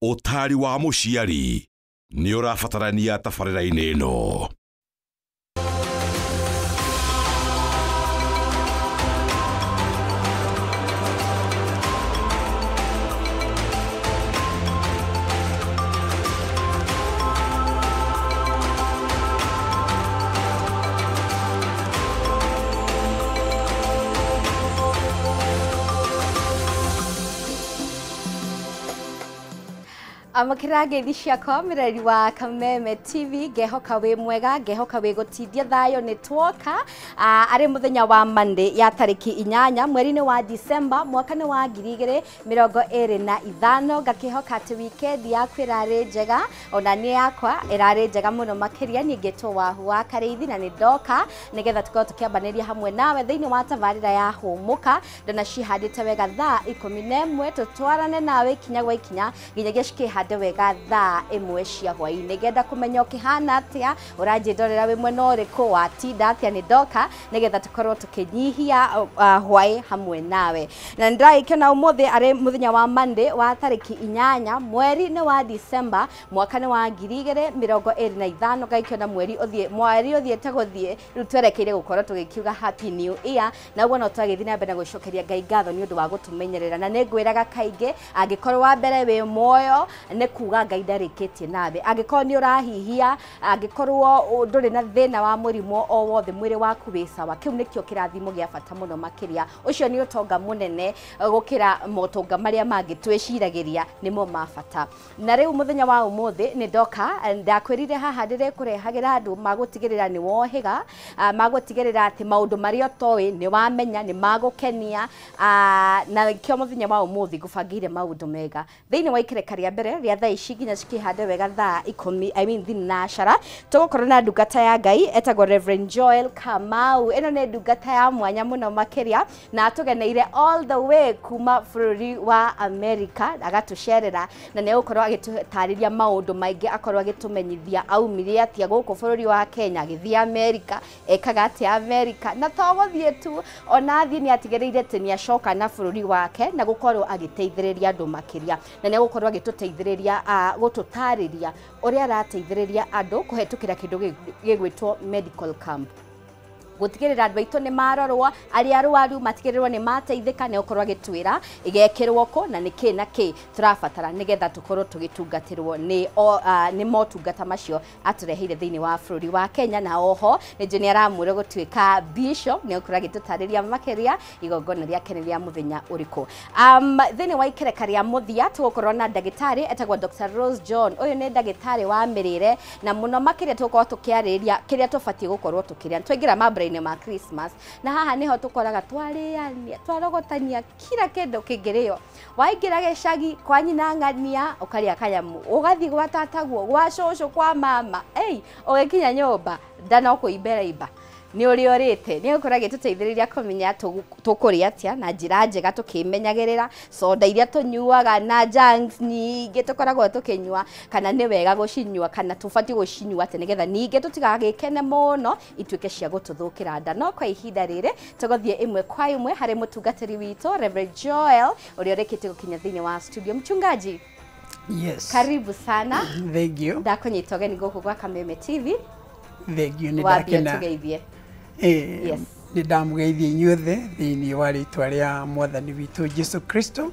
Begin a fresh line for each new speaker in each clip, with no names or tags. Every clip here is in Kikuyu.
Ũtaari wa mũciari nĩ ũrabatarania tabarĩra-inĩ ĩno.
Amũkĩra ngeithi ciakwa mĩreri wa Kameme TV, ngehoka wĩ mwega, ngehoka wĩ gũtindia thayũ. Nĩ twoka arĩ mũthenya wa Monday ya tarĩki 8 mweri-inĩ wa December mwaka nĩ wa 2025. Ngakĩhoka atĩ weekend yaku ĩrarĩ njega, ona niĩ yakwa ĩrarĩ njega mũno makĩria. Niĩ ngĩtwo Wahu wa Karĩithi na nĩ ndoka nĩgetha tũkorwo tũkĩambanĩria hamwe nawe thĩinĩ wa tabarĩra ya Hũmũka. Ndona cihandĩte wega thaa 11, tũtwarane nawe ikinya gwa ikinya nginyagia cikĩhande wega thaa 1 cia hwaĩ-inĩ. Ngenda kũmenya ũkĩhana atĩa, ũranjĩndorera wĩ mwena ũrĩkũ, watinda atĩa. Nĩ ndoka nĩgetha tũkorwo tũkĩnyihia hwaĩ hamwe nawe. Na nĩ ndĩragĩkena ũmũthĩ arĩ mũthenya wa Monday wa tarĩki 8 mweri nĩ wa December mwaka nĩ wa 2025. Ngagĩkĩona mweri ũthiĩte gũthiĩ, rĩu twerekeire gũkorwo tũgĩkiuga Happy New Year, na ũguo no twagĩthiĩ na mbere na gũcokeria Ngai ngatho nĩ ũndũ wa gũtũmenyerera. Na nĩ ngwĩraga kaingĩ, angĩkorwo wa mbere wĩ muoyo nĩ kuga Ngai ndarĩkĩtie nawe, angĩkorwo nĩ ũrahihia, angĩkorwo ndũrĩ na thĩna wa mũrimũ o wothe, mwĩrĩ waku wĩ sawa, kĩu nĩkĩo kĩrathimo gĩa bata mũno makĩria. Ũcio nĩ ũtonga mũnene gũkĩra motonga marĩa mangĩ twĩciragĩria nĩmo ma bata. Na rĩu mũthenya wa ũmũthĩ nĩ ndoka, ndakwĩrire haha ndĩrekũrehagĩra andũ magũtigĩrĩra nĩ wohĩga, magũtigĩrĩra atĩ maũndũ marĩa ũtoĩ nĩ wamenya, nĩ magũkenia, na kĩo mũthenya wa ũmũthĩ ngũbangĩire maũndũ mega thĩinĩ wa ikereka rĩa mbere rĩa thaa ici nginya cikĩhande wega thaa 10, I mean 10:30. Tũgũkorwo na ndungata ya Ngai etagwo Reverend Joel Kamau. Ĩno nĩ ndungata ya mwanya mũno makĩria na atũgeneire all the way kuma bũrũri wa America, agatũcerera na nĩ egũkorwo agĩtũtarĩria maũndũ maingĩ, akorwo agĩtũmenyithia aumire atĩa gũkũ bũrũri wa Kenya agĩthiĩ America, ekaga atĩa America, na to gũthiĩ tu, ona athiĩ nĩ atigĩrĩire atĩ nĩ acoka na bũrũri wake na gũkorwo agĩteithĩrĩria andũ makĩria, na nĩ egũkorwo agĩtũteithĩrĩria gũtũtarĩria ũrĩa arateithĩrĩria andũ kũhetũkĩra kĩndũ gĩgwĩtwo medical camp, gũtigĩrĩra andũ aitũ nĩ marorwo, arĩa arwaru matigĩrĩrwo nĩ mateithĩka. Nĩ gũkorwo agĩtwĩra ĩgekĩrwo kũ na nĩ kĩ na kĩ tũrabatara nĩgetha tũkorwo tũgĩtungatĩrwo nĩ motungata macio atũreheire thĩinĩ wa bũrũri wa Kenya. Na oho nĩ njũĩ nĩ aramũra gũtuĩka bishop, nĩ gũkorwo agĩtũtarĩria makĩria igongona rĩake nĩ rĩa mũthenya ũrĩkũ. Thĩinĩ wa ikereka rĩa mũthia tũgũkorwo na ndagĩtarĩ etagwo Dr. Rose John. Ũyũ nĩ ndagĩtarĩ wa mĩrĩre na mũno makĩria tũgũkorwo tũkĩarĩrĩria kĩrĩa tũbatiĩ gũkorwo tũkĩrĩa. Twaingĩra mambura ma Christmas na haha niho tukoraga twarĩania twarogotania kila kĩndũ kĩngĩrĩo. Waingĩra gĩcagi kwa nyina ng'ania ũkarĩa kanyamu, ũgathiĩ gwa tataguo, gwa cũcũ, kwa mama, ei ũgĩkinya nyũmba nda no kũimbera imba nĩ ũrĩa ũrĩte. Nĩ gũkorwo agĩtũteithĩrĩria kũmenya tũkũrĩa atĩa na njĩra njega tũkĩmenyagĩrĩra soda iria tũnyuaga na junks nyingĩ tũkoragwo tũkĩnyua, kana nĩ wega gũcinyua kana tũbatiĩ gũcinyua atĩa nĩgetha ningĩ tũtigagĩkene mũno ituĩke cia gũtũthũkĩra nda. No kwa ihinda rĩrĩ tũgũthiĩ ĩmwe kwa ĩmwe harĩ mũtungatĩri witũ Reverend Joel ũrĩa ũrĩkĩtie gũkinya thĩinĩ wa studio. Mchungaji,
yes,
karibu sana.
Thank you.
Ndakũnyita ũgeni gũkũ gwa Kameme TV.
Thank you. Nĩ ndakena.
Yes.
Nĩ ndamũgeithia inyuothe thĩinĩ wa rĩtwa rĩa Mwathani witũ Jesu Kristo.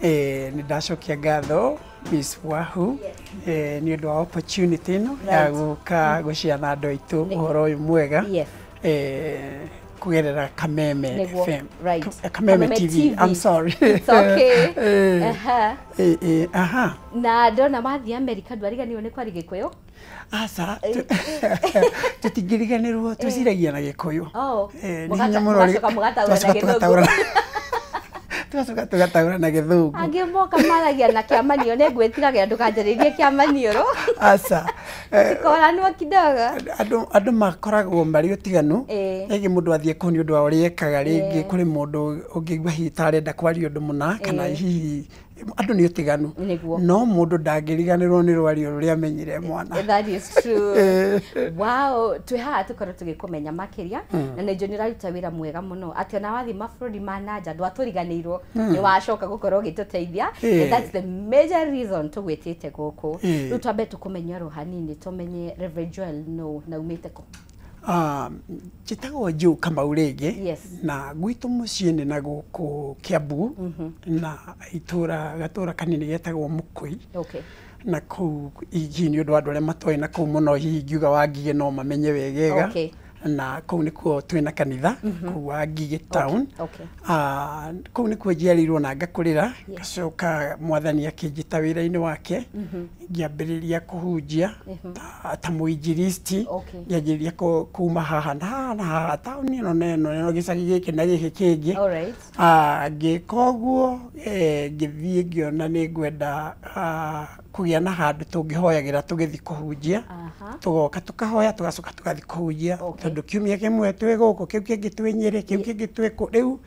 Nĩ ndacokia ngatho Miss Wahu nĩ ũndũ wa opportunity ĩno ya gũka gũciana andũ aitũ ũhoro ũyũ mwega kũgerera Kameme FM.
Right.
Kameme TV. I'm sorry.
It's okay.
Aha.
Na ndona wathiĩ America ndwariganĩirwo nĩ kwaria Gĩkũyũ?
Aca, tũtingĩriganĩrwo, twĩciragia na Gĩkũyũ. Tũgacoka tũgataũra na Gĩthũngũ.
Angĩ moka maragia na kĩamanio, nĩ ngwĩtigagĩra ndũkanjarĩrie kĩamaniũrũ.
Aca.
Tikoranwo kidogo.
Andũ makoragwo marĩ ũtiganu, rĩngĩ mũndũ athiĩ kũu nĩ ũndũ wa ũrĩa ekaga, rĩngĩ kũrĩ mũndũ ũngĩigua hihi ta arenda kwaria ũndũ mũna, kana hihi Andũ nĩ ũtiganu.
Nĩguo.
No mũndũ ndangĩriganĩrwo nĩ rwario rũrĩa amenyire mwana.
That is true. Wow, twĩ haha tũkorwo tũgĩkũmenya makĩria na nĩ njũĩ nĩ ũraruta wĩra mwega mũno atĩ ona wathiĩ mabũrũri ma nanja ndwatũriganĩirwo, nĩ wacoka gũkorwo ũgĩtũteithia. And that's the major reason tũgwĩtĩte gũkũ. Rĩu twambe tũkũmenye oro hanini, tũmenye Reverend Joel no na umĩte kũ?
Njĩtagwo Joe Kamau rĩngĩ.
Yes.
Na gwitũ mũciĩ nĩ na gũkũ Kiambu na itũra gatũra kanini getagwo Mũkũi. Na kũu hihi nĩ ũndũ wa andũ arĩa matoĩ na kũu mũno, hihi ngiuga Wangigĩ no mamenye wegega. Na kũu nĩkuo twĩna kanitha kũu Wangigĩ town. Kũu nĩkuo njiarĩirwo na ngakũrĩra. Ngacoka mwathani akĩnjĩta wĩra-inĩ wake, ngĩambĩrĩria kũhunjia ta mũinjilisti. Ngĩanjĩrĩria kuma haha na haha na haha, taũni ĩno na ĩno ĩno, gĩcagi gĩkĩ na gĩkĩ kĩngĩ. Ngĩka ũguo, ngĩthiĩ ngĩona nĩ ngwenda kũgĩa na handũ tũngĩhoyagĩra tũgĩthiĩ kũhunjia. Tũgoka tũkahoya, tũgacoka tũgathiĩ kũhunjia. Tondũ kiumia kĩmwe twĩ gũkũ, kĩu kĩngĩ twĩ Nyĩrĩ, kĩu kĩngĩ twĩ kũ. Rĩu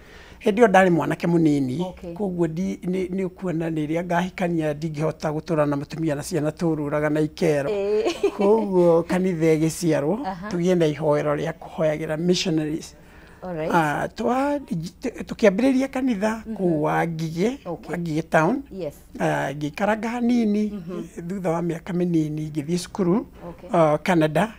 hĩndĩ ĩyo ndarĩ mwanake mũnini. Koguo nĩ ũkuona rĩrĩa ngahikania ndingĩhota gũtũra na mũtumia na ciana tũrũraga na ikero. Koguo kanitha ĩgĩciarwo, tũgĩe na ihoero rĩa kũhoyagĩra missionaries. Tũkĩambĩrĩria kanitha kũu Wangigĩ. Wangigĩ town. Ngĩikaranga hanini, thutha wa mĩaka mĩnini ngĩthiĩ cukuru Canada.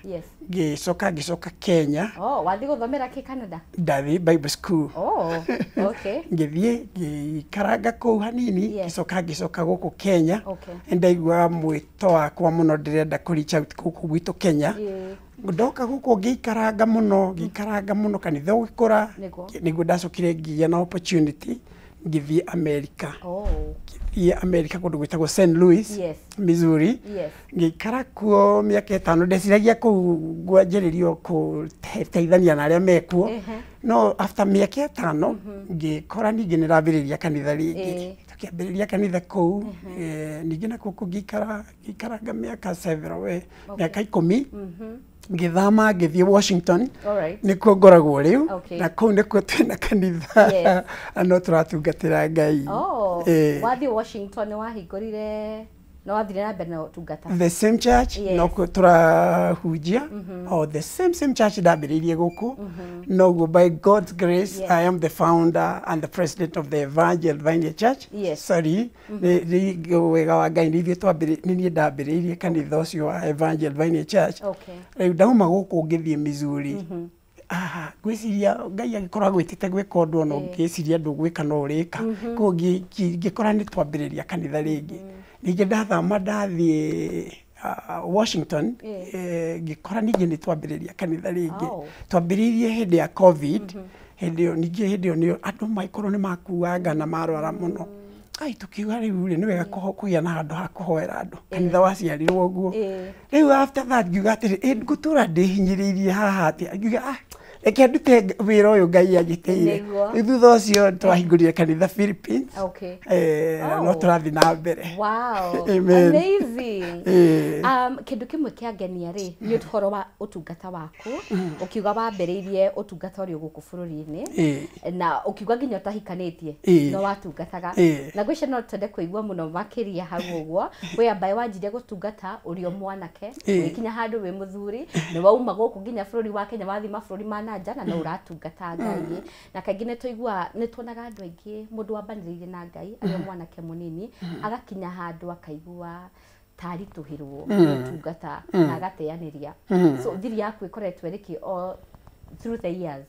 Ngĩcoka ngĩcoka Kenya.
Oh, wathiĩ gũthomera kĩ Canada?
Ndathiĩ Bible school.
Oh, okay.
Ngĩthiĩ ngĩikaranga kũu hanini. Ngĩcoka ngĩcoka gũkũ Kenya. Ndaiguaga mwĩto wakwa mũno, ndĩrenda kũ reach out gũkũ gwitũ Kenya. Ndoka gũkũ ngĩikaranga mũno, ngĩikaranga mũno, kanitha ũgĩkũra. Nĩguo ndacokire ngĩgĩa na opportunity, ngĩthiĩ America. Ngĩthiĩ America kũndũ gwĩtagwo St. Louis, Missouri. Ngĩikara kuo mĩaka 5. Ndeciragia kũu ngwanjĩrĩrio kũteithania na arĩa mekuo. No after mĩaka 5 ngĩkora ningĩ nĩrambĩrĩria kanitha rĩngĩ. Tũkĩambĩrĩria kanitha kũu. Ningĩ nakuo kũu ngĩikara ngĩikaranga mĩaka several, we mĩaka 10. Ngĩthama ngĩthiĩ Washington. Nĩkuo ngoragwo rĩu. Na kũu nĩkuo twĩna kanitha. Na no tũratungatĩra Ngai.
Oh, wathiĩ Washington nĩ wahingũrire, nĩ wathire na mbere na ũtungata?
The same church. Nokuo tũrahunjia, o the same church ndambĩrĩirie gũkũ. Noguo by God's grace, I am the founder and the president of the Evangel Vineyard Church. Sorry, nĩ wega wa Ngai nĩ ithuĩ nĩ niĩ ndambĩrĩirie kanitha ũcio wa Evangel Vineyard Church. Rĩu ndauma gũkũ ngĩthiĩ Missouri. Ngwĩciria Ngai angĩkorwo agwĩtĩte gwĩka ũndũ, ona ũngĩciria ndũgwĩka no ũrĩka. Koguo ngĩkora nĩ twambĩrĩria kanitha rĩngĩ. Ningĩ ndathama ndathiĩ Washington, ngĩkora ningĩ nĩ twambĩrĩria kanitha rĩngĩ. Twambĩrĩirie hĩndĩ ya COVID. Hĩndĩ ĩyo ningĩ, hĩndĩ ĩyo nĩ andũ maikorwo nĩ makuanga na marwara mũno. Ai, tukiuga rĩu rĩ, nĩ wega kũgĩa na handũ ha kũhoera andũ. Kanitha waciarirwo ũguo. Rĩu after that ngiuga atĩrĩ, ĩ ngũtũra ndĩhinyĩrĩirie haha atĩa? Ngiuga, ah, reke ndute wĩra ũyũ Ngai anjĩtĩire. Rĩu thutha ũcio twahingũrire kanitha Philippines. Na no tũrathiĩ na mbere. Amen.
Amazing. Kĩndũ kĩmwe kĩangenia rĩ nĩ ũhoro wa ũtungata waku, ũkiuga wambĩrĩirie ũtungata ũrĩ o gũkũ bũrũri-inĩ na ũkiuga nginya ũtahikanĩtie no watungataga. Na ngwĩciria no twende kũigua mũno makĩria hau ũguo wĩambaye wanjirie gũtungata ũrĩ o mwanake, ũgĩkinya handũ wĩ mũthuri, nĩ wauma gũkũ nginya bũrũri wa Kenya, wathiĩ mabũrũri ma nanja na no ũratungata Ngai. Na kaingĩ nĩ tũiguaga, nĩ tuonaga andũ aingĩ, mũndũ wambanĩrĩire na Ngai arĩ o mwanake mũnini agakinya handũ akaigua taritũhĩrwo nĩ ũtungata na agateanĩria. So thiri yaku ĩkoretwo ĩrĩkĩ o through the years?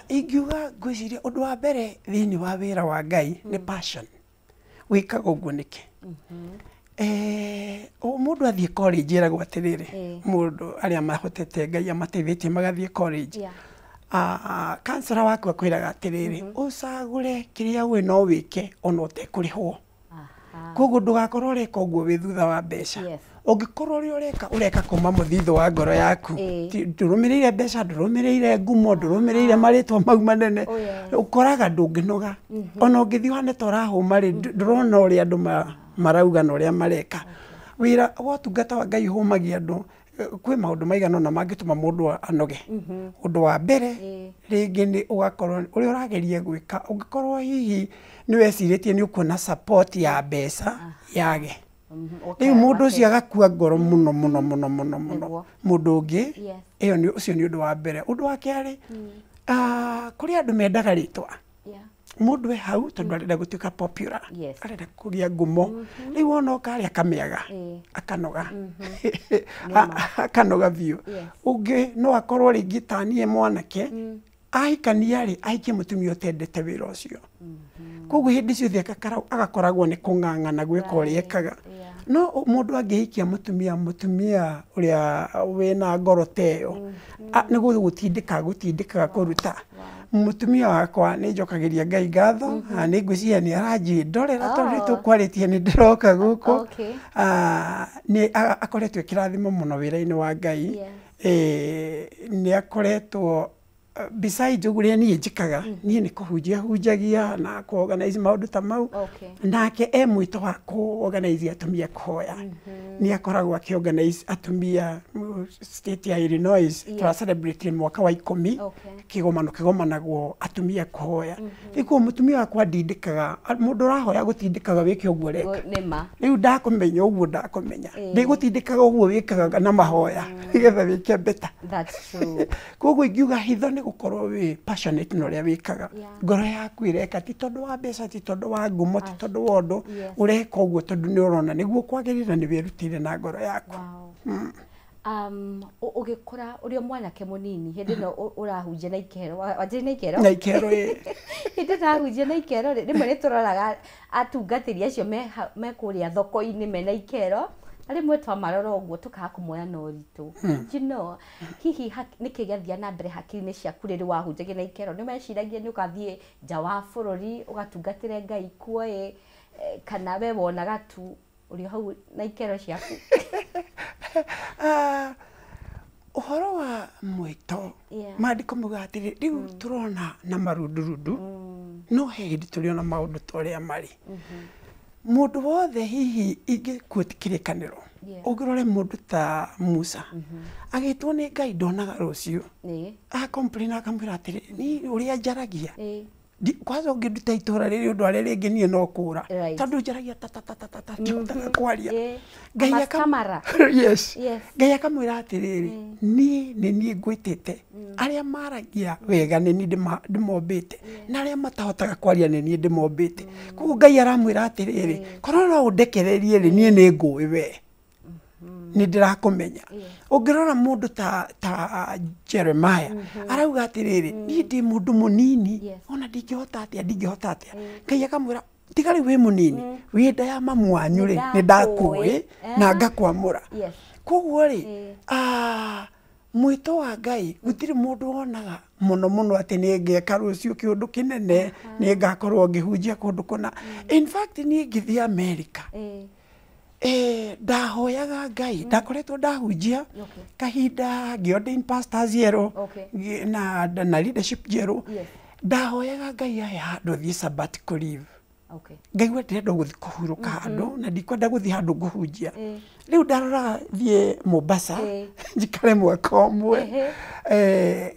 Ingiuga ngwĩciria ũndũ wa mbere thĩinĩ wa wĩra wa Ngai nĩ passion. Wĩkaga ũguo nĩkĩ? Mũndũ athiĩ college ĩragwo atĩrĩrĩ, mũndũ arĩa mahotete Ngai amateithĩtie magathiĩ college, counselor waku akwĩraga atĩrĩrĩ, ũcagũre kĩrĩa ũĩ no wĩke ona ũtekũrĩhwo. Koguo ndũgakorwo ũreka ũguo wĩ thutha wa mbeca. Ũngĩkorwo ũrĩa ũreka ũreka kuma mũthithũ wa ngoro yaku, ndũrũmĩrĩire mbeca, ndũrũmĩrĩire ngumo, ndũrũmĩrĩire marĩtwa mau manene, ũkoraga ndũngĩnoga. Ona ũngĩthiĩ ũhane ta ũrahũma rĩ, ndũrona ũrĩa andũ marauga na ũrĩa mareka. Wĩra wa ũtungata wa Ngai ũhũmagia andũ. Kwĩ maũndũ maigana ũna mangĩtũma mũndũ anoge. Ũndũ wa mbere, rĩngĩ nĩ ũgakorwo ũrĩa ũrageria gwĩka, ũngĩkorwo hihi nĩ wecirĩtie nĩ ũkuona support ya mbeca yage. Rĩu mũndũ ũcio agakua ngoro mũno mũno mũno mũno mũno. Mũndũ ũngĩ, ĩyo nĩ ũcio nĩ ũndũ wa mbere. Ũndũ wa kerĩ, kũrĩ andũ mendaga rĩtwa. Mũndũ e hau tondũ arenda gũtuĩka popular, arenda kũgĩa ngumo. Rĩu wona oka harĩa akamĩaga, akanoga. Akanoga biũ. Ũngĩ no akorwo rĩngĩ ta niĩ mwanake, ahikania rĩ, ahikie mũtumia ũtendete wĩra ũcio. Koguo hĩndĩ ciothe agakoragwo nĩ kũng'ang'ana gwĩka ũrĩa ekaga. No mũndũ angĩhikia mũtumia ũrĩa wĩna ngoro ta ĩyo, nĩ gũtindĩkaga kũruta. Mũtumia wakwa nĩ njokagĩria Ngai ngatho, na nĩ ngwĩciria nĩ aranjĩndorera tondũ nĩ tũkwarĩtie nĩ ndĩroka gũkũ. Nĩ akoretwo e kĩrathimo mũno wĩra-inĩ wa Ngai. Nĩ akoretwo besides ũrĩa niĩ njĩkaga, niĩ nĩ kũhunjia hunjagia na kũ-organize maũndũ ta mau. Nake e mwĩto wa kũ-organize atumia kũhoya. Nĩ akoragwo akĩ-organize atumia state ya Illinois. Tũra celebrate mwaka wa 10 kĩgomano kĩgomanagwo atumia kũhoya. Rĩu koguo mũtumia wakwa ndindĩkaga, mũndũ ũrahoya gũtindĩkaga wĩke ũguo ũreka. Rĩu ndakũmenya ũguo ndakũmenya. Ndĩgũtindĩkaga ũguo wĩkaga na mahoya nĩgetha wĩke better.
That's true.
Koguo ingiuga hitho nĩ gũkorwo wĩ passionate na ũrĩa wĩkaga. Ngoro yaku ĩreka ti tondũ wa mbeca, ti tondũ wa ngumo, ti tondũ wa ũndũ, ũreka ũguo tondũ nĩ ũrona nĩguo kwagĩrĩra, nĩ wĩrutĩire na ngoro yaku.
Ũgĩkũra ũrĩ o mwanake mũnini, hĩndĩ ĩno ũrahunjia na ikero, wanjĩrĩ na ikero?
Na ikero, ĩĩ.
Hĩndĩ ĩno ũrahunjia na ikero rĩ, rĩmwe nĩ tũroraga atungatĩri acio me kũrĩa thoko-inĩ mena ikero, na rĩmwe twamarora ũguo tũkaga kũmoya na ũritũ. You know, hihi nĩkĩ gĩathiaga na mbere hakiri-inĩ ciaku rĩrĩa wahunjagia na ikero? Nĩ weciragia nĩ ũgathiĩ nja wa bũrũri ũgatungatĩre Ngai kuo ĩ, kana we wonaga tu ũrĩ o hau na ikero ciaku?
Ũhoro wa mwĩto, maandĩko maugaga atĩrĩ, rĩu tũrona na marundurundu, no he hĩndĩ tũrĩona maũndũ ta ũrĩa marĩ. Mũndũ wothe hihi ingĩquote kĩrĩkanĩro, ũngĩrore mũndũ ta Musa, agĩtwo nĩ Ngai ndonaga rũciũ. A-complain akamwĩra atĩrĩ, niĩ ũrĩa njaragia, kwanza ũngĩnduta itũra rĩrĩ ũndũ arĩa rĩngĩ niĩ no kũra. Tondũ njaragia ta ta ta ta ta ta, ndihotaga kwaria. Ngai Yes. Ngai akamwĩra atĩrĩrĩ, niĩ nĩ niĩ ngwĩtĩte. Arĩa maragia wega nĩ niĩ ndĩmombĩte, na arĩa matahotaga kwaria nĩ niĩ ndĩmombĩte. Koguo Ngai aramwĩra atĩrĩrĩ, korwo no ũndekererie rĩ, niĩ nĩ ngũĩ we. Nĩ ndĩrakũmenya. Ũngĩrora mũndũ ta Jeremiah, arauga atĩrĩrĩ, niĩ ndĩ mũndũ mũnini, ona ndingĩhota atĩa, ndingĩhota atĩa. Ngai akamwĩra, tiga rĩu wĩ mũnini, wĩ nda ya mamu wanyu rĩ, nĩ ndakũĩ na ngakwamũra. Koguo rĩ, mwĩto wa Ngai gũtirĩ mũndũ wonaga mũno mũno atĩ nĩ ngeka rũciũ kĩũndũ kĩnene, nĩ ngakorwo ngĩhunjia kũndũ kũna. In fact, niĩ ngĩthiĩ America, ndahoyaga Ngai, ndakoretwo ndahunjia kahinda ngĩ-ordain pastors njerũ na leadership njerũ. Ndahoyaga Ngai ahe handũ thiĩ sabbatical leave. Ngaigua ndĩrenda gũthiĩ kũhurũka handũ na ndikwenda gũthiĩ handũ ngũhunjia. Rĩu ndaroraga thiĩ Mombasa, njikare mwaka ũmwe.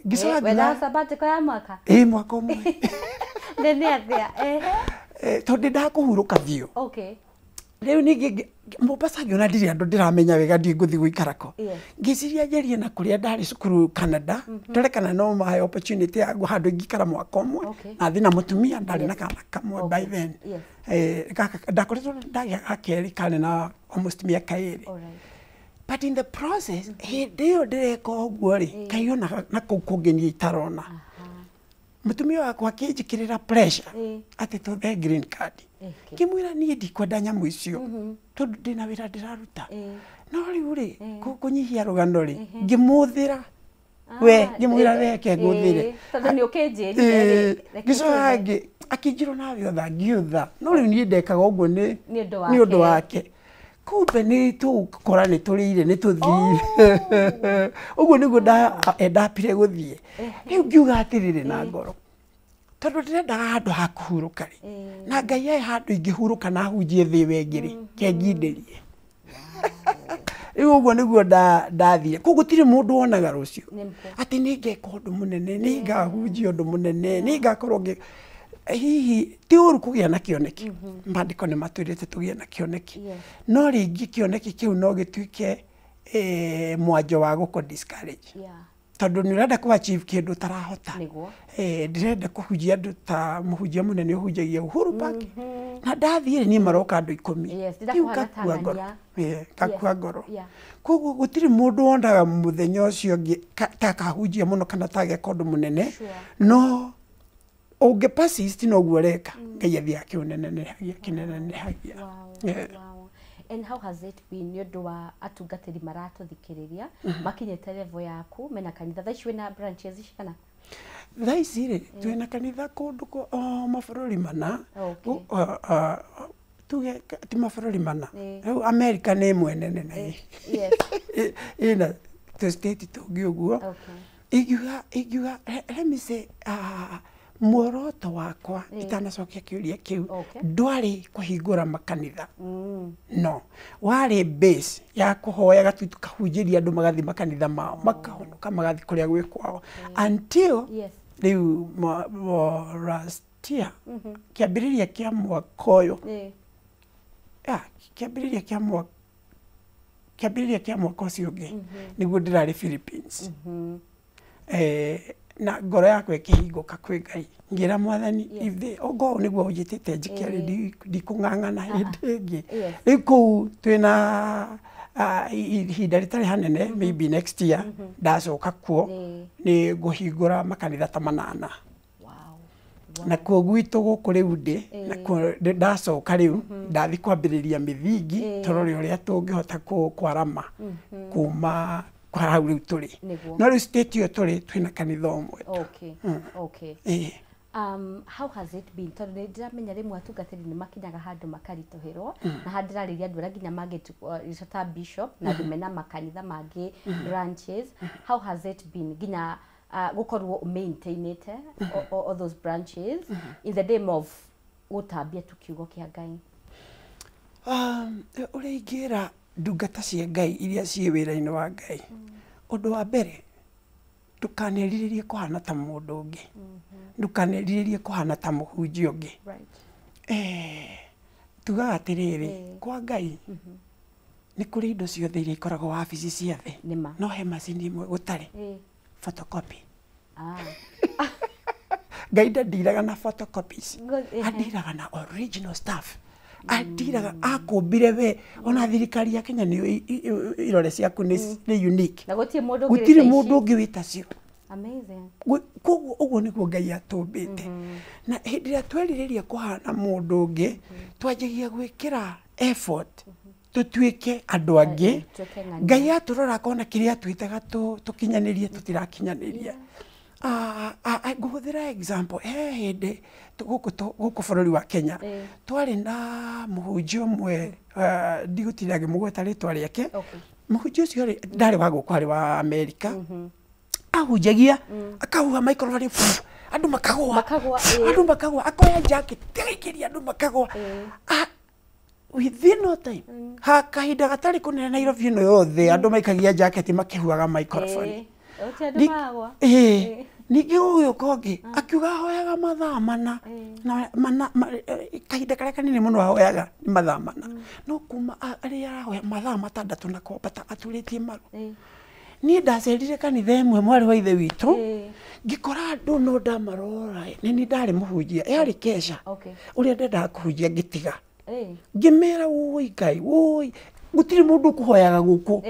Ngĩcoka
Wendaga sabbatical ya mwaka?
Ĩĩ, mwaka ũmwe.
Nĩ atĩa?
Tondũ ndendaga kũhurũka biũ. Rĩu ningĩ Mombasa ngĩona ndirĩ andũ ndĩramenya wega, ndiĩ ngũthiĩ gũikara kũ. Ngĩciria ngerie na kũrĩa ndarĩ cukuru Canada, ndore kana no mahe opportunity ya handũ ingĩikara mwaka ũmwe, na thiĩ na mũtumia, ndarĩ na kana kamwe by then. Ndakoretwo ndagĩa ga kerĩ karĩ na almost mĩaka 2. But in the process, hĩndĩ ĩyo ndĩreka ũguo rĩ, Ngai onaga na kũu kũngĩ niĩ itarona. Mũtumia wakwa akĩnjĩkĩrĩra pressure atĩ tũthe green card. Ngĩmwĩra niĩ ndikwenda nyamũ icio, tondũ ndĩna wĩra ndĩraruta. No rĩu rĩ, kũnyihia rũgano rĩ, ngĩmũthĩra. We, ngĩmwĩra weke ngũthĩre.
Tondũ nĩ ũkĩnjĩrire rĩ,
Ngĩcoka akĩnjĩra nawe ũtha, ngĩũtha. No rĩu niĩ ndekaga ũguo nĩ ũndũ wake. Kumbe nĩ tũgũkora nĩ tũrĩire, nĩ tũthire. Ũguo nĩguo endapire gũthiĩ. Rĩu ngiuga atĩrĩrĩ na ngoro, tondũ ndĩrendaga handũ ha kũhurũka rĩ, na Ngai ahe handũ ingĩhurũka na hunjie thĩ ĩyo ĩngĩ rĩ, kengindĩrie. Rĩu ũguo nĩguo ndathire. Koguo gũtirĩ mũndũ wonaga rũciũ atĩ nĩ ngeka ũndũ mũnene, nĩ ngahunjia ũndũ mũnene, nĩ ngakorwo ngĩ hihi ti ũru kũgĩa na kĩoneki. Maandĩko nĩ matwĩrĩte tũgĩe na kĩoneki, no rĩngĩ kĩoneki kĩu no gĩtuĩke mwanjo wa gũkũ discourage, tondũ nĩ ũrenda kũ achieve kĩndũ ũtarahota. Ndĩrenda kũhunjia andũ ta mũhunjia mũnene ũhunjagia Uhuru Park, na ndathiĩ niĩ maroka andũ 10. Rĩu ngakua ngoro. Ngakua ngoro. Koguo gũtirĩ mũndũ wonaga mũthenya ũcio ũngĩ ta akahunjia mũno kana ta ageka ũndũ mũnene, no ũngĩ persist noguo ũreka, Ngai athiaga akĩũnenehagia akĩnenehagia.
And how has it been nĩ ũndũ wa atungatĩri maratũthikĩrĩria makinyĩte level yaku mena kanitha thaa ici wĩna branches cigana?
Thaa ici rĩ, twĩna kanitha kũndũ o mabũrũri mana. Tuge ti mabũrũri mana, rĩu America nĩ ĩmwe nene na ĩna tũ state tũngĩ ũguo. Ingiuga let me say muoroto wakwa itanacokia kĩũria kĩu ndwarĩ kũhingũra makanitha, no warĩ base ya kũhoyaga tu tũkahunjĩria andũ magathiĩ makanitha mao makahonoka magathiĩ kũrĩa gwĩ kwao until rĩu last year kĩambĩrĩria kĩa mwaka ũyũ, kĩambĩrĩria kĩa mwaka ũcio ũngĩ nĩguo ndĩrarĩ Philippines. Na ngoro yakwa ĩkĩhingũka kwĩ Ngai, ngĩra Mwathani ithe ogo nĩguo ũnjĩtĩte njĩke rĩ, ndikũng'ang'ana hĩndĩ ĩngĩ. Rĩu kũu twĩna ihinda rĩtarĩ hanene, maybe next year ndacoka kuo nĩ ngũhingũra makanitha ta 8. Na kuo gwitũ gũkũ rĩu ndĩ nakuo ndacoka rĩu ndathi kwambĩrĩria mĩthingi tũrore ũrĩa tũngĩhota kwarama kuma kwa hau rĩu tũrĩ. No rĩu state ĩyo tũrĩ twĩna kanitha ũmwe.
How has it been? Tondũ nĩ ndĩramenya rĩmwe atungatĩri nĩ makinyaga handũ makaritũhĩrwo, na haha ndĩrarĩria andũ arĩa nginya mangĩtuĩka ta bishop na andũ mena makanitha mangĩ branches. How has it been nginya gũkorwo maintainĩte all those branches in the name of gũtambia tu kiugo kĩa Ngai?
Ũrĩa ingĩra ndungata cia Ngai iria ciĩ wĩra-inĩ wa Ngai, ũndũ wa mbere ndũkanerirĩrie kũhana ta mũndũ ũngĩ, ndũkanerirĩrie kũhana ta mũhunjia ũngĩ. Tugaga atĩrĩrĩ, kwa Ngai nĩ kũrĩ indo ciothe iria ikoragwo wabici cia thĩ, no he macini ĩmwe gũtarĩ, photocopy. Ngai ndandiraga na photocopies, andiraga na original stuff. Andiraga akũmbire we, ona thirikari ya Kenya nĩ irore ciaku nĩ unique,
na gũtirĩ mũndũ
gũtirĩ mũndũ ũngĩ wĩta cio.
Amazing.
Koguo ũguo nĩguo Ngai atũmbĩte. Na hĩndĩ ĩrĩa twerirĩria kũhana mũndũ ũngĩ, twanjagia gwĩkĩra effort tũtuĩke andũ angĩ. Ngai atũrora akona kĩrĩa atwĩtaga tũkinyanĩrie tũtirakinyanĩria. Ngũhũthĩra example, he hĩndĩ gũkũ bũrũri wa Kenya twarĩ na mũhunjia ũmwe, ndigũtinda ngĩmũgweta rĩtwa rĩake. Mũhunjia ũcio rĩ, ndarĩ wa gũkũ, arĩ wa Amerika. Ahunjagia akahuha microphone, andũ makagũa, andũ makagũa, akoya jacket agaikĩria andũ makagũa. Within no time, ha kahinda gatarĩ kũnene Nairobi ĩno yothe andũ maikagia jacket makĩhuhaga microphone. Ningĩ gũgĩũka ũngĩ akiuga ahoyaga mathaa mana, na kahinda karĩa kanini mũno ahoyaga nĩ mathaa mana, no kuma arĩa arahoya mathaa 6 na kwambata aturĩtie maru. Niĩ ndacerire kanitha ĩmwe mwarĩ wa ithe witũ, ngĩkora andũ no ndamarora, nĩ niĩ ndarĩ mũhunjia, yarĩ kesha ũrĩa ndendaga kũhunjia ngĩtiga, ngĩmera ũi Ngai ũi, gũtirĩ mũndũ ũkũhoyaga gũkũ,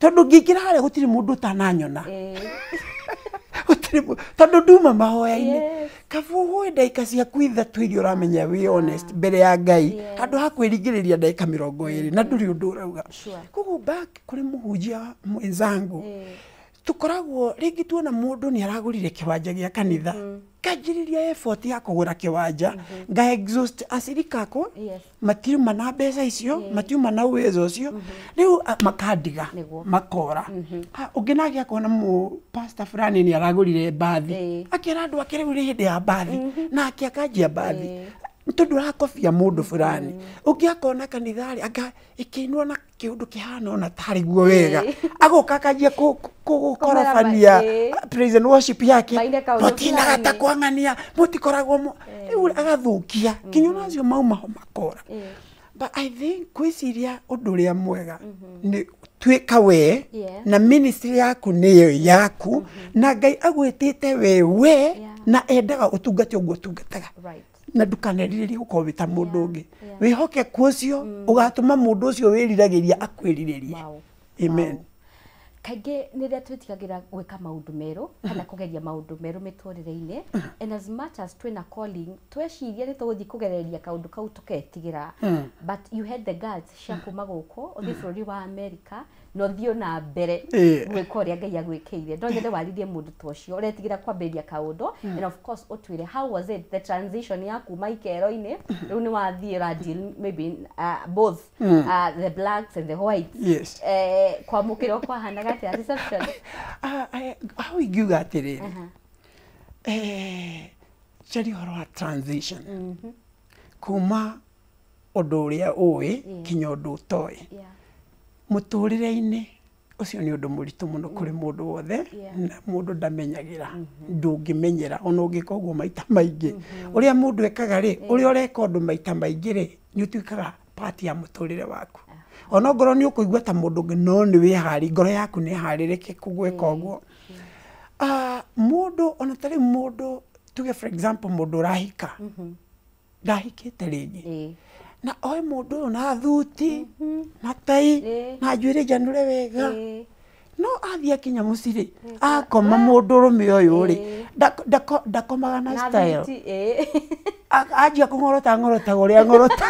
tondũ ngĩingĩra harĩa gũtirĩ mũndũ ũtananyona, tondũ nduma mahoya-inĩ. Kaba ũhoe ndagĩka ciaku 3 iria ũramenya wĩ honest mbere ya Ngai, handũ ha kwĩringĩrĩria ndagĩka 20 na ndũrĩ ũndũ ũrauga. Koguo back kũrĩ mũhunjia mwenzangu, tũkoragwo rĩngĩ tuona mũndũ nĩ aragũrire kĩwanja gĩa kanitha, kanjĩrĩria effort ya kũgũra kĩwanja, nga exhaust acirika akwa, matiuma na mbeca icio, matiuma na uwezo ũcio, rĩu makandiga makora. Ũngĩ nake akona mũ pastor fulani nĩ aragũrire mbathi, akĩra andũ ake rĩu nĩ hĩndĩ ya mbathi, nake akanjia mbathi. Nĩ tondũ ũrakobia mũndũ fulani. Ũngĩ akona kanitha-rĩ, anga ĩkĩinwo na kĩũndũ kĩhana ona tarĩ guo wega. Agoka akanjia gũkorobania praise and worship yake.
Maine kaũndũ
Mũtinaga ta
fulani.
kwang'ania, mũtikoragwo rĩu agathũkia kinya ona acio mauma ho makora. But I think kwĩciria ũndũ ũrĩa mwega nĩ tuĩka we na ministry yaku nĩyo yaku na Ngai agwĩtĩte we na endaga ũtungate ũguo ũtungataga. Na ndũkanerirĩrie gũkorwo wĩ ta mũndũ ũngĩ. Wĩhokeku ũcio ũgatũma mũndũ ũcio wĩriragĩria akwĩrirĩrie. Amen.
Wow. Kaingĩ nĩ rĩrĩa twĩtigagĩra gwĩka maũndũ merũ kana kũgeria maũndũ merũ mĩtũrĩre-inĩ, and as much as twĩna calling, tweciria nĩ tũgũthiĩ kũgereria kaũndũ kau tũketigĩra, but you had the guts cia kuma gũkũ ũthiĩ bũrũri wa America na ũthiĩ na mbere gwĩka ũrĩa Ngai agwĩkĩire. No nyende warĩrie mũndũ ta ũcio ũretigĩra kwambĩrĩria kaũndũ, and of course ũtwĩre how was it, the transition ya kuma ikero-inĩ rĩu nĩ wathiĩ ũra deal maybe both the blacks and the whites. Kwamũkĩrwo kwahanaga atĩa reception?
Hau ingiuga atĩrĩrĩ, njarie ũhoro wa transition kuma ũndũ ũrĩa ũĩ kinya ũndũ ũtoĩ. Mũtũrĩre-inĩ ũcio nĩ ũndũ mũritũ mũno kũrĩ mũndũ wothe na mũndũ ndamenyagĩra, ndũngĩmenyera ona ũngĩka ũguo maita maingĩ. Ũrĩa mũndũ ekaga rĩ, ũrĩa ũreka ũndũ maita maingĩ rĩ, nĩ ũtuĩkaga part ya mũtũrĩre waku. Ona ongorwo nĩ ũkũigua ta mũndũ ũngĩ, no nĩ wĩharĩ, ngoro yaku nĩ ĩharĩrĩke gwĩka ũguo. Mũndũ ona ta rĩu mũndũ tuge for example mũndũ ũrahika, ndahikĩte rĩngĩ, na oe mũndũ ũyũ na thuti na tai na njuĩrĩ njanũre wega, no athiĩ akinya mũciĩ rĩ, akoma mũndũ ũrũme ũyũ rĩ, ndakomaga na style. Anjia kũng'orota ng'orotaga ũrĩa ng'orota,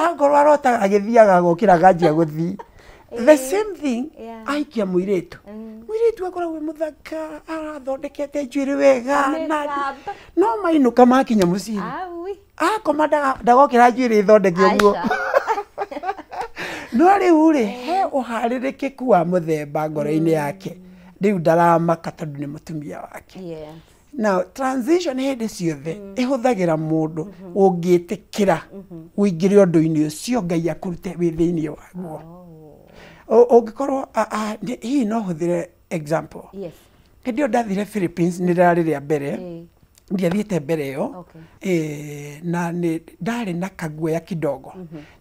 akorwo arotaga agĩthiaga agokĩra akanjia gũthiĩ. The same thing aikia mũirĩtu, mũirĩtu akoragwo mũthaka, arathondekete njuĩrĩ wega na no mainũka makinya mũciĩ akoma ndagokĩra njuĩrĩ ĩthondeke ũguo. No rĩu rĩ, he ũharĩrĩkĩku wa mũthemba ngoro-inĩ yake, rĩu ndaramaka tondũ nĩ mũtumia wake. Now transition hĩndĩ ciothe ĩhũthagĩra mũndũ ũngĩtĩkĩra ũingĩre ũndũ-inĩ ũcio Ngai akũrute wĩ thĩinĩ waguo. Ũngĩkorwo hihi no hũthĩre example. Hĩndĩ ĩyo ndathire Philippines nĩ rĩarĩ rĩa mbere, ndiathiĩte mbere ĩyo, na nĩ ndarĩ na kaguoya kidogo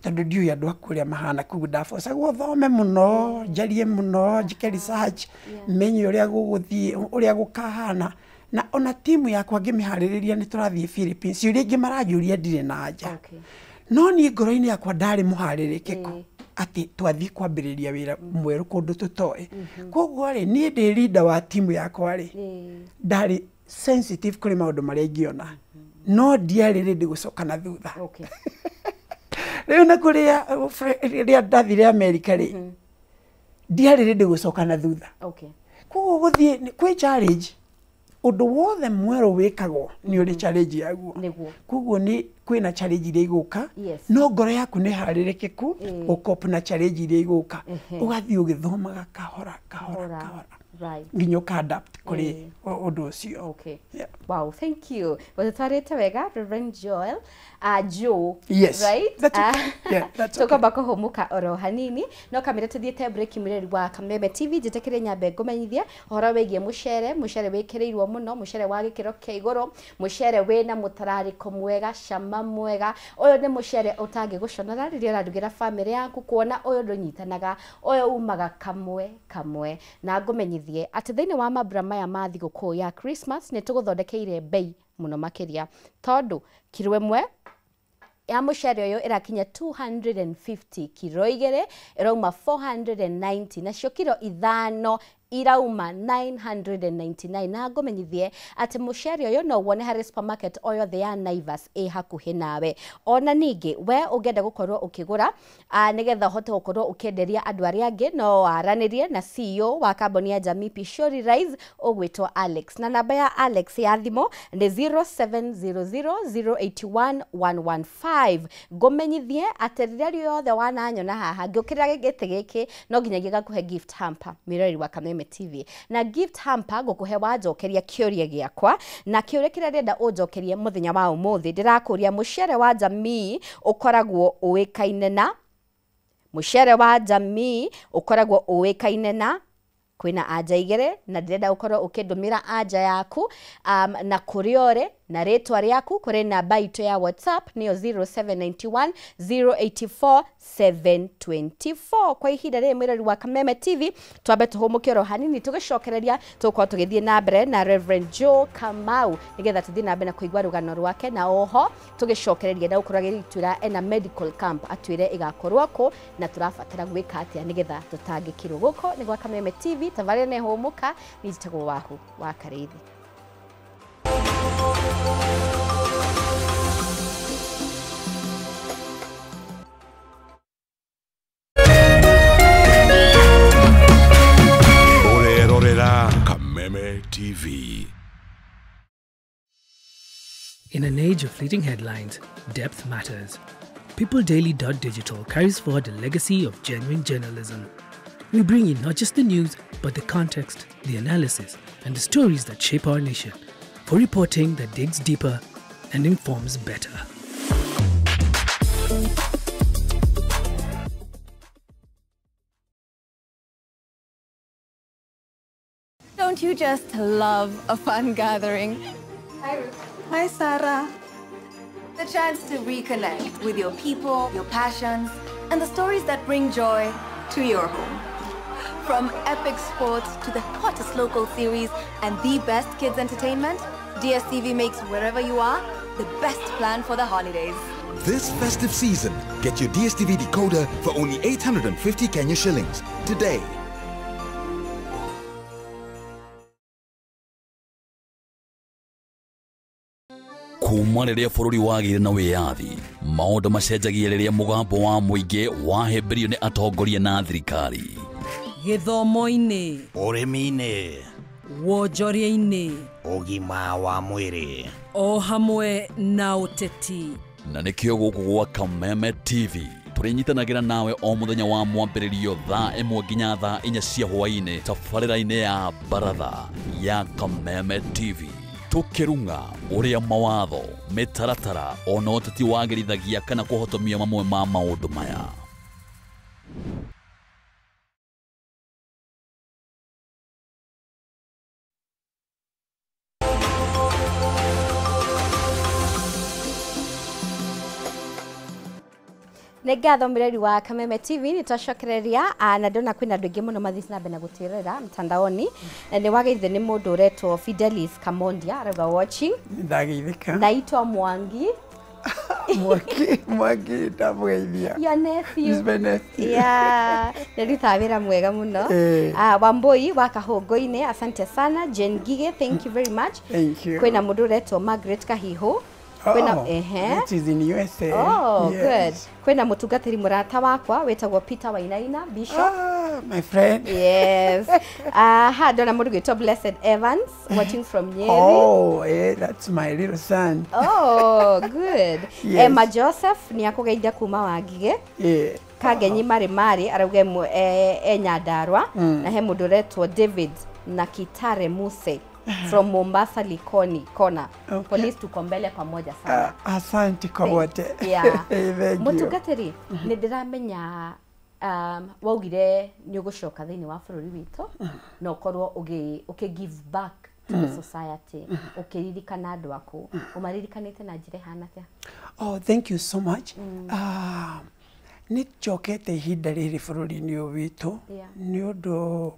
tondũ ndiũĩ andũ a kũrĩa mahana, koguo ndabocagwo thome mũno, njarie mũno, njĩke research, menye ũrĩa gũgũthiĩ, ũrĩa gũkahana. Na ona timu yakwa ngĩmĩharĩrĩria nĩ tũrathiĩ Philippines, ciũria ingĩ maranjũria ndirĩ na anja. No niĩ ngoro-inĩ yakwa ndarĩ mũharĩrĩkĩku atĩ twathiĩ kwambĩrĩria wĩra mwerũ kũndũ tũtoĩ. Koguo rĩ, niĩ ndĩ leader wa timu yakwa rĩ, ndarĩ sensitive kũrĩ maũndũ marĩa ingĩona, no ndiarĩ ready gũcoka na thutha. Rĩu na kũrĩa rĩrĩa ndathire America rĩ, ndiarĩ ready gũcoka na thutha. Koguo gũthiĩ kwĩ challenge, ũndũ wothe mwerũ wĩkagwo nĩ ũrĩ challenge yaguo. Koguo nĩ kwĩna challenge iria igũka, no ngoro yaku nĩ harĩrĩkĩku gũcope na challenge iria igũka, ũgathiĩ ũgĩthomaga kahora kahora kahora nginya ũka adapt kũrĩ ũndũ ũcio.
Wow, thank you. Watũtarĩte wega Reverend Joel, Joe.
Yes.
Right?
That's okay. Yeah, that's okay.
Tũkwamba kũhũmũka oro hanini no kamĩra tũthiĩte break. Mũreri wa Kameme TV, njĩtĩkĩre nyambe ngũmenyithie ũhoro wĩgiĩ mũcere, mũcere wĩkĩrĩirwo mũno, mũcere wa gĩkĩro kĩa igũrũ, mũcere wĩna mũtararĩko mwega, cama mwega. Ũyũ nĩ mũcere ũtangĩgũconora rĩrĩa ũrarugĩra bamĩrĩ yaku, kuona ũyũ ndũnyitanaga, ũyũ umaga kamwe kamwe. Na ngũmenyithie atĩ thĩinĩ wa mambura maya ma thigũkũ ya Christmas nĩ tũgũthondekeire bei mũno makĩria, tondũ kiro ĩmwe ya mũcere ũyũ ĩrakinya 250, kiro 2 ĩrauma 490, nacio kiro 5 irauma 999. Na ngũmenyithie atĩ mũcere ũyũ no wone harĩ supermarket o yothe ya Naivas ĩ hakuhĩ nawe. Ona ningĩ we ũngĩenda gũkorwo ũkĩgũra nĩgetha ũhote gũkorwo ũkĩenderia andũ arĩa angĩ, no waranĩrie na CEO wa kambuni ya Jamii Pishori Rice ũgwĩtwo Alex, na namba ya Alex ya thimũ nĩ 0700081115. Ngũmenyithie atĩ rĩrĩa rĩothe wananyona haha ngĩũkĩrĩra gĩtĩ gĩkĩ, no nginyagia gakũhe gift hamper. Mĩrori wa Kameme Kameme TV. Na gift hamper ngũkũhe wanjokeria kĩũria gĩakwa, na kĩũria kĩrĩa ndĩrenda ũnjokerie mũthenya wa ũmũthĩ, ndĩrakũria mũcere wa jamii ũkoragwo ũĩkaine na, mũcere wa jamii ũkoragwo ũĩkaine na, kwĩna anja igĩrĩ na ndĩrenda ũkorwo ũkĩndũmĩra anja yaku na kũrĩa ũrĩ na rĩtwa rĩaku kũrĩ namba itũ ya WhatsApp nĩyo 0791 084 724. Kwa ihinda rĩrĩ mwĩrori wa Kameme TV, twambe tũhũmũke oro hanini, tũgĩcokereria tũgũkorwo tũgĩthiĩ na mbere na Reverend Joe Kamau nĩgetha tũthiĩ na mbere na kũigua rũgano rwake, na oho tũgĩcokereria na gũkorwo agĩtwĩra ena medical camp atwĩre ĩgakorwo kũ na tũrabatara gwĩka atĩa nĩgetha tũtangĩkĩrwo. Gũkũ nĩ gwa Kameme TV, tabarĩra nĩ hũmũka, niĩ njĩtagwo Wahu wa Karĩithi.
Ũrerorera Kameme TV.
In an age of fleeting headlines, depth matters. PeopleDaily.digital carries forward a legacy of genuine journalism. We bring you not just the news, but the context, the analysis, and the stories that shape our nation, for reporting that digs deeper and informs better.
Don't you just love a fun gathering? Hi, Ruth. Hi, Sarah. The chance to reconnect with your people, your passions, and the stories that bring joy to your home. From epic sports to the hottest local series and the best kids entertainment, DSTV makes wherever you are the best plan for the holidays.
This festive season, get your DSTV decoder for only 850 Kenya shillings today.
Kuma rĩrĩa bũrũri wagĩire na wĩyathi, maũndũ macenjagia rĩrĩa mũgambo wa mũingĩ wahĩmbĩrio nĩ atongoria na thirikari.
Gĩthomo-inĩ,
ũrĩmi-inĩ,
wonjoria-inĩ,
ũgima wa mwĩrĩ,
o hamwe na ũteti.
Na nĩkĩo gũkũ gwa Kameme TV tũrĩnyitanagĩra nawe o mũthenya wa mwambĩrĩrio thaa 1 nginya thaa 4 cia hwaĩ-inĩ tabarĩra-inĩ ya baratha ya Kameme TV. Tũkĩrung'a ũrĩa mawatho, mĩtaratara ona ũteti wagĩrithagia kana kũhotomia mamwe ma maũndũ maya.
Nĩ ngatho mwĩrori wa Kameme TV, nĩ twacokereria na ndona kwĩna andũ aingĩ mũno mathiĩte na mbere na gũtwĩrorera mtandaoni. Na nĩ wageithio nĩ mũndũ ũretwo Fidelis Kamondia arauga watching.
Ndageithĩka.
Naitwa Mwangi.
Mwangi ndamũgeithia.
Your nephew.
He's my nephew.
Yeah, nĩarutaga wĩra mwega mũno. Wambui wa Kahũngũ-inĩ, asante sana. Jane Ngige, thank you very much.
Thank you.
Kwĩna mũndũ ũretwo Margaret Kahihu.
Oh, it is in USA.
Oh,
yes.
Good. Kwĩna mũtungatĩri mũrata wakwa wĩtagwo Peter Wainaina Bishop.
Ah, my friend.
Yes. Ha ndona mũndũ gwĩtwo Blessed Evans watching from Nyeri.
Oh, yeah, that's my little son.
Oh, good.
Yes.
Emma Joseph nĩ akũgeithia kuma Wangige.
Yeah.
Kangenyi Marĩ Marĩ arauga e Nyandarua. Na he mũndũ ũretwo David Nakitare Muse from Mombasa Likoni Kona.
Okay.
Police tuko mbele pamoja sana.
Asante kwa wote.
Yeah.
Thank you.
Mũtungatĩri, nĩ ndĩramenya waugire nĩ ũgũcoka thĩinĩ wa bũrũri witũ na ũkorwo ũkĩ give back to the society, ũkĩririkana andũ aku, ũmaririkanĩte na njĩra ĩhana atĩa?
Oh, thank you so much. Nĩ njokete ihinda rĩrĩ bũrũri-inĩ ũyũ witũ nĩ ũndũ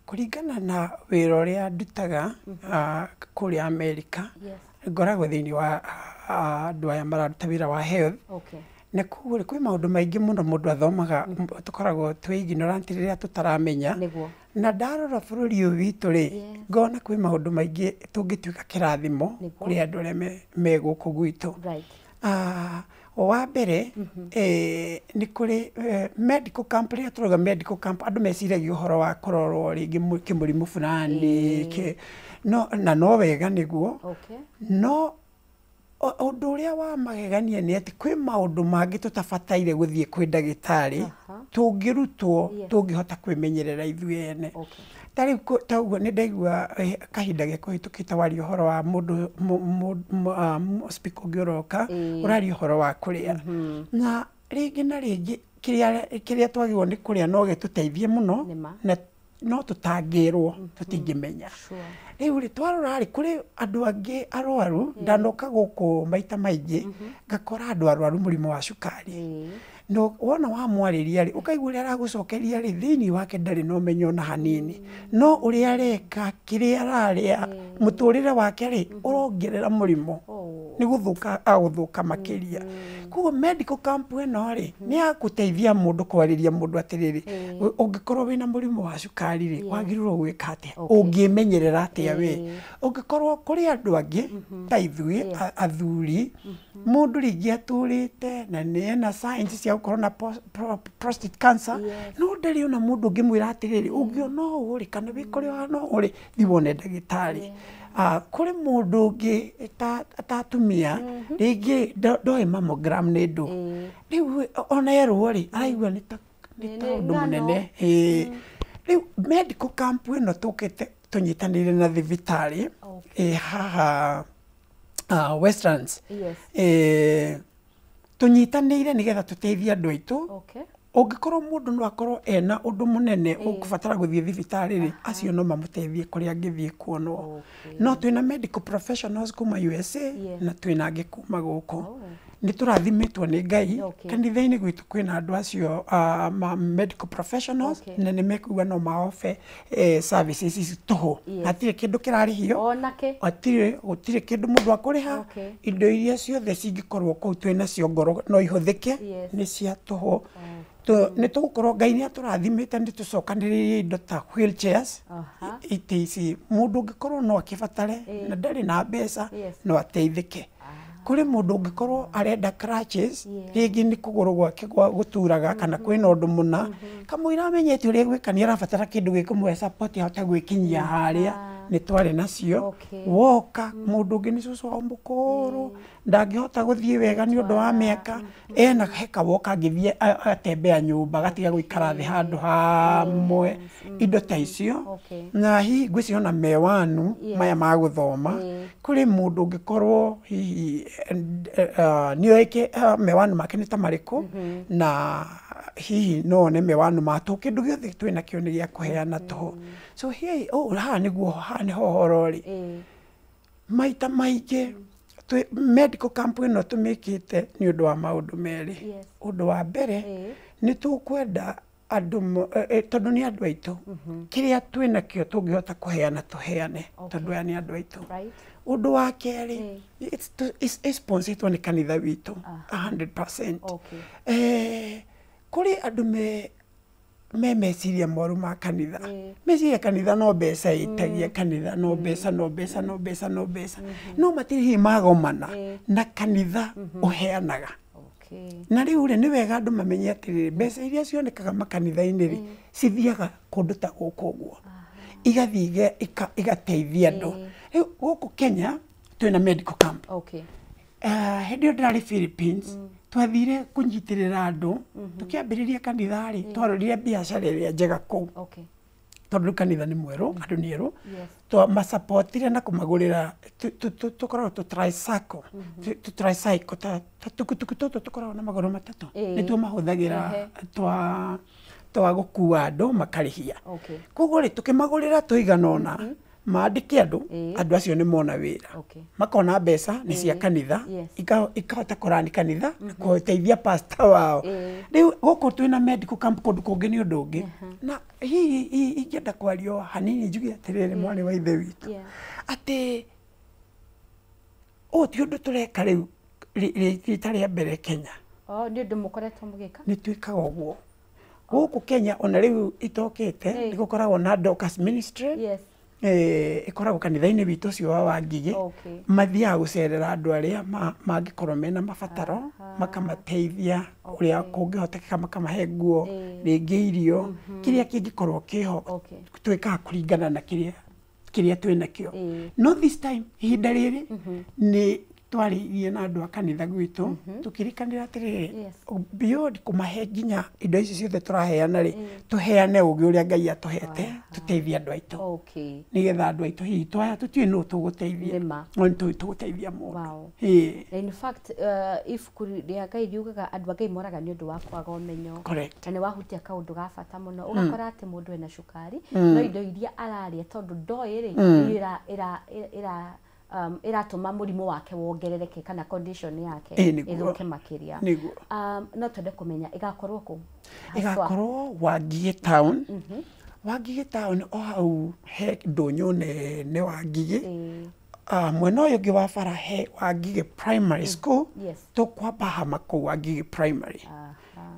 kũringana na wĩra ũrĩa ndutaga kũrĩa Amerika.
Yes.
Ngoragwo thĩinĩ wa andũ aya mararuta wĩra wa health.
Okay.
Na koguo kwĩ maũndũ maingĩ mũno mũndũ athomaga, tũkoragwo twĩ ignorant rĩrĩa tũtaramenya.
Nĩguo.
Na ndarora bũrũri ũyũ witũ rĩ, ngona kwĩ maũndũ maingĩ tũngĩtuĩka kĩrathimo kũrĩ andũ arĩa me gũkũ gwitũ.
Right.
Wa mbere nĩ kũrĩ medical camp. Rĩrĩa tũrauga medical camp andũ meciragia ũhoro wa kũrorwo rĩngĩ kĩmũrimũ fulani, no na no wega nĩguo.
Okay.
No ũndũ ũrĩa wa magegania nĩ atĩ kwĩ maũndũ mangĩ tũtabataire gũthiĩ kwĩ ndagĩtarĩ Tũngĩrutwo tũngĩhota kwĩmenyerera ithuĩ ene. Ta rĩu ta ũguo nĩ ndaigua kahinda gekũhĩtũkĩte waria ũhoro wa mũndũ speaker ũngĩ ũroka ũraria ũhoro wa kũrĩa na rĩngĩ na rĩngĩ kĩrĩa twagĩrĩirwo nĩ kũrĩa no gĩtũteithie mũno na no tũtangĩrwo tũtingĩmenya. Rĩu rĩ twarora rĩ kũrĩ andũ angĩ arwaru ndanoka gũkũ maita maingĩ ngakora andũ arwaru mũrimũ wa cukari no wona wamwarĩria rĩ ũkaigua ũrĩa aragũcokeria rĩ thĩinĩ wake ndarĩ na ũmenyo na hanini no ũrĩa areka kĩrĩa ararĩa mũtũrĩre wake rĩ ũrongerera mũrimũ nĩ gũthũka agũthũka makĩria. Koguo medical camp ĩno rĩ nĩ ya gũteithia mũndũ kwarĩria mũndũ atĩrĩrĩ ũngĩkorwo wĩna mũrimũ wa cukari rĩ wagĩrĩirwo gwĩka atĩa ũngĩmenyerera atĩa we ũngĩkorwo kũrĩ andũ angĩ ta ithuĩ athuri mũndũ rĩngĩ atũrĩte na nĩ ena signs cia gũkorwo na prostate cancer no ndarĩ ona mũndũ ũngĩmwĩra atĩrĩrĩ ũngĩona ũũ rĩ kana wĩkore ũhana ũũ rĩ thiĩ wone ndagĩtarĩ. Kũrĩ mũndũ ũngĩ ta atumia rĩngĩ ndoĩ mammogram nĩ ndũ rĩu ona erwo rĩ araigua nĩ ta ũndũ mũnene. Rĩu medical camp ĩno tũkĩte tũnyitanĩire na thibitarĩ haha Westlands tũnyitanĩire nĩgetha tũteithie andũ aitũ. Ũngĩkorwo mũndũ no akorwo ena ũndũ mũnene ũkũbatara gũthiĩ thibitarĩ rĩ acio no mamũteithie kũrĩa angĩthiĩ kuonwo. No twĩna medical professionals kuma USA na twĩna angĩ kuma gũkũ. Nĩ tũrathimĩtwo nĩ Ngai kanitha-inĩ gwitũ kwĩna andũ acio medical professionals na nĩ mekuga no maofe services ici tũhũ hatirĩ kĩndũ kĩrarĩhio gũtirĩ kĩndũ mũndũ akũrĩha indo iria ciothe cingĩkorwo kũu twĩnacio ngoro no ihũthĩke nĩ cia tũhũ. Nĩ tũgũkorwo Ngai nĩ atũrathimĩte nĩ tũcokanĩrĩrie indo ta wheelchairs itĩ ici mũndũ ũngĩkorwo no akĩbatare na ndarĩ na mbeca no ateithĩke. Kũrĩ mũndũ ũngĩkorwo arenda crutches rĩngĩ nĩ kũgũrũ gwake gũturaga kana kwĩna ũndũ mũna kamũira amenyete ũrĩa gwĩka nĩ arabatara kĩndũ gĩkũmũhe support ahote gwĩkinyia harĩa nĩ twarĩ nacio. Woka mũndũ ũngĩ nĩ cũcũ wao mũkũrũ ndangĩhota gũthiĩ wega nĩ ũndũ wa mĩaka ena heka woka angĩthiĩ atembea nyũmba gatiga gũikara thĩ handũ hamwe indo ta icio. Na hihi ngwĩciria ona mewanu maya ma gũthoma kũrĩ mũndũ ũngĩkorwo hihi nĩoĩ mewanu make nĩ ta marĩkũ na hihi no one mewanu ma tũhũ kĩndũ gĩothe twĩnakĩo nĩ gĩa kũheana tũhũ. So hihi haha nĩguo haha nĩho ũhoro rĩ maita maingĩ medical camp ĩno tũmĩkĩte nĩ ũndũ wa maũndũ merĩ. Ũndũ wa mbere nĩ tũkwenda andũ tondũ nĩ andũ aitũ kĩrĩa twĩnakĩo tũngĩhota kũheana tũheane tondũ aya nĩ andũ aitũ. Ũndũ wa kerĩ ĩsponsetwo nĩ kanitha witũ 100%. Kũrĩ andũ me meciria moru ma kanitha meciria kanitha no mbeca ĩtagia kanitha no mbeca no mbeca no mbeca no mbeca no matirĩ hihi magomana na kanitha ũheanaga. Na rĩu rĩ nĩ wega andũ mamenye atĩrĩrĩ mbeca iria cionekaga makanitha-inĩ rĩ cithiaga kũndũ ta gũkũ ũguo igathiĩ igateithia andũ. Rĩu gũkũ Kenya twĩna medical camp. Hĩndĩ ĩyo ndĩrarĩ Philippines twathire kũnyitĩrĩra andũ tũkĩambĩrĩria kanitha rĩ twarorire biacara ĩrĩa njega kũu tondũ rĩu kanitha nĩ mwerũ andũ nĩ erũ twamasapotire na kũmagũrĩra tũkoragwo tũ tricycle ta tukutuku tũtũ tũkoragwo na magũrũ matatũ nĩtuo mahũthagĩra twa gũkua andũ makarĩhia. Koguo rĩ tũkĩmagũrĩra tũigana ũna mandĩke andũ andũ acio nĩ mona wĩra makona mbeca nĩ cia kanitha ikahota kũrani kanitha na kũteithia pastor wao. Rĩu gũkũ twĩna medical camp kũndũ kũngĩ nĩ ũndũ ũngĩ na hihi ingĩenda kwario hanini njuge atĩrĩrĩ mwarĩ wa ithe witũ atĩ ũũ ti ũndũ tũreka rĩu rita rĩa mbere Kenya.
Nĩ ũndũ mũkoretwo mũgĩka?
Nĩ twĩkaga ũguo gũkũ Kenya ona rĩu itokĩte nĩ gũkoragwo na Dorcas Ministry ĩkoragwo kanitha-inĩ witũ ũcio wa Wangigĩ mathiaga gũcerera andũ arĩa mangĩkorwo mena mabataro makamateithia ũrĩa kũngĩhotekeka makamahe nguo rĩngĩ irio kĩrĩa kĩngĩkorwo kĩho twĩkaga kũringana na kĩrĩa twĩnakĩo. No this time ihinda rĩrĩ nĩ Twaririe na andũ a kanitha gwitũ, tũkĩrĩkanĩra atĩrĩrĩ, beyond kũmahe nginya indo ici ciothe tũraheana rĩ, tũheane ũgĩ ũrĩa Ngai atũhete, tũteithie andũ aitũ. Nĩgetha andũ aitũ hihi twaya tũtiũĩ nũ tũgũteithia. No nĩ tũgũteithia mũndũ.
In fact, ibuku rĩa Ngai riugaga andũ a Ngai moraga nĩ ũndũ wa kwaga ũmenyo. Na nĩ wahutia kaũndũ ga bata mũno. Ũgakora atĩ mũndũ ena cukari, no indo iria ararĩa tondũ ndoĩ rĩ, iratũma mũrimũ wake wongerereke kana condition yake ĩthũke makĩria. No twende kũmenya ĩgakorwo kũ?
Ĩgakorwo Wangigĩ town. Wangigĩ town o hau he ndũnyũ nene Wangigĩ. Mwena ũyũ ũngĩ wa bara he Wangigĩ Primary School. Tũkwamba hama kũu Wangigĩ Primary.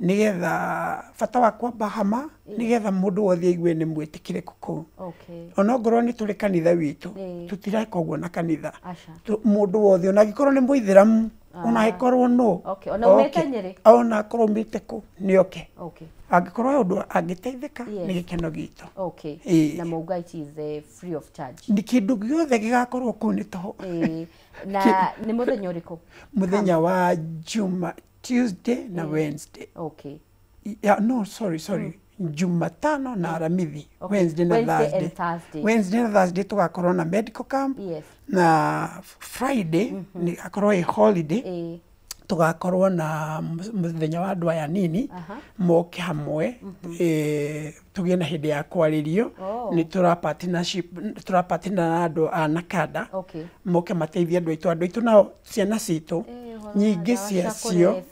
Nĩgetha bata wa kwamba hama, nĩgetha mũndũ wothe aigue nĩ mwĩtĩkĩrĩku kũu. Ona ongorwo nĩ tũrĩ kanitha witũ, tũtireka ũguo na kanitha. Mũndũ wothe ona angĩkorwo nĩ mũithĩramu, ona angĩkorwo nũ,
Ona umĩte Nyĩrĩ,
ona akorwo umĩte kũ, nĩ oke. Angĩkorwo ũndũ angĩteithĩka, nĩ gĩkeno gitũ.
Na mauga it is free of charge.
Nĩ kĩndũ gĩothe gĩgakorwo kũu nĩ tũhũ.
Na nĩ mũthenya ũrĩkũ?
Mũthenya wa Juma, Tuesday na Wednesday. Yeah, no, sorry. Jumatano na Aramithi. Wednesday na Thursday. Wednesday na Thursday tugakorwo na medical camp. Na Friday ni akorwo a holiday. Tugakorwo na muthenya wa andũ aya nini moke hamwe, tũgĩe na hĩndĩ ya kwarĩrio. Nĩ tũra partnership, tũra partner na andũ a Nakada. Moke mateithie andũ aitũ, andũ aitũ nao ciana citũ nyingĩ ciacio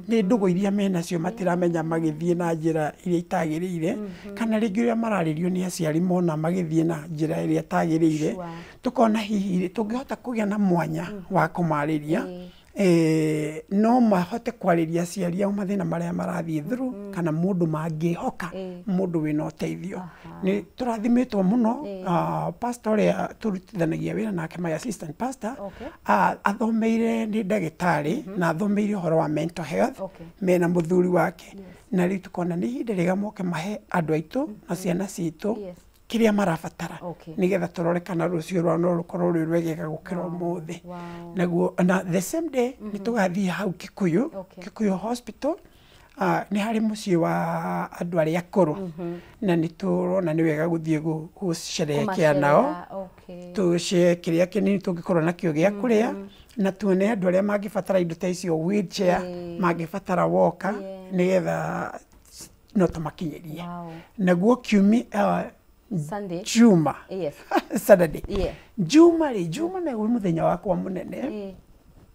nĩ ndũgũ iria menacio matiramenya magĩthiĩ na njĩra iria itagĩrĩire, kana rĩngĩ ũrĩa mararĩrio nĩ aciari mona magĩthiĩ na njĩra ĩrĩa ĩtagĩrĩire. Tũkona hihi tũngĩhota kũgĩa na mwanya wa kũmarĩria, no mahote kwarĩria aciari ao mathĩna marĩa marathiĩ through, kana mũndũ mangĩhoka, mũndũ wĩna ũteithio. Nĩ tũrathimĩtwo mũno. Pastor ũrĩa tũrutithanagia wĩra nake, my assistant pastor, athomeire nĩ ndagĩtarĩ na athomeire ũhoro wa mental health, mena mũthuri wake. Na rĩu tũkona nĩ ihinda rĩega moke mahe andũ aitũ na ciana citũ kĩrĩa marabatara, nĩgetha tũrore kana rũciũ rwao no rũkorwo rwĩ rwegega gũkĩra ũmũthĩ. Naguo na the same day nĩ tũgathiĩ hau Kikuyu, Kikuyu Hospital. Nĩ harĩ mũciĩ wa andũ arĩa akũrũ, na nĩ tũrona nĩ wega gũthiĩ gũcerehekea nao, tũcee kĩrĩa kĩnini tũngĩkorwo nakĩo gĩa kũrĩa, na tuone andũ arĩa mangĩbatara indo ta icio, wheelchair, mangĩbatara walker, nĩgetha no tũmakinyĩrie. Naguo kiumia,
Sunday.
Juma. Saturday. Juma rĩ, Juma naguo mũthenya wakwa mũnene.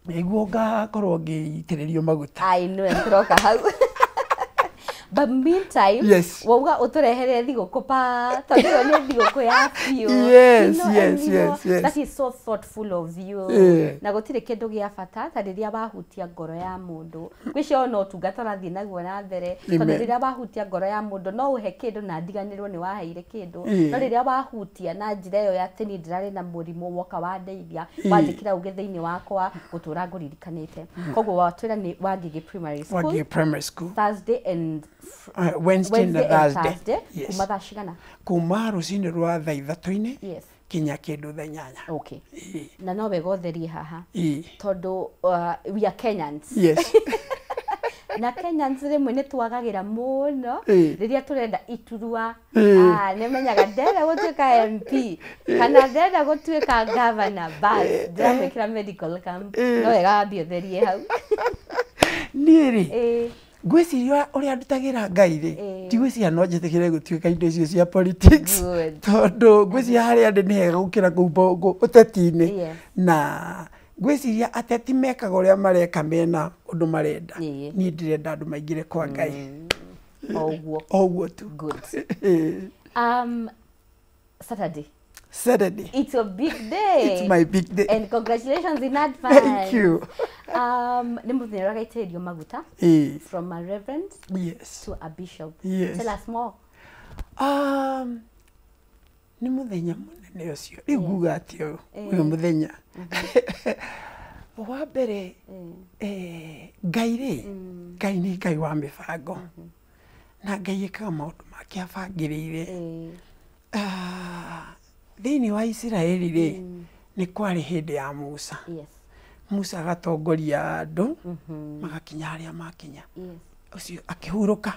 Nĩguo ngakorwo ngĩitĩrĩrio maguta.
I know, tũroka hau. But meantime, wauga ũtũrehere thigũkũ pa, tondũ ĩyo nĩ thigũkũ ya biũ.
Yes.
That is so thoughtful of you. Na gũtirĩ kĩndũ gĩa bata ta rĩrĩa wahutia ngoro ya mũndũ. Ngwĩciria ona ũtungata ũrathiĩ naguo na mbere, tondũ rĩrĩa wahutia ngoro ya mũndũ no ũhe kĩndũ na ndiganĩrwo nĩ waheire kĩndũ. No rĩrĩa wahutia na njĩra ĩyo ya atĩ niĩ ndĩrarĩ na mũrimũ woka wandeithia, wanjĩkĩra ũgĩ thĩinĩ wakwa, gũtũra ngũririkanĩte. Koguo watwĩra nĩ Wangigĩ Primary School.
Wangigĩ Primary School.
Thursday and
Wednesday na Thursday.
Kuma thaa cigana?
Kuma rũcinĩ rwa thaa ithatũ-inĩ kinya kĩndũ thaa inyanya.
Na no wega ũtherie haha, tondũ we are Kenyans. Na Kenyans rĩmwe nĩ twagagĩra mũno rĩrĩa tũrenda iturwa. Nĩ menyaga ndĩrenda gũtuĩka MP kana ndĩrenda gũtuĩka governor, bas ndĩramwĩkĩra medical camp. No wega wambie ũtherie hau.
Niĩ rĩ, ngwĩciria ũrĩa ndutagĩra Ngai rĩ, ndigwĩciria no njĩtĩkĩre gũtuĩka indo icio cia politics, tondũ ngwĩciria harĩa ndĩ nĩ hega gũkĩra kũu ũteti-inĩ. Na ngwĩciria ateti mekaga ũrĩa mareka mena ũndũ marenda. Niĩ ndĩrenda andũ maingĩre kwa Ngai.
O
ũguo tu.
Saturday.
Saturday.
It's a big day.
It's my big day.
And congratulations in advance.
Thank you.
Nĩ mũthenya ũragaitĩrĩrio maguta. From a reverend to a bishop. Tell us more.
Nĩ mũthenya mũnene ũcio. Rĩu nguga atĩ ũyũ mũthenya. Wa mbere, Ngai rĩ, Ngai nĩ Ngai wa mĩbango. Na Ngai ĩkaga maũndũ make abangĩrĩire. Thĩinĩ wa Isiraeli rĩ, nĩ kwarĩ hĩndĩ ya Musa. Musa agatongoria andũ magakinya harĩa makinya. Ũcio akĩhurũka.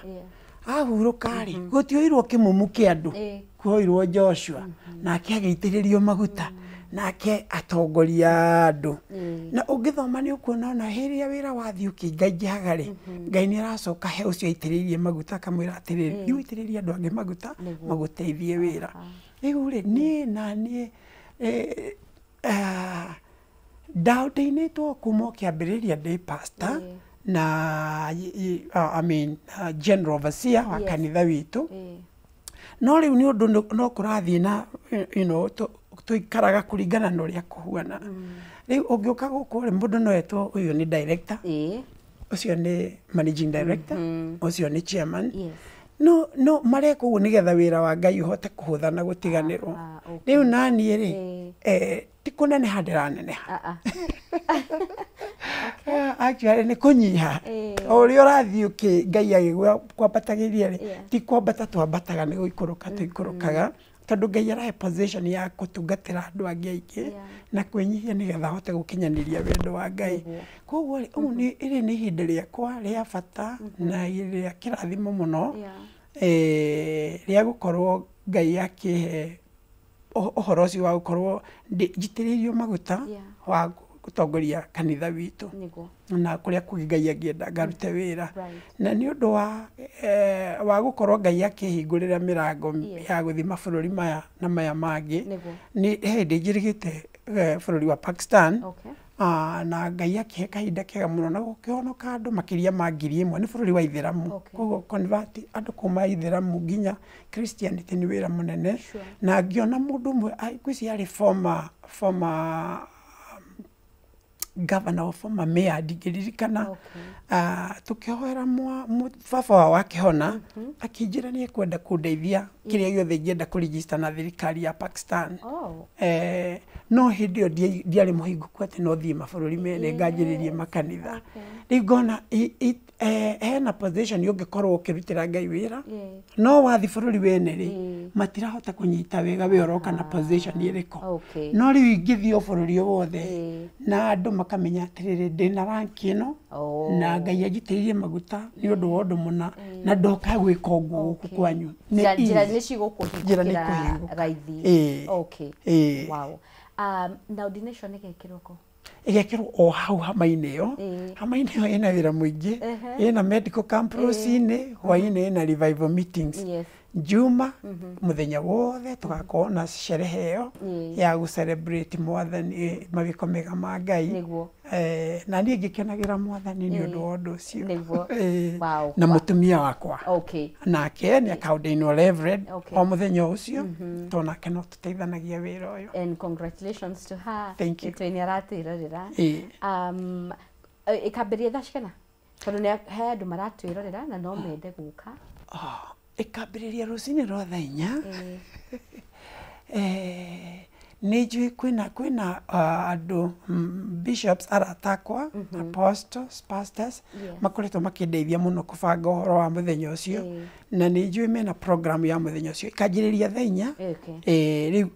Ahurũka rĩ, gũtioirwo kĩmumu kĩa andũ, kuoirwo Joshua, nake agĩitĩrĩrio maguta, nake atongoria andũ. Na ũngĩthoma nĩ ũkuona ona hĩrĩa wĩra wathiĩ ũkĩingaingĩhaga rĩ, Ngai nĩ aracoka he ũcio aitĩrĩirie maguta akamwĩra atĩrĩrĩ, thiĩ ũitĩrĩrie andũ angĩ maguta magũteithie wĩra. Rĩu rĩ, niĩ na niĩ ndaũndĩinĩtwo kuma o kĩambĩrĩria ndĩ pastor na I mean general overseer wa kanitha witũ. No rĩu nĩ ũndũ no kũrathiĩ na you know tũikaraga kũringana na ũrĩa kũhuana. Rĩu ũngĩũka gũkũ rĩ, mũndũ no etwo ũyũ nĩ director, ũcio nĩ managing director, ũcio nĩ chairman. No mareka ũguo nĩgetha wĩra wa Ngai ũhote kũhũtha na gũtiganĩrwo. Rĩu naniĩ rĩ, ti kũneneha ndĩraneneha. Actually nĩ kũnyiha. O ũrĩa ũrathiĩ ũkĩ Ngai agĩkwambatagĩria rĩ, ti kwambata twambataga, nĩ gũikũrũka tũikũrũkaga, tondũ Ngai arahe position ya gũtungatĩra andũ angĩ aingĩ na kwĩnyihia nĩgetha ahote gũkinyanĩria wendo wa Ngai. Koguo rĩ, ũũ nĩ ĩrĩ nĩ ihinda rĩakwa rĩa bata na rĩa kĩrathimo mũno, rĩa gũkorwo Ngai akĩhe ũhoro ũcio wa gũkorwo njitĩrĩirio maguta wa gũtongoria kanitha witũ na kũrĩa kũngĩ Ngai angĩenda ngarute wĩra. Na nĩ ũndũ wa gũkorwo Ngai akĩhingũrĩra mĩrango ya gũthiĩ mabũrũri maya na maya mangĩ, nĩ hĩndĩ njĩrĩgĩte bũrũri wa Pakistan, na Ngai akĩhe kahinda kega mũno na gũkĩhonoka andũ makĩria ma 1,000. Nĩ bũrũri wa Ithĩramu, koguo convert andũ kuma Ithĩramu nginya Christianity nĩ wĩra mũnene. Na ngĩona mũndũ ũmwe ngwĩciria arĩ former governor or former mayor, ndingĩririkana, tũkĩhoera baba wao akĩhona, akĩnjĩra nĩ ekwenda kũndeithia kĩrĩa gĩothe ingĩenda kũregister na thirikari ya Pakistan. No hĩndĩ ĩyo ndiarĩ mũhingũku atĩ no thiĩ mabũrũri mene nganjĩrĩrie makanitha. Rĩu ngona hena position ũngĩkorwo ũkĩrutĩra Ngai wĩra, no wathiĩ bũrũri wene rĩ, matirahota kũnyita wega we ũroka na position ĩrĩkũ. No rĩu ingĩthiĩ o bũrũri o wothe na andũ makamenya atĩrĩrĩ, ndĩna rank ĩno na Ngai anjitĩrĩirie maguta nĩ ũndũ wa ũndũ mũna, na ndoka gwĩka ũguo gũkũ kwanyu.
Njĩra nĩ cigũkũhingũkĩra raithi. Wow. Na ordination ĩgekĩrwo kũ?
Ĩgekĩrwo o hau hama-inĩ ĩyo. Hama-inĩ ĩyo ĩna wĩra mũingĩ, ĩna medical camp rũcinĩ, hwaĩ-inĩ ĩna revival meetings. Juma mũthenya wothe tũgakorwo na sherehe ĩyo ya gũ celebrate Mwathani, mawĩko mega ma Ngai. Na niĩ ngĩkenagĩra Mwathani nĩ ũndũ wa ũndũ ũcio. Na mũtumia wakwa nake nĩ akaordainwo reverend o mũthenya ũcio, tondũ nake no tũteithanagia wĩra ũyũ.
And congratulations to her.
Thank you.
Nĩ aratwĩrorera. Ĩkambĩrĩria thaa cigana? Tondũ he andũ maratwĩrorera na no mende gũka.
Ĩkambĩrĩria rũcinĩ rwa thaa 4. Nĩ njũĩ kwĩna andũ bishops arata akwa, apostles, pastors, makoretwo makĩndeithia mũno kũbanga ũhoro wa mũthenya ũcio, na nĩ njũĩ mena program ya mũthenya ũcio ĩkanjĩrĩria thaa 4. Rĩu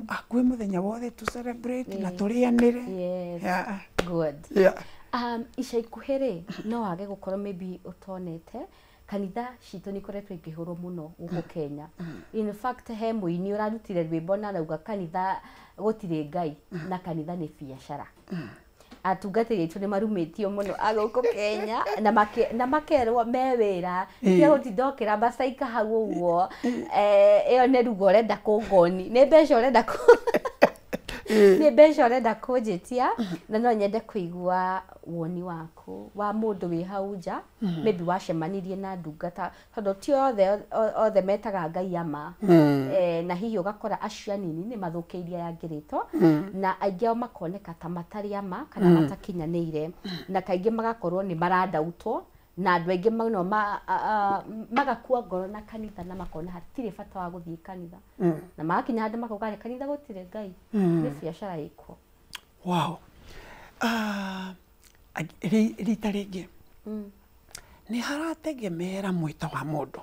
hakuhĩ mũthenya wothe tũ celebrate na tũrĩanĩre.
Good. Ica ikuhĩ rĩ, no wage gũkorwo maybe ũtonete kanitha citũ nĩ ikoretwo ikĩhũrwo mũno gũkũ Kenya. In fact, he mũini ũrarutire rwĩmbo na arauga kanitha gũtirĩ Ngai na kanitha nĩ biacara. Atungatĩri aitũ nĩ marumĩtio mũno a gũkũ Kenya na makerwo me wĩra, tiga gũtinda ũkĩrambacaika hau ũguo, ĩyo nĩ ruga ũrenda kũngoni, nĩ mbeca ũrenda nĩ mbeca ũrenda kũnjĩtia. Na no nyende kũigua woni waku wa mũndũ wĩ hau nja, maybe wacemanirie na ndungata, tondũ ti othe metaga Ngai ama, na hihi ũgakora acio anini nĩ mathũkĩirie aya angĩ rĩtwa, na aingĩ ao makoneka ta matarĩ ama kana matakinyanĩire, na kaingĩ magakorwo nĩ marandautwo na andũ aingĩ mũno magakua ngoro na kanitha na makona hatirĩ bata wa gũthiĩ kanitha, na magakinya handũ makauga kanitha gũtirĩ Ngai, nĩ biacara ĩkuo.
Wow. Rita rĩngĩ nĩ harategemera mwĩto wa mũndũ.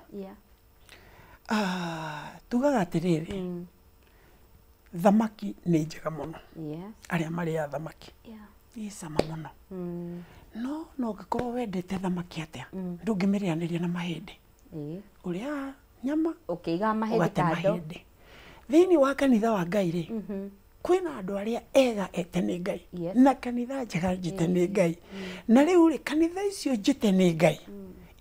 Tugaga atĩrĩrĩ, thamaki nĩ njega mũno, arĩa marĩaga thamaki. Ĩ cama mũno. No no ũngĩkorwo wendete thamaki atĩa, ndũngĩmĩrĩanĩria na mahĩndĩ. Ũrĩaga nyama,
ũkĩigaga mahĩndĩ
ũgate
kando.
Mahĩndĩ. Thĩinĩ wa kanitha wa Ngai rĩ, kwĩna andũ arĩa ega ete nĩ Ngai na kanitha njega njĩte nĩ Ngai. Na rĩu rĩ, kanitha icio njĩte nĩ Ngai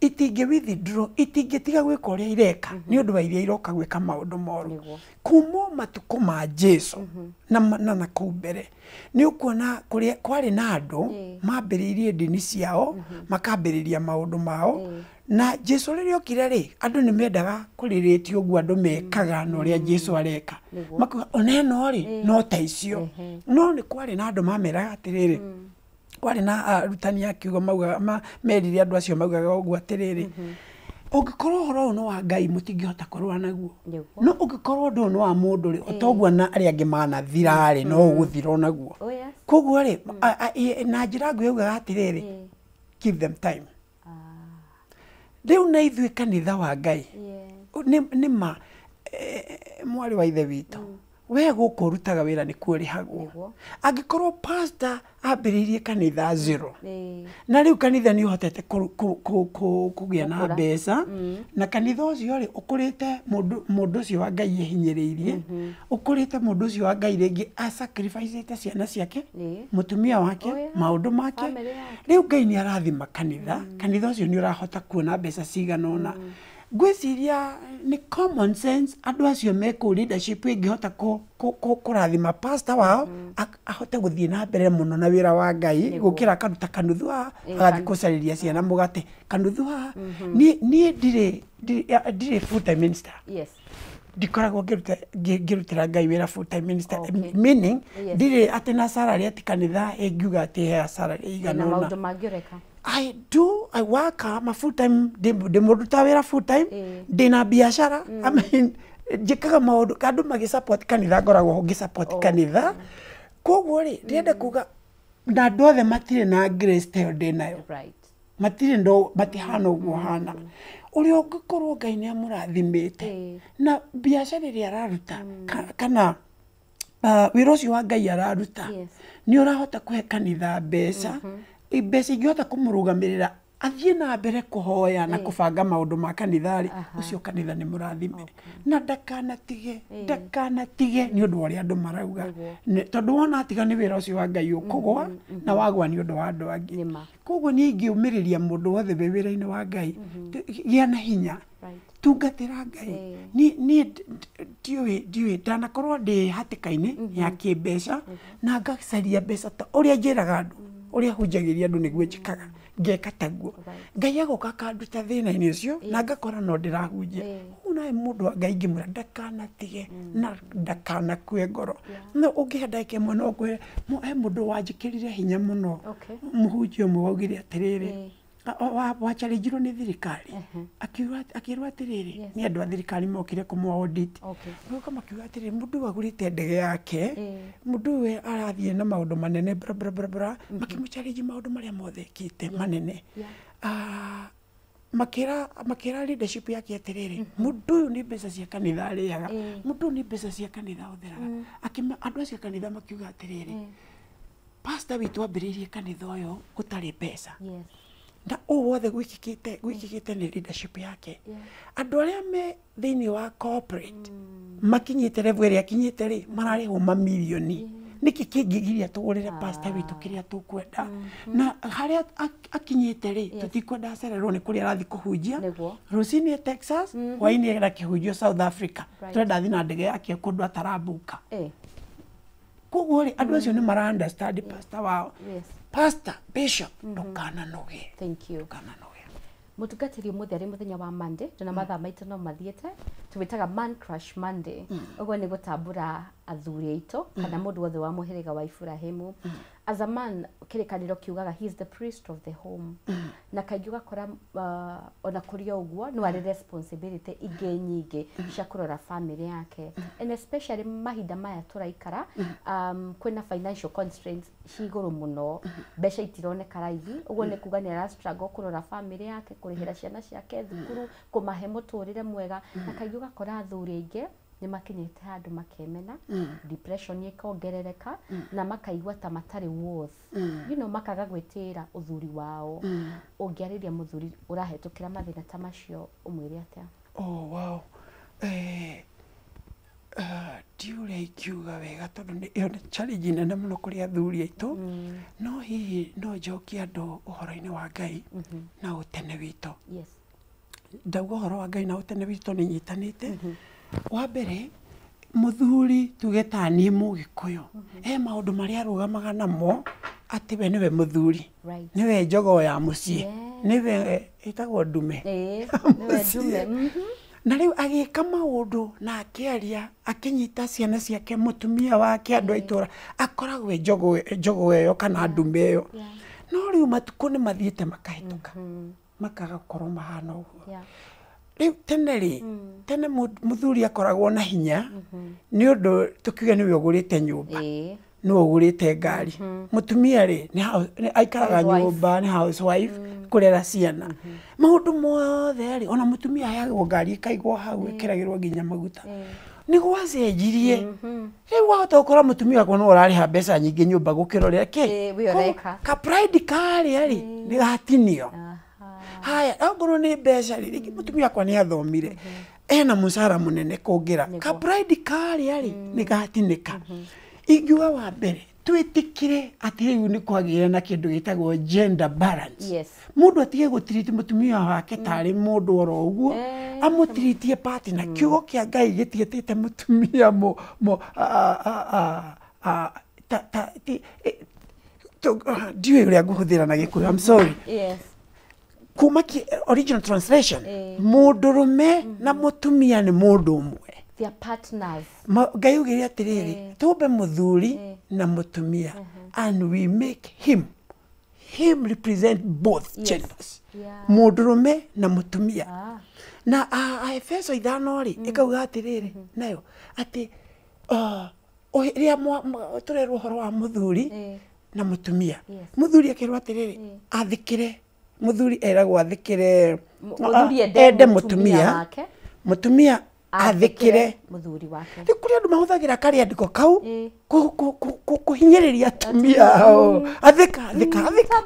itingĩ withdraw, itingĩtiga gwĩka ũrĩa ireka nĩ ũndũ wa iria iroka gwĩka maũndũ moru. Kuma o matukũ ma Jesu na kũu mbere, nĩ ũkuona kũrĩa kwarĩ na andũ mambĩrĩirie ndini ciao, makambĩrĩria maũndũ mao. Na Jesu rĩrĩa okire rĩ, andũ nĩ mendaga kũrĩrĩtio ũguo andũ mekaga na ũrĩa Jesu areka. Makauga ona ĩno rĩ, no ta icio. No nĩ kwarĩ na andũ mameraga atĩrĩrĩ, kwarĩ na arutani a kiugo maugaga, merire andũ acio maugaga ũguo atĩrĩrĩ, ũngĩkorwo ũhoro ũyũ nĩ wa Ngai mũtingĩhota kũrũa naguo, no ũngĩkorwo ũndũ ũyũ nĩ wa mũndũ rĩ, o toguo na arĩa angĩ manathira rĩ, no ũgũthira onaguo. Koguo rĩ, na njĩra nguhĩ augaga atĩrĩrĩ, give them time. Rĩu na ithuĩ kanitha wa Ngai nĩ ma mwarĩ wa ithe witũ, we gũkũ ũrutaga wĩra nĩkuo ũrĩhagwo. Angĩkorwo pastor ambĩrĩirie kanitha zero, na rĩu kanitha nĩ ũhotete kũgĩa na
Gũkũra.
mbeca, na kanitha ũcio rĩ, ũkũrĩte, mũndũ ũcio wa Ngai ehinyĩrĩirie, ũkũrĩte, mũndũ ũcio wa Ngai rĩngĩ asacrificĩte ciana ciake, mũtumia wake, maũndũ make.
Family yake.
Rĩu Ngai nĩ arathima kanitha, kanitha ũcio nĩ ũrahota kuona mbeca cigana ũna. Ngwĩciria nĩ common sense andũ acio me kũu leadership ĩngĩhota kũrathima pastor wao, ahote gũthiĩ na mbere mũno na wĩra wa Ngai, gũkĩra akaruta kanuthu haha, agathiĩ kũcarĩria ciana mũgate kanuthu haha. Niĩ ndirĩ full time minister. Ndikoragwo ngĩrutĩra Ngai wĩra full time minister, meaning ndirĩ atĩ na salary, atĩ kanitha ĩngiuga atĩ hea salary ĩigana
Na
ũna.
maũndũ mangĩ ũreka.
I do, I work, I'm a full time, ndĩ mũruta wĩra full time, ndĩna biacara. I mean, njĩkaga maũndũ andũ magĩ support kanitha, ngoragwo ho ngĩ support kanitha. Koguo rĩ, ndĩrenda kuga na andũ othe matirĩ na grace ta ĩyo ndĩ nayo. Matirĩ, ndo matihana ũguo hana. Ũrĩa ũngĩkorwo Ngai nĩ amũrathimĩte na biacara ĩrĩa araruta, kana wĩra ũcio wa Ngai araruta nĩ ũrahota kũhe kanitha mbeca, mbeca ingĩhota kũmũrũgamĩrĩra athiĩ na mbere kũhoya na kũbanga maũndũ ma kanitha rĩ, ũcio kanitha nĩ mũrathime na ndakanatige, ndakanatige nĩ ũndũ wa ũrĩa andũ marauga. Tondũ wona atiga, nĩ wĩra ũcio wa Ngai ũkũgwa, na wagwa nĩ ũndũ wa andũ angĩ. Koguo niĩ ingĩũmĩrĩria mũndũ wothe wĩ wĩra-inĩ wa Ngai, gĩa na hinya, tungatĩra Ngai. Niĩ ndiũĩ ndanakorwo ndĩ hatĩka-inĩ ya kĩmbeca na ngacaria mbeca ta ũrĩa njĩraga andũ, ũrĩa hunjagĩria andũ nĩguo njĩkaga, ngeka taguo, Ngai agoka akanduta thĩna-inĩ ũcio na ngakora no ndĩrahunjia. Ũguo nawe mũndũ wa Ngai ingĩmwĩra ndakanatige na ndakanakue ngoro. No ũngĩhe ndagĩka ĩmwe, no ngwĩre he mũndũ wanjĩkĩrire hinya mũno, mũhunjia ũmwe waugire atĩrĩrĩ, wacharenjirwo nĩ thirikari, akĩrwo atĩrĩrĩ, nĩ andũ a thirikari mokire kũmũ audit, magĩũka makiuga atĩrĩrĩ, mũndũ ũyũ agũrĩte ndege yake, mũndũ ũyũ arathiĩ na maũndũ manene, bra bra bra bra, makĩmũ maũndũ marĩa mothe ekĩte manene. Makĩra leadership yake atĩrĩrĩ, mũndũ ũyũ nĩ mbeca cia kanitha arĩaga, mũndũ ũyũ nĩ mbeca cia kanitha ahũthĩraga. Andũ acio a kanitha makiuga atĩrĩrĩ, pastor witũ ambĩrĩirie kanitha ũyũ gũtarĩ mbeca, na ũũ wothe gwĩkĩkĩte nĩ leadership yake. Andũ arĩa me thĩinĩ wa corporate makinyĩte level ĩrĩa akinyĩte rĩ, mararĩhwo mamirioni, nĩkĩ kĩngĩgiria tũgũrĩre pastor witũ kĩrĩa tũkwenda? Na harĩa akinyĩte rĩ, tũtikwenda acererwo nĩ kũrĩa arathiĩ kũhunjia. Rũcinĩ e Texas, hwainĩ ena kĩhunjio South Africa. Tũrenda athiĩ na ndege yake kũndũ atarambuka. Koguo rĩ, andũ acio nĩ mara understand pastor wao. Pastor, bishop, ndũkananoge.
Thank you.
Ndũkananoge.
Mũtungatĩri, ũmũthĩ arĩ mũthenya wa Monday, tuna mathaa maitũ no mathiĩte, tũwĩtaga Man Crush Monday. Ũguo nĩ gũtambũra athuri aitũ kana mũndũ wothe wa mũhĩrĩga wa Iburahĩmu. As a man, kĩrĩkanĩro kiugaga he is the priest of the home, na kaingĩ ũgakora ona kũrĩ o ũguo no arĩ responsibility ingĩ nyingĩ cia kũrora family yake, and especially mahinda maya tũraikara, kwĩna financial constraints ci igũrũ mũno, mbeca itironeka raithi. Ũguo nĩ kuga nĩ ara struggle kũrora family yake, kũrĩhĩra ciana ciake thukuru, kũmahe mũtũrĩre mwega, na kaingĩ ũgakora athuri aingĩ nĩ Nĩ makinyĩte handũ makemena, depression ĩkongerereka, na makaigua ta matarĩ worth, makaga gwĩtĩĩra ũthuri wao. Ũngĩarĩria mũthuri ũrahetũkĩra mathĩna ta macio, ũmwĩre atĩa?
Oh, wow. Ndi ũrĩa ingiuga wega, tondũ ĩyo nĩ challenge nene mũno kũrĩ athuri aitũ. No hihi no njokie andũ ũhoro-inĩ wa Ngai na ũtene witũ. Ndauga ũhoro wa Ngai na ũtene witũ nĩ nyitanĩte. Wa mbere, mũthuri, tuge ta niĩ Mũgĩkũyũ, he maũndũ marĩa arũgamaga namo atĩ we nĩwe mũthuri, nĩwe njogoo ya mũciĩ, nĩwe ĩtagwo ndume.
Nĩwe ndume.
Na rĩu agĩka maũndũ na akĩaria, akĩnyita ciana ciake, mũtumia wake, andũ a itũũra, akoragwo e njogoo ĩyo kana ndume ĩyo. No rĩu matukũ nĩ mathiĩte makahĩtũka, makaga gũkorwo mahana ũguo. Rĩu tene rĩ, tene mũthuri akoragwo na hinya nĩ ũndũ tũkiuge nĩwe ũgũrĩte nyũmba, nĩwe ũgũrĩte ngari. Mũtumia rĩ, nĩ aikaraga nyũmba, nĩ housewife, kũrera ciana. Maũndũ mothe rĩ, ona mũtumia aheagwo ngari ĩkaigwo hau, ĩkĩragĩrwo nginya maguta. Nĩ gwacenjirie. Rĩu wahota gũkora mũtumia wakwa nĩwe ũrarĩha mbeca nyingĩ nyũmba gũkĩra ũrĩa kĩ.
We ũreka.
Ka pride karĩa rĩ, nĩ gatinio. Haya, ongorwo nĩ mbeca rĩ, rĩngĩ mũtumia wakwa nĩ athomire, ena mũcara mũnene kũngĩra. Ka pride karĩa rĩ, nĩ gatinĩka. Ingiuga wa mbere, twĩtĩkĩre atĩ rĩu nĩ kwagĩire na kĩndũ gĩtagwo gender balance. Mũndũ atige gũtiriti mũtumia wake tarĩ mũndũ oro ũguo, amũtiritie part, na kiugo kĩa Ngai gĩtiĩtĩte mũtumia ndiũĩ ũrĩa ngũhũthĩra na Gĩkũyũ, I'm sorry. Kuma original translation, mũndũrũme na mũtumia nĩ mũndũ ũmwe.
They are partners.
Ngai augire atĩrĩrĩ, tũmbe mũthuri na mũtumia, and we make him represent both genders. Mũndũrũme na mũtumia. Na Aefeso 5 rĩ, ĩkauga atĩrĩrĩ, nayo atĩ rĩrĩa tũrerwo ũhoro wa mũthuri na mũtumia, mũthuri akerwo atĩrĩrĩ, athĩkĩre, mũthuri eragwo athĩkĩre,
Mũthuri
ende mũtumia, mũtumia athĩkĩre
mũthuri wake.
Rĩu kũrĩ andũ mahũthagĩra karĩandĩko kau kũhinyĩrĩria atumia ao, athĩka, athĩka, athĩka.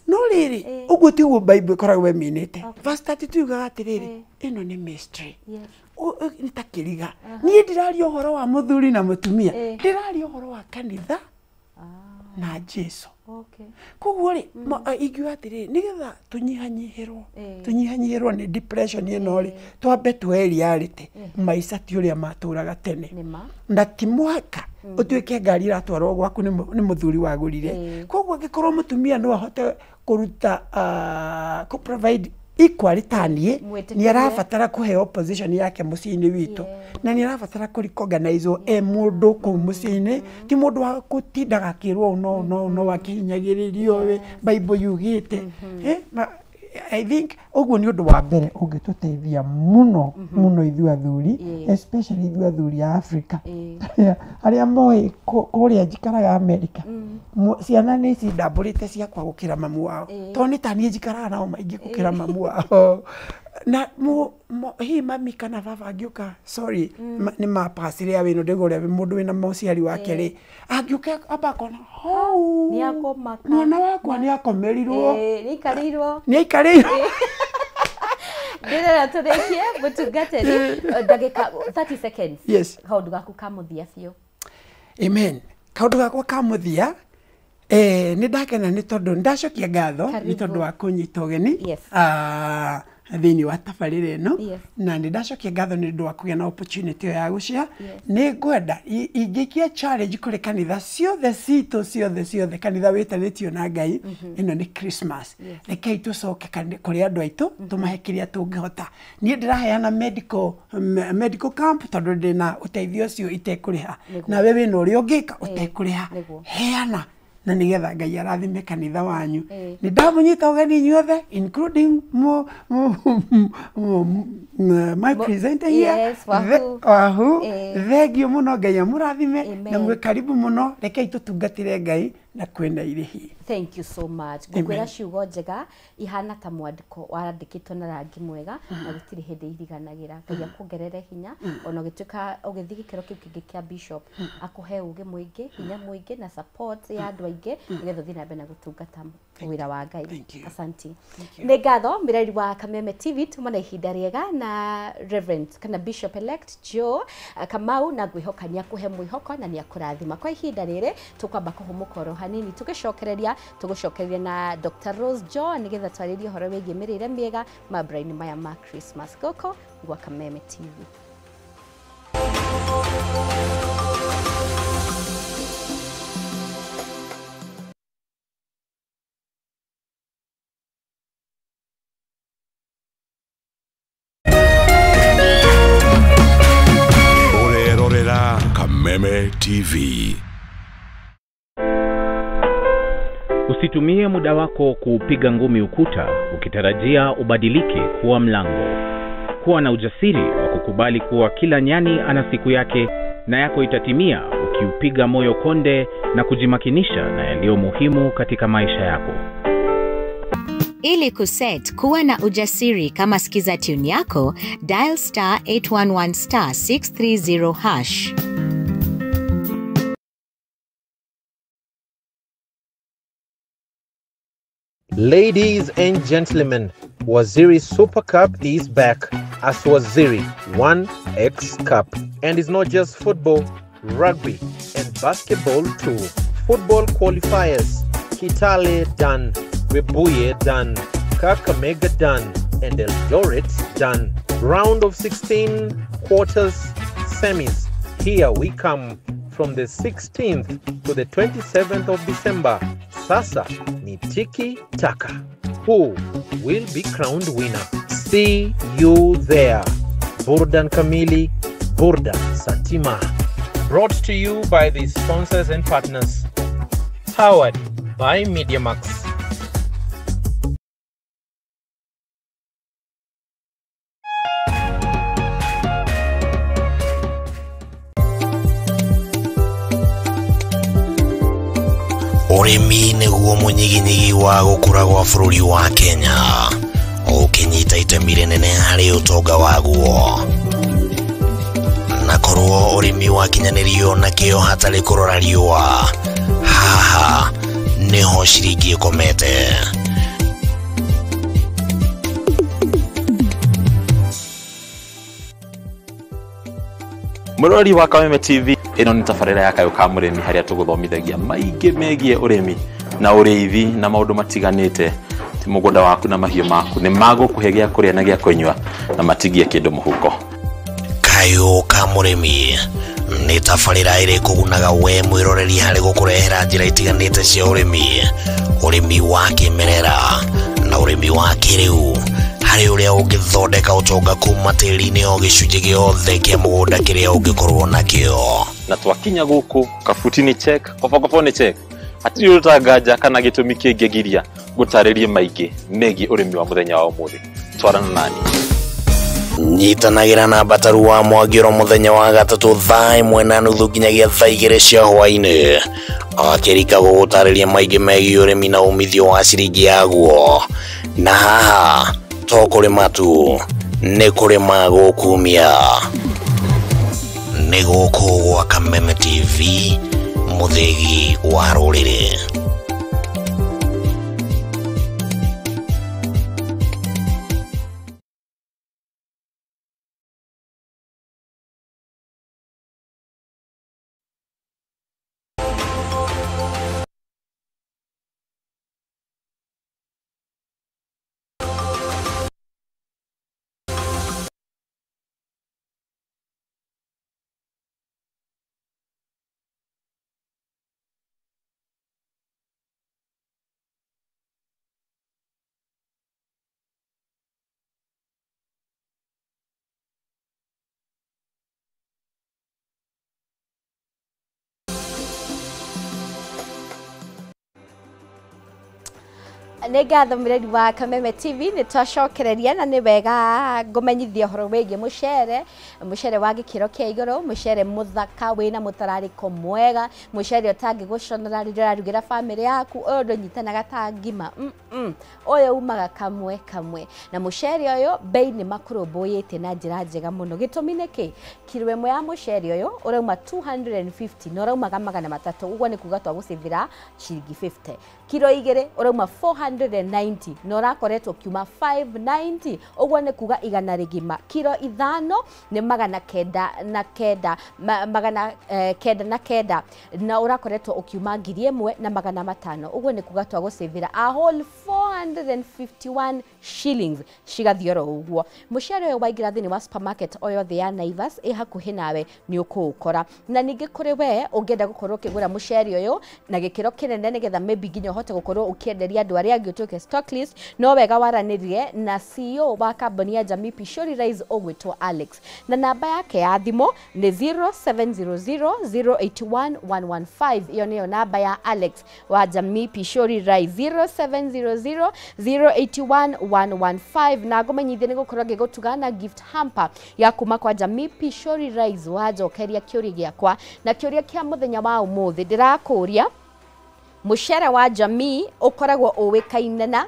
No rĩrĩ, ũguo tiguo Bible ĩkoragwo ĩminĩte. Verse 32 yugaga atĩrĩrĩ, ĩno nĩ mystery, nĩ ta kĩriga. Niĩ ndĩraria ũhoro wa mũthuri na mũtumia, ndĩraria ũhoro wa kanitha na Jesu. Koguo rĩ, ingiuga atĩrĩrĩ, nĩgetha tũnyihanyihĩrwo nĩ depression ĩno rĩ, twambe tuoe reality, maica ti ũrĩa matũraga tene. Na ti mũhaka ũtuĩke ngari ĩratwarwo gwaku nĩ mũthuri wagũrire. Koguo angĩkorwo mũtumia no ahote kũruta, kũ provide equally ta niĩ, nĩ arabatara kũheo position yake mũciĩ-inĩ witũ, na nĩ arabatara kũ recognize e mũndũ kũu mũciĩ-inĩ, ti mũndũ wa gũtindaga akĩrwo no no no akĩhinyagĩrĩrio, Bible yugĩte. I think ũguo nĩ ũndũ wa mbere ũngĩtũteithia mũno mũno ithuĩ athuri, especially ithuĩ athuri a Africa arĩa moĩ kũrĩa njikaraga America, ciana nĩ cindambũrĩte ciakwa gũkĩra mamu wao, tondũ nĩ ta niĩ njikaraga nao maingĩ gũkĩra mamu wao. Na hihi mami kana baba angĩũka, sorry, nĩ mapacire awĩ no ndĩgũ ũrĩa mũndũ wĩna mũciari wake rĩ, angĩũka amba akona hau mwana wakwa nĩ akomerirwo,
nĩ
nĩ aikarĩirwo.
Ndĩrera tũrĩkie, mũtungatĩri, ndagĩka 30 seconds.
Yes.
Kaũndũ gaku ka mũthia biũ.
Amen. Kaũndũ gakwa ka mũthia, nĩ ndakena nĩ tondũ nĩ ndacokia ngatho nĩ tondũ wa kũnyita ũgeni thĩinĩ wa tabarĩra ĩno, na nĩ ndacokia ngatho nĩ ũndũ wa kũgĩa na opportunity ĩyo ya gũcia. Nĩ ngwenda ingĩikia challenge kũrĩ kanitha ciothe citũ, ciothe ciothe, kanitha wĩtanĩtio na Ngai, ĩno nĩ Christmas, rekei tũcoke kũrĩ andũ aitũ, tũmahe kĩrĩa tũngĩhota. Niĩ ndĩraheana medical camp tondũ ndĩna ũteithio ũcio itekũrĩha, nawe wĩna ũrĩa ũngĩka ũtekũrĩha, heana na nigetha Ngai arathime kanitha wanyu. Nĩ ndamũnyita ũgeni inyuothe, including my presenter here.
Wahu.
Thengiũ mũno, Ngai amũrathime na mwĩ karibu mũno. Rekei tũtungatĩre Ngai Na kwĩna irĩhi.
Thank you so much. Ngũkwĩra ciugo njega ihana ta mwandĩko warandĩkĩtwo na rangi mwega na gũtirĩ hĩndĩ iriganagĩra. Ngai akuongerere hinya ona ũgĩtuĩka ũgĩthiĩ gĩkĩro kĩu kĩngĩ kĩa bishop, akũhe ũgĩ mũingĩ, hinya mũingĩ na support ya andũ aingĩ nĩgetha ũthiĩ na mbere na gũtungata wĩra wa Ngai. Asanti. Nĩ ngatho mĩreri wa Kameme TV, tuma na ihinda rĩega na Reverend kana Bishop elect Joe Kamau, na ngwĩhoka nĩ akũhe mwĩhoko na nĩ akũrathima. Kwa ihinda rĩrĩ tũkwamba kũhũmũka oro hanini, tũgĩcokereria tũgũcokereria na Dr. Rose John nĩgetha twarĩrie ũhoro wĩgiĩ mĩrĩre mĩega mambura-inĩ maya ma Christmas. Gũkũ gwa Kameme TV.
Kameme TV.
Usitumie muda wako kuupiga ngumi ukuta ukitarajia ubadilike kuwa mlango. Kuwa na ujasiri wa kukubali kuwa kila nyani ana siku yake na yako itatimia ukiupiga moyo konde na kujimakinisha na yaliyo muhimu katika maisha yako.
Ili kuset kuwa na ujasiri kama skiza tune yako, dial star 811 star 630 hash.
Ladies and gentlemen, Waziri Super Cup is back as Waziri 1X Cup. And it's not just football, rugby and basketball too. Football qualifiers, Kitale done, Webuye done, Kakamega done, and Eldoret done. Round of 16, quarters, semis. Here we come from the 16th to the 27th of December. Sasa ni tiki taka. Who will be crowned winner? See you there. Burdan Kamili, Burdan Satima. Brought to you by the sponsors and partners. Powered by MediaMax.
Ũrĩmi nĩguo mũnyiginyigi wa gũkũra gwa bũrũri wa Kenya, ũkĩnyita itemi rĩnene harĩ ũtonga waguo. Na korwo ũrĩmi wakinyanĩrio na kĩo hatarĩ kũrora riũa, haha nĩho ciringi ĩkomete.
Mũrori wa Kameme TV, ĩno nĩ tabarĩra ya Kayũ ka Mũrĩmi harĩa tũgũthomithagia maingĩ megiĩ ũrĩmi na ũrĩithi na maũndũ matiganĩte. Ti mũgũnda waku na mahiũ maku nĩ magũkũhe gĩa kũrĩa na gĩa kũnyua na matigie kĩndũ mũhuko.
Kayũ ka Mũrĩmi nĩ tabarĩra ĩrĩ kũgunaga we mwĩroreri harĩ gũkũrehera njĩra itiganĩte cia ũrĩmi, ũrĩmi wa kĩmerera na ũrĩmi wa kĩrĩu, harĩ ũrĩa ũngĩthondeka ũtonga kuma tĩri-inĩ o gĩcunjĩ gĩothe kĩa mũgũnda kĩrĩa ũngĩkorwo nakĩo.
Na twakinya gũkũ kabuti nĩ check, kobokobo nĩ check, hatirĩ ũtanganja kana gĩtũmi kĩngĩgiria gũtarĩrie maingĩ megiĩ ũrĩmi wa mũthenya wa ũmũthĩ. Twarana nani.
Nyitanagĩra na Mbataru wa Mwangĩro mũthenya wa gatatũ thaa 1:30 nginyagia thaa 2 cia hwaĩ-inĩ, akĩrika gũgũtarĩria maingĩ megiĩ ũrĩmi na umithio wa ciringi yaguo. Na haha to kũrĩma tu, nĩ kũrĩma gũkumia. Nĩ gũkũ gwa Kameme TV, mũthĩgi wa rũrĩrĩ.
Nĩ ngatho mũreri wa Kameme TV, nĩ twacokereria na nĩ wega ngũmenyithia ũhoro wĩgiĩ mũcere, mũcere wa gĩkĩro kĩa igũrũ, mũcere mũthaka wĩna mũtararĩko mwega, mũcere ũtangĩgũconora rĩrĩa ũrarugĩra bamĩrĩ yaku. Ũyũ ndũnyitanaga ta ngima, ũyũ umaga kamwe kamwe. Na mũcere ũyũ bei nĩ makũrũmbũyĩte na njĩra njega mũno. Gĩtũmi nĩ kĩ? Kiro ĩmwe ya mũcere ũyũ ũrauma 250 na ũraumaga 300, ũguo nĩ kuga twagũcĩvĩra ciringi 50. Kiro igĩrĩ ũrauma 490 na ũrakoretwo kiuma 590, ũguo nĩ kuga igana rĩgima. Kiro 5 nĩ 909, 909, na ũrakoretwo ũkiuma 1500, ũguo nĩ kuga twagũcĩvĩra a whole 451 shillings cigathiĩ oro ũguo. Mũcere ũyũ waingĩra thĩinĩ wa supermarket o yothe ya Naivas ĩ hakuhĩ nawe nĩ ũkũũkora. Na ningĩ kũrĩ we ũngĩenda gũkorwo ũkĩgũra mũcere ũyũ na gĩkĩro kĩnene nĩgetha maybe nginya ũhote gũkorwo ũkĩenderia andũ arĩa angĩ ũtuĩke stocklist, no wega waranĩrie na CEO wa kambuni ya Jamii Pishori Rice ũgwĩtwo Alex, na namba yake ya thimũ nĩ 0700 081 115. Iyo nĩyo namba ya Alex wa Jamii Pishori Rice, 0700 081 115. Na ngũmenyithie nĩ gũkorwo ngĩgũtuga na gift hamper ya kuma kwa Jamii Pishori Rice. Wanjokeria kĩũria gĩakwa, na kĩũria kĩa mũthenya wa ũmũthĩ ndĩrakũria, mũcere wa Jamii ũkoragwo ũĩkaine na,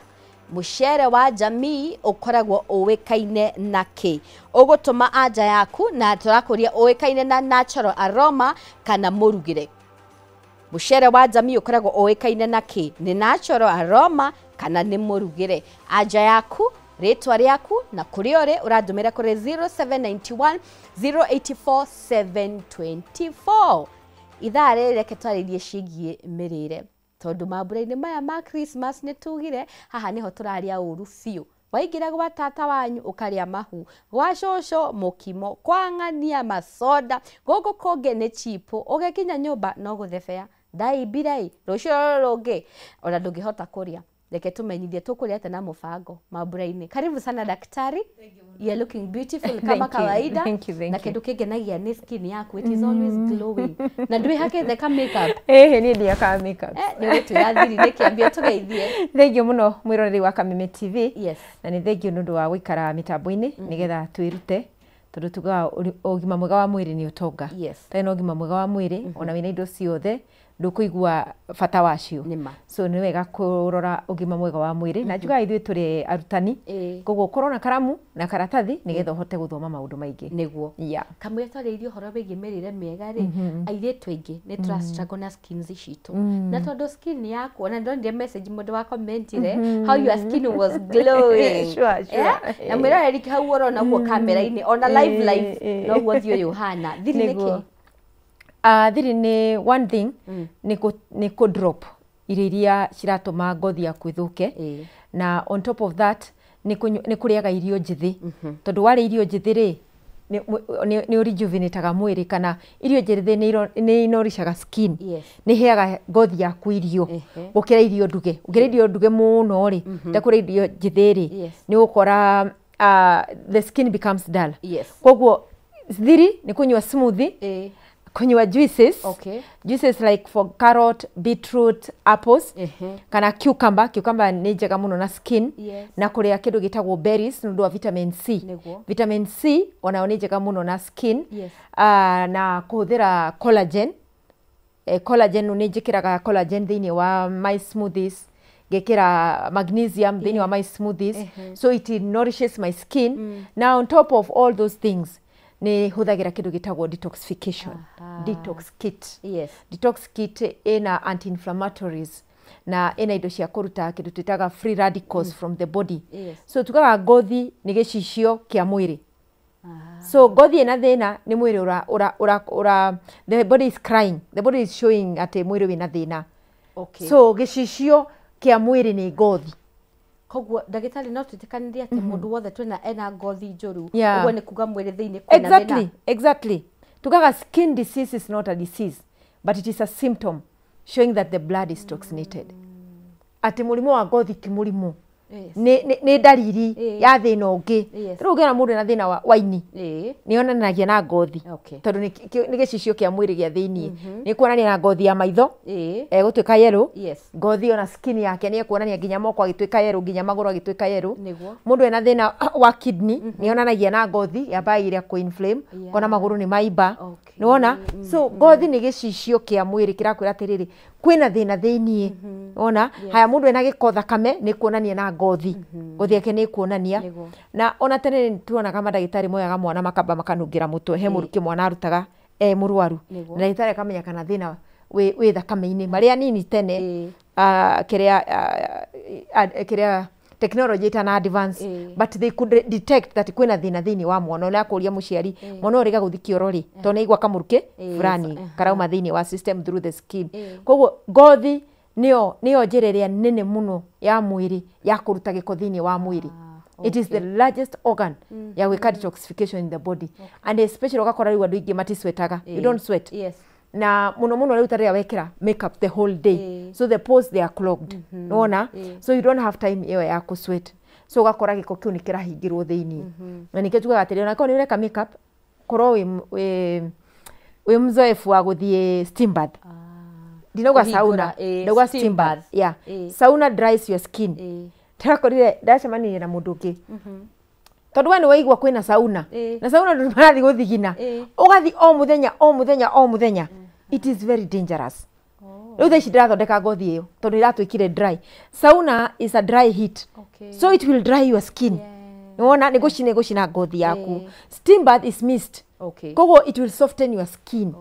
mũcere wa Jamii ũkoragwo ũĩkaine na kĩ? Ũgũtũma anja yaku, na tũrakũria ũĩkaine na natural aroma kana mũrugĩre. Mũcere wa Jamii ũkoragwo ũĩkaine na kĩ? Nĩ natural aroma kana nĩ mũrugĩre? Anja yaku, rĩtwa rĩaku na kũrĩa ũrĩ ũrandũmĩra kũrĩ 0791 084 724. Ithaa rĩrĩ reke twarĩrie ciĩgiĩ mĩrĩre, tondũ mambura-inĩ maya ma Christmas nĩ tugire haha nĩho tũrarĩa ũru biũ. Waingĩra gwa tata wanyu ũkarĩa mahu, gwa cũcũ mũkimo, kwa ng'ania masoda, gũkũ kũngĩ nĩ chipo, ũgĩkinya nyũmba no gũthebea ndaimbire ĩ rũciũ rũrũ rũngĩ ona ndũngĩhota kũrĩa. Reke tumenyithie tũkũrĩa atĩa na mũbango mambura-inĩ. Karibu sana daktari. You are looking beautiful kama kawaida.
Thank you, thank
na
you.
Kĩndũ kĩngenagia nĩ skin yaku, it is always glowing. Na ndwĩhakĩte ka makeup?
Ĩhĩ, niĩ ndiakaga makeup.
Nĩ ũgũtwĩra thiri nĩkĩambia tũgeithie.
Thengiũ mũno mwĩroreri wa Kameme TV.
Yes.
Na nĩ thengiũ nĩ ũndũ wa gũikara mĩtambo-inĩ nĩgetha twĩrute, tondũ tugaga ũgima mwega wa mwĩrĩ nĩ ũtonga.
Yes.
Tarĩ na ũgima mwega wa mwĩrĩ, ona wĩna indo ciothe ndũkũigua bata wacio. So nĩ wega kũrora ũgima mwega wa mwĩrĩ. Na njugaga ithuĩ tũrĩ arutani, koguo ũkorwo na karamu na karatathi nĩgetha ũhote gũthoma maũndũ maingĩ.
Nĩguo.
Yeah.
Kamũira twarĩirie ũhoro wĩgiĩ mĩrĩre mĩega rĩ, airĩtu aingĩ nĩ tũra struggle na skins citũ. Na tondũ skin yaku, ona ndonire message mũndũ wa commentire how your skin was glowing.
Sure, sure.
Na mwĩroreri hau ũrona ũguo kamera-inĩ, ona live live noguo ũthiũ ũyũ ũhana. Thiri nĩ kĩ?
Thiri nĩ one thing, nĩ kũ drop irio iria ciratũma ngothi yaku ĩthũke. Na on top of that nĩ kũrĩaga irio njĩthĩ, tondũ warĩa irio njĩthĩ rĩ, nĩ ũrejuvenataga mwĩrĩ, kana irio njĩthĩ nĩ inorishaga skin, nĩ iheaga ngothi yaku irio gũkĩra irio nduge. Ũngĩrĩa irio nduge mũno rĩ, ũtekũrĩa irio njĩthĩ rĩ, nĩ ũgũkora the skin becomes dull. Koguo thiri nĩ kũnyua smoothie, kunywa juices.
Okay.
Juices like for carrot, beetroot, apples, kana cucumber. Cucumber nĩ njega mũno na skin.
Yes.
Na kũrĩa kĩndũ gĩtagwo berries nĩ ũndũ wa vitamin C.
Nĩguo.
Vitamin C onayo nĩ njega mũno na skin.
Yes.
Na kũhũthĩra collagen. Collagen nĩ njĩkĩraga collagen thĩinĩ wa my smoothies, ngekĩra magnesium thĩinĩ wa my smoothies. So it nourishes my skin. Now on top of all those things, nĩ hũthagĩra kĩndũ gĩtagwo detoxification. Detox kit.
Yes.
Detox kit ĩna anti-inflammatories na ĩna indo cia kũruta kĩndũ twĩtaga free radicals from the body.
Yes.
So tugaga ngothi nĩ gĩcicio kĩa mwĩrĩ. So ngothi ĩna thĩna nĩ mwĩrĩ ũra the body is crying, the body is showing atĩ mwĩrĩ wĩna thĩna.
Okay.
So gĩcicio kĩa mwĩrĩ nĩ ngothi.
Koguo ndagĩtarĩ no twĩtĩkanĩrie atĩ mũndũ wothe twĩna ena ngothi njũru,
Yeah.
ũguo nĩ kuga mwĩrĩ thĩinĩ kwĩna
Exactly,
thĩna.
exactly. Tugaga skin disease is not a disease, but it is a symptom showing that the blood is toxinated. Atĩ mũrimũ wa ngothi ti mũrimũ, Nĩ ndariri ya thĩna ũngĩ. Rĩu ũngĩona mũndũ ena thĩna wa ini, nĩ yonanagia na ngothi, tondũ nĩ gĩcicio kĩa mwĩrĩ gĩa thĩiniĩ. Nĩ kuonania na ngothi ya maitho, egũtuĩka yellow. Ngothi ona skin yake nĩ ekuonania, nginya moko agĩtuĩka yellow, nginya magũrũ agĩtuĩka yellow. Mũndũ ena thĩna wa kidney, nĩ yonanagia na ngothi yambaga ĩrĩa kũ-inflame, kona magũrũ nĩ maimba. Nĩwona? So ngothi nĩ gĩcicio kĩa mwĩrĩ kĩrakwĩra atĩrĩrĩ, kwĩna thĩna thĩiniĩ. Wona? Haya, mũndũ ena gĩko thakame, nĩ kuonania na ngothi. Ngothi yake nĩ kuonania. Na ona tene nĩ tuonaga mandagĩtarĩ moyaga mwana makamba makanungĩra mũtwe, he mũrukĩ mwana arutaga e mũrwaru, na ndagĩtarĩ akamenya kana thĩna wĩ thakame-inĩ. Marĩa nini tene, kĩrĩa technology itana advance, but they could detect that kwĩna thĩna thĩinĩ wa mwana. Ona akũria mũciari, mwana ũyũ rĩga gũthiĩ kĩoro rĩ, tondũ nĩaigua kamũrukĩ fulani karauma thĩinĩ wa system through the skin. Koguo ngothi nĩyo njĩra ĩrĩa nene mũno ya mwĩrĩ ya kũruta gĩko thĩinĩ wa mwĩrĩ. It is the largest organ ya gwĩka detoxification in the body. And especially ũgakora rĩu andũ aingĩ matiswetaga. You don't sweat. Na mũno mũno rĩu ta rĩrĩa wekĩra makeup the whole day, so the pores, they are clogged. Nĩwona? So you don't have time ĩyo ya kũ sweat, so ũgakora gĩko kĩu nĩ kĩrahingĩrwo thĩiniĩ. Na nĩkĩo tugaga atĩrĩrĩ, ona korwo nĩ ũreka makeup, korwo wĩ mzoefu wa gũthiĩ steam bath. Ndinauga sauna, ndauga steam bath. Yeah, sauna dries your skin. Ndĩrakorire ndacemanirie na mũndũ ũngĩ, tondũ we nĩ waigua kwĩna sauna, na sauna ndũ marathiĩ gũthigina, ũgathiĩ o mũthenya, o mũthenya, o mũthenya. It is very dangerous. Rĩu thaa ici ndĩrathondeka ngothi ĩyo, tondũ ĩratuĩkire dry. Sauna is a dry heat, so it will dry your skin. Nĩwona? Nĩ gũcina, gũcina ngothi yaku. Steam bath is mist, koguo it will soften your skin.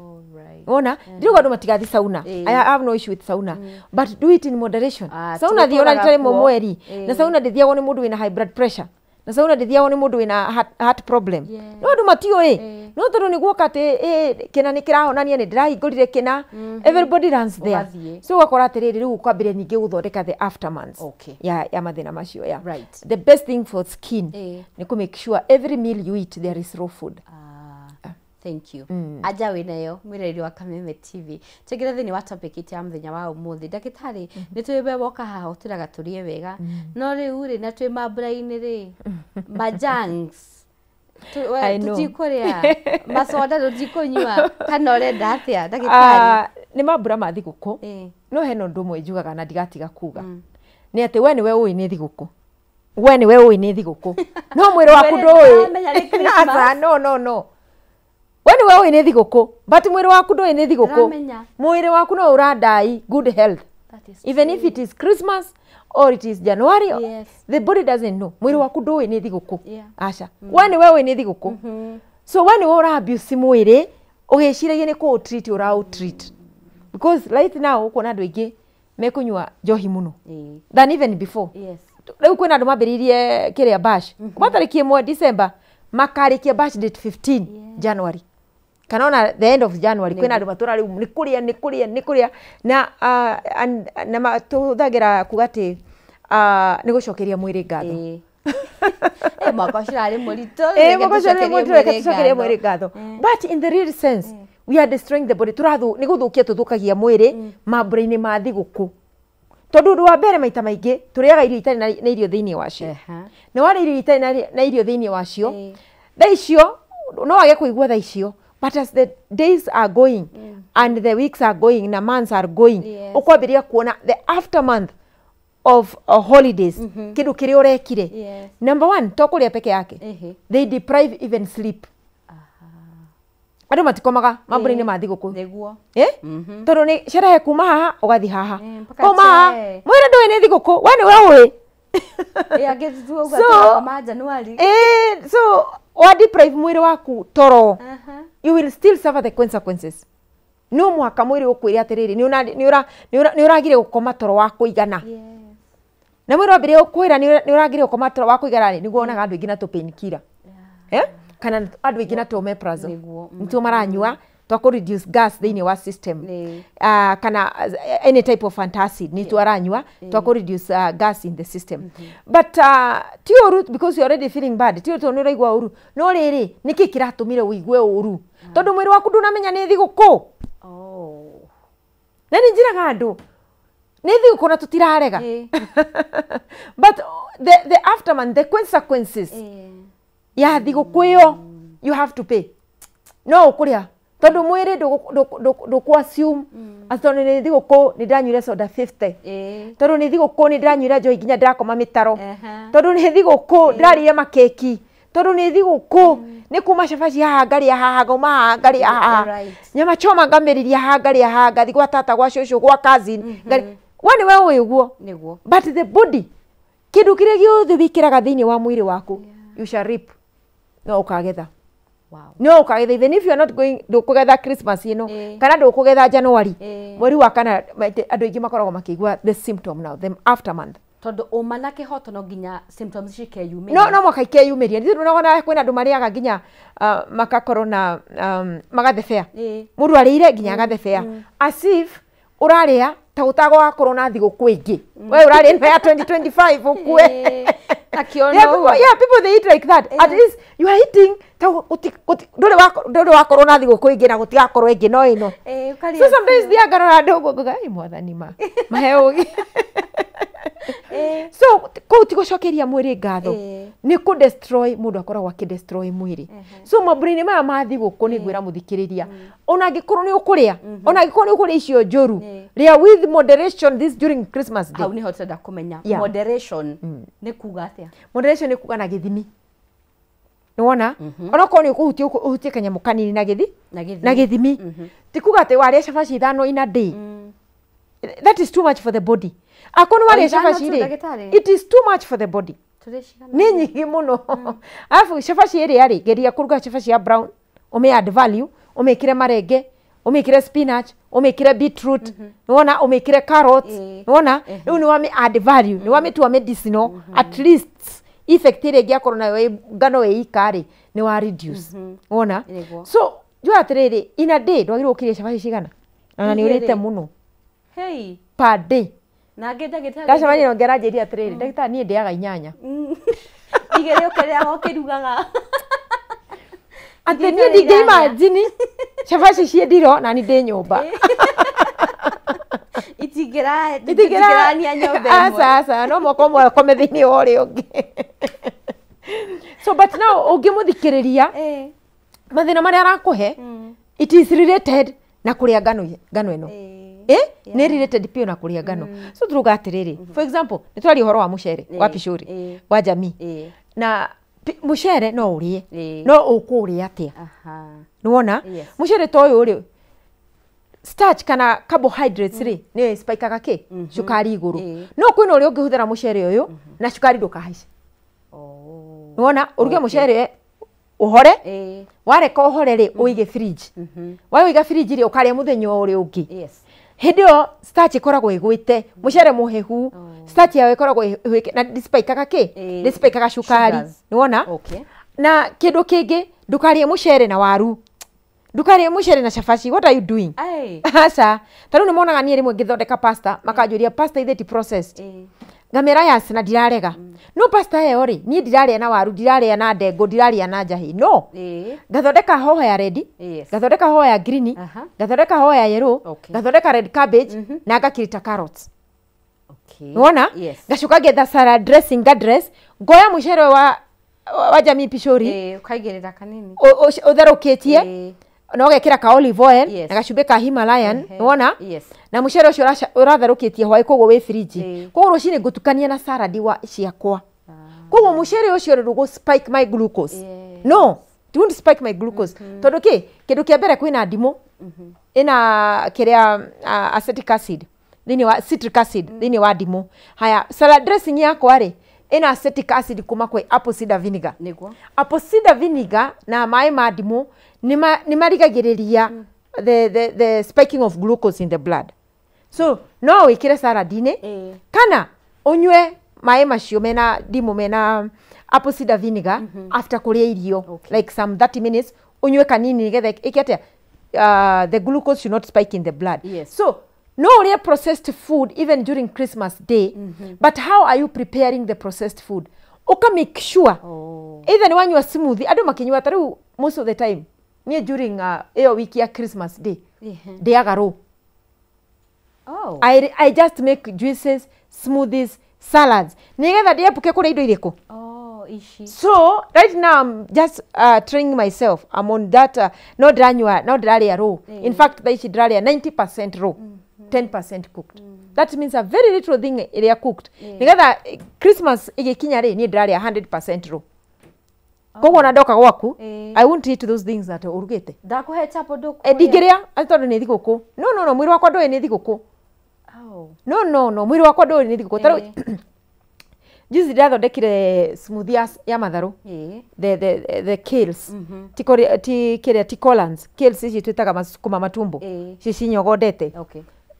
Wona? Ndirauga andũ matigathi sauna. I have no issue with sauna, but do it in moderation. Sauna thiĩ ona rita rĩmwe mweri. Na sauna ndĩthiagwo nĩ mũndũ wĩna high blood pressure, na sauna ndĩthiagwo nĩ mũndũ wĩna heart problem. No andũ matiũĩ, no tondũ nĩ guoka atĩ kĩna nĩ kĩrahonania, nĩ ndĩrahingũrire kĩna, everybody runs there. So ũgakora atĩrĩrĩ, rĩu ũkwambĩrĩria ningĩ gũthondeka the aftermaths ya mathĩna macio. Yeah. The best thing for skin nĩ kũ make sure every meal you eat, there is raw food.
Thank you. Aja wĩnayo mwĩrĩri wa Kameme TV. Tũingĩre thĩinĩ wa topic itũ ya mũthenya wa ũmũthĩ. Ndagĩtarĩ, nĩ tũĩ we woka haha ũtwĩraga tũrĩe wega. No rĩu rĩ, na twĩ mambura-inĩ rĩ, majanks tũtikũrĩa, macoda tũtikũnyua, kana ũrenda atĩa, ndagĩtarĩ?
Nĩ mambura ma thigũkũ, no hena ũndũ ũmwe njugaga na ndigatiga kuga, nĩ atĩ we nĩwe ũĩ nĩ thigũkũ, we nĩwe ũĩ nĩ thigũkũ, no mwĩrĩ waku ndũĩ. Aca, no, no, no, we nĩwe ũĩ nĩ thigũkũ, but mwĩrĩ waku ndũĩ nĩ thigũkũ. Mwĩrĩ waku no ũrandai good health, even if it is Christmas or it is January. The body doesn't know. Mwĩrĩ waku ndũĩ nĩ thigũkũ. Aca, we nĩwe ũĩ nĩ thigũkũ. So we nĩwe ũra abuse mwĩrĩ ũgĩciragia nĩ kũ treat ũra treat, because right now ũkuona andũ aingĩ mekũnyua njohi mũno than even before. Rĩu kwĩna andũ mambĩrĩirie kĩrĩa bash kuma tarĩki 1 December, makarĩkia bash date 15 January, kana ona the end of January. Kwĩna andũ matũra rĩu nĩ kũrĩa, nĩ kũrĩa, nĩ kũrĩa, na tũhũthagĩra kuga atĩ nĩ gũcokeria mwĩrĩ ngatho.
Mwaka ũcio ũrarĩ mũritũ.
Mwaka ũcio ũrarĩ mũritũ, reke tũcokerie mwĩrĩ ngatho. But in the real sense, we are destroying the body. Tũrathu nĩ gũthũkia tũthũkagia mwĩrĩ mambura-inĩ ma thigũkũ, tondũ ũndũ wa mbere, maita maingĩ tũrĩaga irio itarĩ na irio thĩinĩ wacio. Na warĩa irio itarĩ na irio thĩinĩ wacio, thaa icio no wage kũigua thaa icio, but as the days are going and the weeks are going na months are going, ũkwambĩrĩria kuona the aftermath of holidays, kĩndũ kĩrĩa ũrekire. Number one, to kũrĩa peke yake, they deprive even sleep. Andũ matikomaga mambura-inĩ ma thigũkũ. Tondũ nĩ sherehe kuma haha ũgathiĩ haha, kuma haha. Mwĩrĩ ndũĩ nĩ thigũkũ, we nĩwe ũĩ. So wa deprive mwĩrĩ waku toro, you will still suffer the consequences. No mũhaka mwĩrĩ ũkwĩre atĩrĩrĩ, nĩ ũragire gũkoma toro wa kũigana. Na mwĩrĩ wambĩrĩria gũkwĩra nĩ ũragire gũkoma toro wa kũigana rĩ, nĩguo wonaga andũ aingĩ na tũ painkiller, kana andũ aingĩ na tũ omeprazole, nĩtuo maranyua twa kũ reduce gas thĩinĩ wa system, kana any type of antacid nĩtuo aranyua twa kũ reduce gas in the system. But ti ũru because you already feeling bad, ti ũru tondũ nĩ ũraigua ũru. No rĩrĩ, nĩkĩ kĩratũmire ũigue ũru? Tondũ mwĩrĩ waku ndũnamenya nĩ thigũkũ. Na nĩ njĩraga andũ, Nĩ thigũkũ na tũtirarega, but the aftermath, the consequences ya thigũkũ ĩyo, you have to pay. No ũkũrĩa tondũ mwĩrĩ ndũkũ assume atĩ tondũ nĩ thigũkũ nĩ ndĩranyuire soda 50, tondũ nĩ thigũkũ nĩ ndĩranyuire njohi nginya ndĩrakoma mĩtaro, tondũ nĩ thigũkũ ndĩrarĩire makeki, tondũ nĩ thigũkũ nĩ kuma cabaci haha ngarĩa haha, ngauma haha ngarĩa haha, nyama choma ngamĩrĩria haha ngarĩa haha, ngathi gwa tata, gwa cũcũ, gwa cousin. We nĩwe ũĩ ũguo, but the body, kĩndũ kĩrĩa gĩothe wĩkĩraga thĩinĩ wa mwĩrĩ waku, you shall reap. No ũkagetha. No ũkagetha. Even if you are not going, ndũkũgetha Christmas ĩno kana ndũkũgetha January, mweri wa kana, andũ aingĩ makoragwo makĩigua the symptom now, the aftermath.
Tondũ ũma na kĩhoto no nginya symptoms cikeyumĩria.
No mwaka ikeyumĩria. Nĩ kwĩna andũ marĩaga nginya makakorwo na magathebea. Mũndũ arĩire nginya agathebea, as if ũrarĩa ta ũtagwakorwo na thigũkũ ĩngĩ. We ũrarĩa ĩno ya 2025 ũkue. Yeah, people, they eat like that. At least you are eating ta ndũrĩ wakorwo na thigũkũ ĩngĩ na gũtigakorwo ĩngĩ no ĩno. So sometimes thiaga ngarora andũ ũguo ngauga, "Ĩ mwathani ma mahe ũgĩ." So kũu ti gũcokeria mwĩrĩ ngatho, nĩ kũ destroy, mũndũ akoragwo akĩ destroy mwĩrĩ. So mambura-inĩ maya ma thigũkũ nĩ ngwĩra mũthikĩrĩria, ona angĩkorwo nĩ ũkũrĩa, ona angĩkorwo nĩ ũkũrĩa icio njũru, rĩa with moderation this during Christmas day.
Hau nĩho tũrenda kũmenya moderation nĩ kuga atĩa.
Moderation nĩ kuga na gĩthimi. Nĩwona onokorwo nĩ ũkũhutia, ũhutie kanyamũ kanini na gĩthi na gĩthimi. Ti kuga atĩ warĩa cabaci 5 in a day. That is too much for the body. Akorwo nĩ warĩa cabaci rĩ, it is too much for the body, nĩ nyingĩ mũno. Arabu cabaci ĩrĩa rĩ, geria kũruga cabaci ya brown, ũmĩ add value, ũmĩkĩre marenge, ũmĩkĩre spinach, ũmĩkĩre beetroot, nĩwona, ũmĩkĩre carrots, nĩwona, rĩu nĩ wamĩ add value, nĩ wamĩtua medicinal. At least effect ĩrĩa ĩngĩakorwo nayo ngano ĩ ika rĩ, nĩ wa reduce. Wona? So njũa atĩrĩrĩ, in a day ndwagĩrĩirwo gũkĩria cabaci cigana, ona nĩ ũrĩte mũno.
Hey.
Per day.
Na ngĩ ndagĩtarĩ
ndacemania na ũngĩ aranjĩria atĩrĩrĩ, "Ndagĩtarĩ, niĩ ndĩaga 8."
2 ũkĩrĩaga ũkĩrugaga.
Atĩ niĩ ndingĩ imagine cabaci ciĩ ndiro na ni ndĩ nyũmba.
Itingĩrania nyũmba ĩmwe.
Aca aca, no mwaka ũmwe akome thĩinĩ wa ũrĩa ũngĩ. So but now ũngĩmũthikĩrĩria mathĩna marĩa arakũhe, it is related na kũrĩa ngano ĩno. Nĩ related biũ na kũrĩa ngano. So turuga atĩrĩrĩ, for example, nĩ twaria ũhoro wa mũcere wa pishori wa jamii, na mũcere no ũrĩe, no ũkũũrĩa atĩa? Nĩwona mũcere ta ũyũ rĩ, starch kana carbohydrates rĩ, nĩyo ĩspikaga kĩ cukari igũrũ. No kwĩna ũrĩa ũngĩhũthĩra mũcere ũyũ na cukari ndũkahaice. Nĩwona, ũruge mũcere ũhore, wareka ũhore rĩ, ũige fridge. Waũiga fridge rĩ, ũkarĩa mũthenya ũrĩa ũngĩ. Hĩndĩ ĩyo starch ĩkoragwo ĩgwĩte, mũcere mũhehu, starch yayo ĩkoragwo ĩhwĩke na ndĩspikaga kĩ, ndĩspikaga cukari. Nĩwona? Na kĩndũ kĩngĩ, ndũkarĩe mũcere na waru, ndũkarĩe mũcere na cabaci. What are you doing? Aca, ta rĩu nĩmonaga niĩ rĩmwe ngĩthondeka pasta, makanjũria pasta ithe ti processed. Ngamera yes, na ndirarega. No pasta ĩyo rĩ, niĩ ndirarĩa na waru, ndirarĩa na ndengũ, ndirarĩa na njahĩ. No ngathondeka hoho ya red, ngathondeka hoho ya green, ngathondeka hoho ya yellow, ngathondeka red cabbage na ngakirita carrots. Nĩwona? Ngacoka ngetha salad dressing, nga dress, ngoya mũcere wa jamii pishori,
ũkaigĩrĩra kanini,
ũtherũkĩtie, na ũgekĩra ka olive oil na gacumbĩ ka Himalayan, nĩwona? Na mũcere ũcio ũratherũkĩtie hwaĩ, koguo wĩ fridge. Koguo rũcinĩ ngũtukania na salad ciakwa. Koguo mũcere ũcio ndũgũ spike my glucose. No, it won't spike my glucose. Tondũ kĩ, kĩndũ kĩa mbere kwĩna ndimũ, ĩna kĩrĩa acetic acid thĩinĩ wa citric acid thĩinĩ wa ndimũ. Haya, salad dressing yakwa rĩ, ĩna acetic acid kuma kwĩ apple cider vinegar. Apple cider vinegar na maĩ ma ndimũ nĩ marigagĩrĩria the spiking of glucose in the blood. So no wĩkĩre salad-inĩ kana ũnyue maĩ macio mena ndimũ, mena apple cider vinegar after kũrĩa irio, like some 30 minutes, ũnyue kanini nĩgetha ĩke atĩa, the glucose should not spike in the blood. So no ũrĩe processed food even during Christmas day, but how are you preparing the processed food? Ũka make sure either nĩ wanyua smoothie, andũ makĩnyua ta rĩu most of the time niĩ during ĩyo wiki ya Christmas day ndĩaga raw.
Oh.
I just make juices, smoothies, salads nigetha ndiepuke kũrĩa indo irĩkũ.
Oh, ici.
So right now I'm just training myself. I'm on that no ndĩranyua, no ndĩrarĩa raw. In fact, thaa ici ndĩrarĩa 90% raw, 10% cooked. That means a very little thing ĩrĩa cooked. Nigetha Christmas ĩgĩkinya rĩ, niĩ ndĩrarĩa 100% raw. Koguo ona ndoka gwaku, I won't eat those things that ũrugĩte.
Ndakũhe chapo ndũkũrĩa.
Ndingĩrĩa atĩ tondũ nĩ thigũkũ. No, no, no, mwĩrĩ wakwa ndũĩ nĩ thigũkũ.
Oh.
No, no, no, mwĩrĩ wakwa ndũĩ nĩ thigũkũ. Tarĩu juzi ndĩrathondekire smoothie ya matharũ, the kales, ti ti kĩrĩa, ti collards, kales ici twĩtaga masukuma matumbo, ici cinyogondete.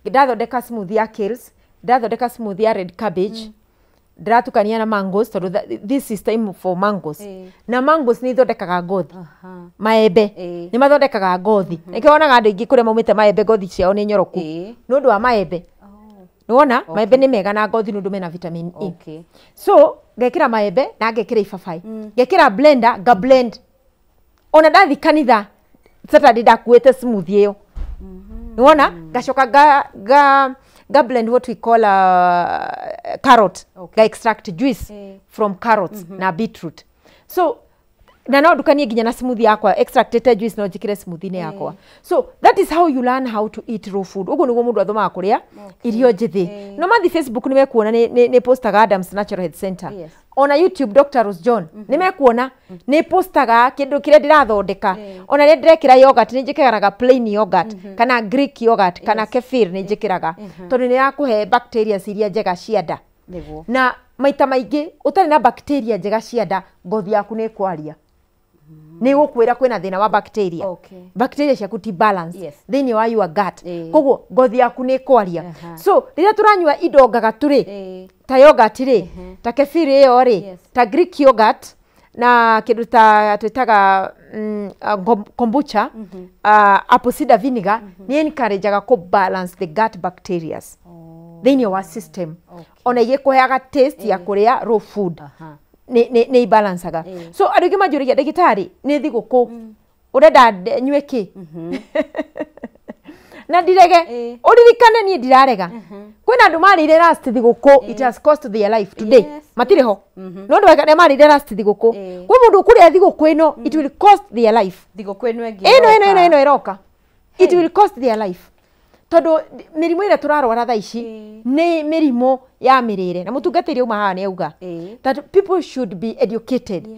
Ndathondeka smoothie ya kales, ndathondeka smoothie ya red cabbage, ndĩratukania na mangoes tondũ this is time for mangoes. Na mangoes nĩ ithondekaga ngothi. Maembe nĩ mathondekaga ngothi. Nĩkĩo wonaga andũ aingĩ kũrĩa maumĩte maembe ngothi ciao nĩ nyoroku nĩ ũndũ wa maembe. Nĩwona maembe nĩ mega na ngothi nĩ ũndũ mena vitamin E. So ngekĩra maembe na ngekĩra ibabaĩ, ngekĩra blender, nga blend. Ona ndathi kanitha Saturday ndakuĩte smoothie ĩyo. Nĩwona ngacoka nga blend what we call a carrot, nga extract juice from carrots na beetroot. So na no ndukanie nginya na smoothie yakwa, extracted juice no njikire smoothie-inĩ yakwa. So that is how you learn how to eat raw food. Ũguo nĩguo mũndũ athomaga kũrĩa irio njĩthĩ. No mathi Facebook nĩ mekuona nĩ postaga Adams Natural Health Center. Ona YouTube Dr. Rose John nĩ mekuona nĩ postaga kĩndũ kĩrĩa ndĩrathondeka. Ona rĩrĩa ndĩrekĩra yogurt nĩ njĩkĩraga plain yogurt kana Greek yogurt kana kefir nĩ njĩkĩraga tondũ nĩ yakũhe bacteria iria njega cia nda. Na maita maingĩ ũtarĩ na bacteria njega cia nda, ngothi yaku nĩ ĩkwaria, nĩ gũkwĩra kwĩna thĩna wa bacteria. Bacteria ciaku ti balance thĩinĩ wa your gut, koguo ngothi yaku nĩ ĩkwaria. So rĩrĩa tũranyua indo ngagatu rĩ, ta yogurt rĩ, ta kefir ĩyo rĩ, ta Greek yogurt na kĩndũ ta twĩtaga kombucha, apple cider vinegar, nĩ encourageaga kũ balance the gut bacterias thĩinĩ wa system. Ona igĩkũheaga taste ya kũrĩa raw food, nĩ ibalancaga. So andũ aingĩ manjũragia, ndagĩtarĩ, nĩ thigũkũ, ũrenda nyue kĩ na ndirege? Ũririkane niĩ ndirarega. Kwĩna andũ marĩire last thigũkũ, it has cost their life today. Matirĩ ho no andũ arĩa marĩire last thigũkũ. Kwĩ mũndũ ũkũrĩa thigũkũ ĩno, it will cost their life.
Thigũkũ ĩno ĩngĩ
ĩno ĩno ĩno
ĩroka.
Ĩno ĩroka, it will cost their life tondũ mĩrimũ ĩrĩa tũrarwara thaa ici nĩ mĩrimũ ya mĩrĩre. Na mũtungatĩri auma haha nĩ auga that people should be educated,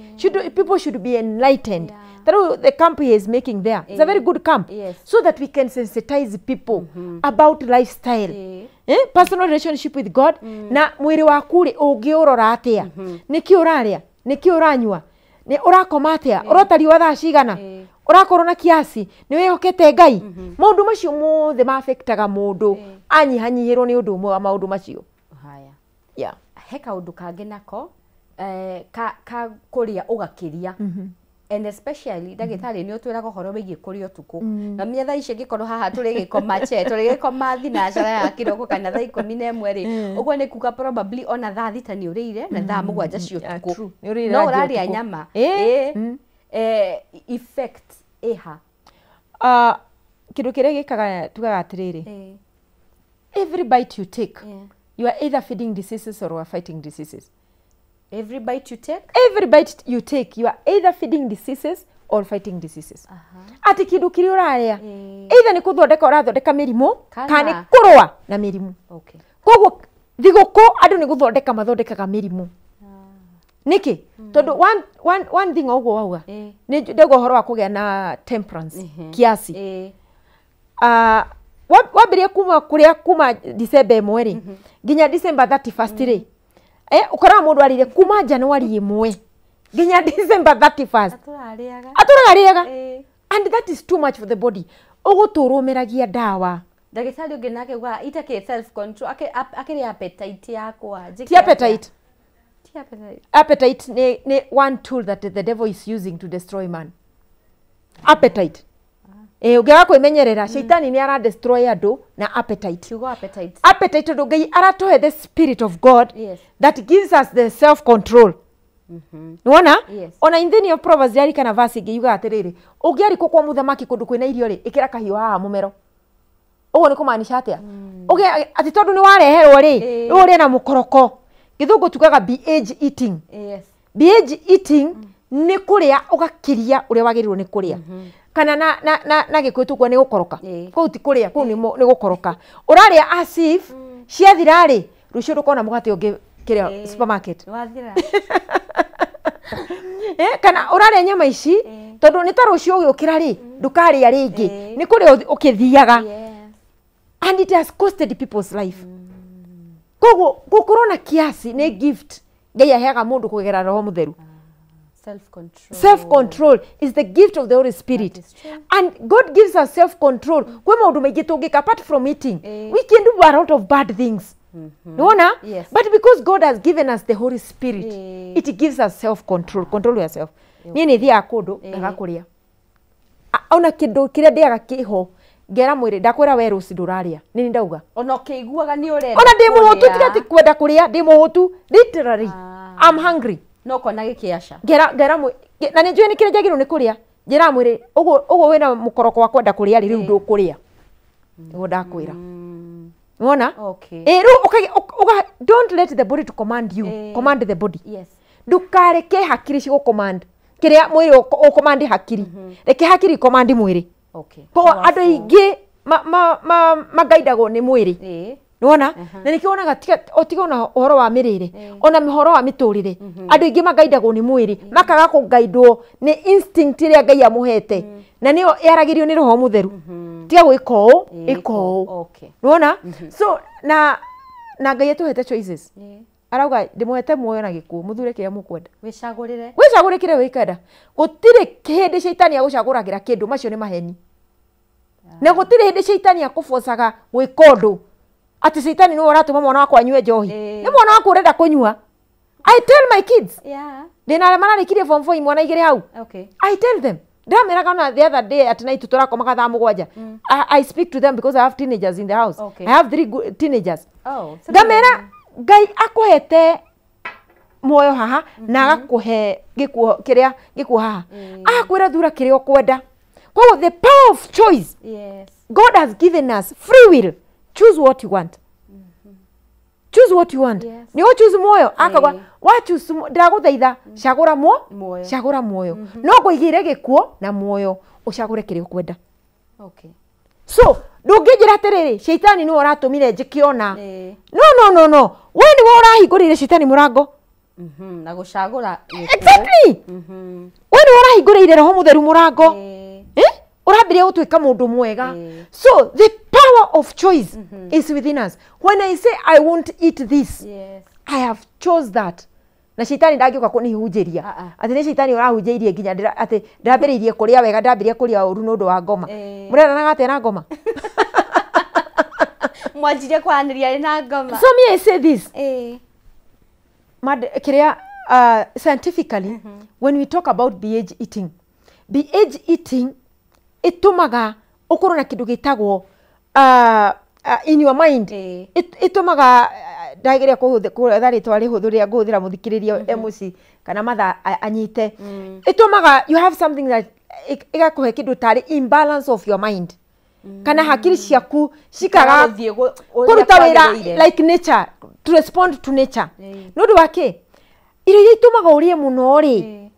people should be enlightened. Tarĩu the camp he is making there, it's a very good camp, so that we can sensitize people about lifestyle, personal relationship with God, na mwĩrĩ waku rĩ, ũngĩũrora atĩa, nĩkĩ ũrarĩa, nĩkĩ ũranyua, nĩ ũrakoma atĩa, ũrota riũa thaa cigana, ũrakorwo na kiasi, nĩ wĩhokete Ngai. Maũndũ macio mothe maafektaga mũndũ anyihanyihĩrwo nĩ ũndũ ũmwe wa maũndũ macio.
Haya.
Yeah.
He kaũndũ kangĩ nako ka kũrĩa ũgakĩria, and especially ndagĩtarĩ nĩ ũtwĩraga ũhoro wĩgiĩ kũrĩa ũtukũ. Na mĩa thaa ici ĩngĩkorwo haha tũrĩgĩkoma che tũrĩgĩkoma thinacara ya kĩroko kana thaa 11 rĩ, ũguo nĩ kuga probably ona thaa 6 nĩ ũrĩire na thaa 7 cia ũtukũ
True. Nĩ ũrĩire
no
rangi
ũrarĩa
ũtukũ.
nyama. Effect ĩha?
Kĩndũ kĩrĩa gĩkaga, tugaga atĩrĩrĩ, every bite you take, you are either feeding diseases or you are fighting diseases.
Every bite you take?
Every bite you take, you are either feeding diseases or fighting diseases. Atĩ kĩndũ kĩrĩa ũrarĩa, either nĩ kũthondeka ũrathondeka mĩrimũ kana nĩ kũrũa na mĩrimũ. Koguo thigũkũ andũ nĩ gũthondeka mathondekaga mĩrimũ. Nĩkĩ? Tondũ one thing ũguo wauga nĩ ndauga ũhoro wa kũgĩa na temperance, kiasi. Wambĩrĩria kuma kũrĩa kuma December 1 rĩ nginya December 31st rĩ, ũkoraga mũndũ arĩire kuma January 1 nginya December 31st.
Atũrarĩaga.
Atũraga arĩaga, and that is too much for the body. Ũgũtũrwo ũmeragia ndawa.
Ndagĩtarĩ ũngĩ nake uga itakĩ self control akĩrĩ appetite yakwa njĩke
Ti appetite.
atĩa? Ti appetite.
Appetite nĩ one tool that the devil is using to destroy man. Appetite, ũngĩaga kwĩmenyerera, shaitani nĩ ara destroy andũ na appetite.
Kiugo appetite.
Appetite, tondũ Ngai aratũhe the spirit of God that gives us the self control. Nĩwona?
Yes.
Ona in thĩinĩ of Proverbs yarikana verse ĩngĩ yugaga atĩrĩrĩ, ũngĩarikwo kwa mũthamaki kũndũ kwĩna irio rĩ, ĩkĩra kahiũ haha mũmero. Ũguo nĩ kũmaanisha atĩa? Ũgĩa atĩ tondũ nĩ wareherwo rĩ, rĩu ũrĩe na mũkoroko. Gĩthũngũ tugaga be age eating.
Yes.
Be age eating nĩ kũrĩa ũgakĩria ũrĩa wagĩrĩirwo nĩ kũrĩa. Kana na Gĩkũyũ tũkuga nĩ gũkoroka. Kũu ti kũrĩa, kũu nĩ gũkoroka. Ũrarĩa as if ciathira rĩ, rũciũ ndũkona mũgate ũngĩ kĩrĩa supermarket.
Wathira.
Kana ũrarĩa nyama ici tondũ nĩ ta rũciũ ũgĩũkĩra rĩ, ndũkarĩa rĩngĩ. Nĩ kũrĩa ũkĩthiaga. And it has costed people's life. Koguo gũkorwo na kiasi nĩ gift Ngai aheaga mũndũ kũgerera Roho Mũtheru.
Self-control.
Self-control is the gift of the Holy Spirit. And God gives us self-control. Kwĩ maũndũ maingĩ tũngĩka apart from eating. We can do a lot of bad things. Nĩwona?
Yes.
But because God has given us the Holy Spirit, it gives us self-control. Control yourself. Niĩ nĩ thiaga kũndũ ngaga kũrĩa. Ona kĩndũ kĩrĩa ndĩaga kĩho ngera mwĩrĩ ndakwĩra we rũci ndũrarĩa. Nĩ ndauga.
Ona ũkĩiguaga nĩ ũrenda.
Ona ndĩ mũhũtu
kũrĩa.
tiga ti kwenda kũrĩa, ndĩ mũhũtu literally. I'm hungry.
No kona gĩkĩaca.
Ngera na nĩ njũĩ nĩ kĩrĩa njagĩrĩirwo nĩ kũrĩa. Njĩraga mwĩrĩ ũguo wĩna mũkoroko wa kwenda kũrĩa rĩ, rĩu ndũkũrĩa. Nĩguo ndakwĩra. Wona?
Okay.
Rĩu don't let the body to command you. Command the body.
Yes.
Ndũkareke hakiri cigũcommand. Kĩrĩa mwĩrĩ ũcommand hakiri. Reke hakiri command mwĩrĩ.
Okay.
Koguo andũ aingĩ magaidagwo nĩ mwĩrĩ. Nĩwona? Na nĩkĩo wonaga tiga ona ũhoro wa mĩrĩre, ona ũhoro wa mĩtũrĩre. Andũ aingĩ magaidagwo nĩ mwĩrĩ, makaga kũgaidwo nĩ instinct ĩrĩa Ngai amũhete. Na nĩyo yaragĩrio nĩ Roho Mũtheru. Tiga gwĩka ũũ, ĩka ũũ.
Okay.
Nĩwona? So na Ngai atũhete choices. Arauga ndĩmũhete muoyo na gĩkuũ, mũthure kĩrĩa mũkwenda.
Wĩcagũrĩre.
Wĩcagũre kĩrĩa wĩkwenda. Gũtirĩ hĩndĩ caitani agũcagũragĩra kĩndũ, macio nĩ maheni. Na gũtirĩ hĩndĩ caitani akũbocaga gwĩka ũndũ. Atĩ caitani nĩwe ũratũma mwana wakwa anyue njohi. Nĩ mwana waku ũrenda kũnyua. I tell my kids.
Yeah.
Ndĩna arĩa mararĩkirie form 4 imwana igĩrĩ hau.
Okay.
I tell them. Ndĩrameraga ona the other day at night tũrakomaga thaa mũgwanja. I speak to them because I have teenagers in the house.
Okay.
I have 3 teenagers.
Oh.
Ngamera Ngai akũhete muoyo haha na agakũhe gĩkuo kĩrĩa gĩkuo haha. Agakwĩra thura kĩrĩa ũkwenda. Koguo the power of choice.
Yes.
God has given us free will. Choose what you want. Choose what you want.
Yes.
Nĩ ũchoose muoyo akagwa wa choose ndĩragũthaitha cagũra
Muoyo.
Cagũra muoyo. No ngũigĩire gĩkuo na muoyo ũcagũre kĩrĩa ũkwenda.
Okay.
So ndũngĩnjĩra atĩrĩrĩ caitani nĩwe ũratũmire njĩke ona. No. We nĩwe ũrahingũrĩire caitani mũrango.
Na gũcagũra gĩkuũ.
Exactly. We nĩwe ũrahingũrĩire Roho Mũtheru mũrango. Ũrambĩrĩria gũtuĩka mũndũ mwega. So the power of choice is within us. When I say I won't eat this,
yes,
I have chose that. Na caitani ndangĩũka kũnihunjĩria. Atĩ nĩ caitani ũrahunjĩirie nginya atĩ ndambĩrĩirie kũrĩa wega, ndambĩrĩria kũrĩa ũru nĩ ũndũ wa ngoma. Mũreranaga atĩa na ngoma?
Mwanjirie kwaranĩria na ngoma.
So me I say this. Kĩrĩa scientifically when we talk about BH eating, BH eating ĩtũmaga ũkorwo na kĩndũ gĩtagwo in your mind. Ĩtũmaga ndageria kũhũthĩra rĩtwa rĩhũthũ rĩrĩa ngũhũthĩra mũthikĩrĩria e mũciĩ kana matha anyite. Ĩtũmaga you have something that ĩgakũhe kĩndũ tarĩ imbalance of your mind. Kana hakiri ciaku cikaga kũruta wĩra like nature, to respond to nature. Nĩ ũndũ wa kĩ? Irio iria itũmaga ũrĩe mũno rĩ,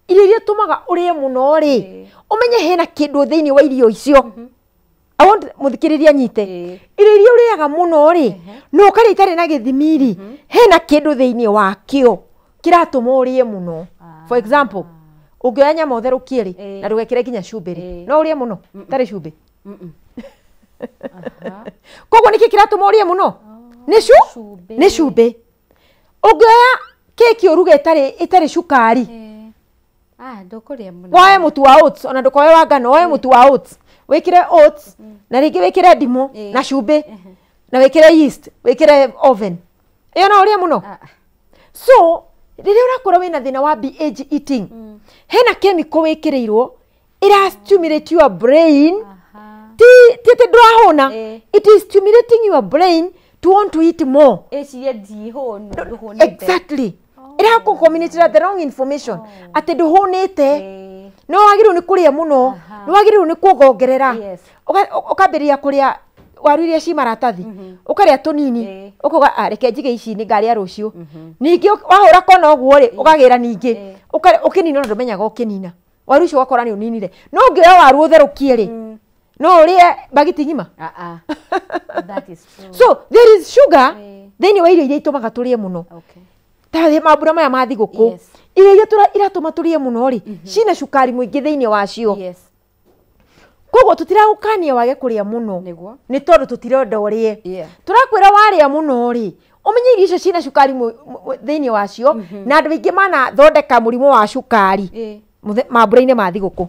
irio iria itũmaga ũrĩe mũno rĩ, ũmenye hena kĩndũ thĩinĩ wa irio icio. I want mũthikĩrĩria anyite. Irio iria ũrĩaga mũno rĩ, no ũkarĩa itarĩ na gĩthimi rĩ, hena kĩndũ thĩinĩ wakĩo kĩratũma ũrĩe mũno. For example, ũngĩoya nyama ũtherũkie rĩ, na ndũgekĩre nginya cumbĩ rĩ, no ũrĩe mũno ũtarĩ cumbĩ. Koguo nĩkĩ kĩratũma ũrĩe mũno? Nĩ cumbĩ. Ũngĩoya keki ũruge ĩtarĩ cukari, woe mũtu wa oats, ona ndũkoe wa ngano, woe mũtu wa oats, wĩkĩre oats na rĩngĩ wĩkĩre ndimũ na cumbĩ na wĩkĩre yeast, wĩkĩre oven, ĩyo no ũrĩe mũno. So rĩrĩa ũrakora wĩna thĩna wa BH eating, hena chemical wĩkĩrĩirwo ĩra stimulate your brain. Ti atĩ ndũrahũna, it is stimulating your brain to want to eat more. Exactly. Ĩrakũ communicate the wrong information atĩ ndũhũnĩte. No wagĩrĩirwo nĩ kũrĩa mũno, nĩ wagĩrĩirwo nĩ kuongongerera. Ũkambĩrĩria kũrĩa waru iria ci maratathi, ũkarĩa tũnini, ũkauga reke njige ici nĩ ngarĩa rũciũ. Ningĩ wahũra kona ũguo rĩ, ũkagĩra ningĩ, ũkĩnina na ndũmenyaga ũkĩnina. Waru icio ũgakora nĩ ũninire. No ũngĩoya waru ũtherũkie rĩ, no ũrĩe bagiti ng'ima.
That is true.
So there is sugar thĩinĩ wa irio iria itũmaga tũrĩe mũno. Ta mambura maya ma thigũkũ, irio iria iratũma tũrĩe mũno rĩ, cina cukari mũingĩ thĩinĩ wacio. Koguo tũtiragũkania wage kũrĩa mũno nĩ tondũ tũtirenda ũrĩe. Tũrakwĩra warĩa mũno rĩ, ũmenye irio icio cina cukari thĩinĩ wacio, na andũ aingĩ manathondeka mũrimũ wa cukari mambura-inĩ ma thigũkũ.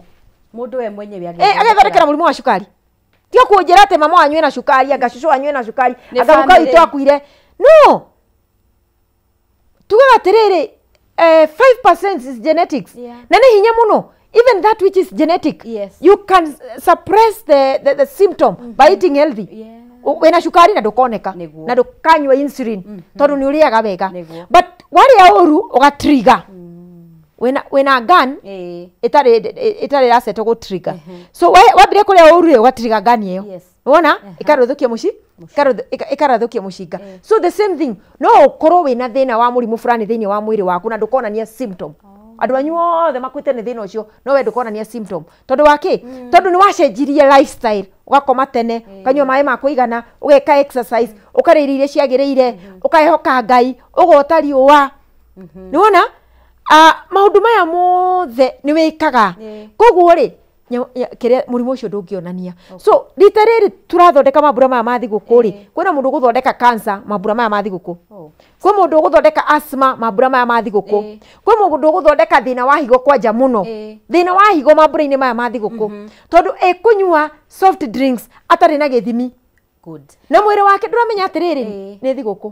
Mũndũ we mwenyewe
agethondekera mũrimũ wa cukari. Tio kũnjĩra atĩ mama wanyu ena cukari, anga cũcũ wanyu ena cukari, anga guka witũ akuire. No! Tugaga atĩrĩrĩ, 5% is genetics. Na nĩ hinya mũno. Even that which is genetic, you can suppress the symptom by eating healthy. Wena cukari na ndũkoneka, na ndũkanyua insulin tondũ nĩ ũrĩaga wega. But warĩa ũru ũgatrigger. Wena gun ĩtarĩ ĩrasetwo gũ trigger. So wambire kũrĩa ũru rĩ, ũgatrigger gun ĩyo. Wona ĩkarũthũkia mũci, ĩkarathũkia mũcinga. So the same thing, no ũkorwo wĩna thĩna wa mũrimũ fulani thĩinĩ wa mwĩrĩ waku na ndũkonania symptom. Andũ anyu othe makuĩte nĩ thĩna ũcio, no we ndũkonania symptom. Tondũ wa kĩ? Tondũ nĩ wacenjirie lifestyle, ũgakoma tene, ũkanyua maĩ ma kũigana, ũgeka exercise, ũkarĩa irio iria ciagĩrĩire, ũkehoka Ngai, ũgota riũa. Nĩ wona? Maũndũ maya mothe nĩ wĩkaga. Koguo rĩ, kĩrĩa mũrimũ ũcio ndũngĩonania. So rita rĩrĩ tũrathondeka mambura maya ma thigũkũ rĩ, kwĩna mũndũ ũgũthondeka cancer mambura maya ma thigũkũ, kwĩ mũndũ ũgũthondeka asthma mambura maya ma thigũkũ, kwĩ mũndũ ũgũthondeka thĩna wa higo kwanja mũno, thĩna wa higo mambura-inĩ maya ma thigũkũ, tondũ ĩkũnyua soft drinks atarĩ na gĩthimi. Na mwĩrĩ wake ndũramenya atĩrĩrĩ nĩ thigũkũ.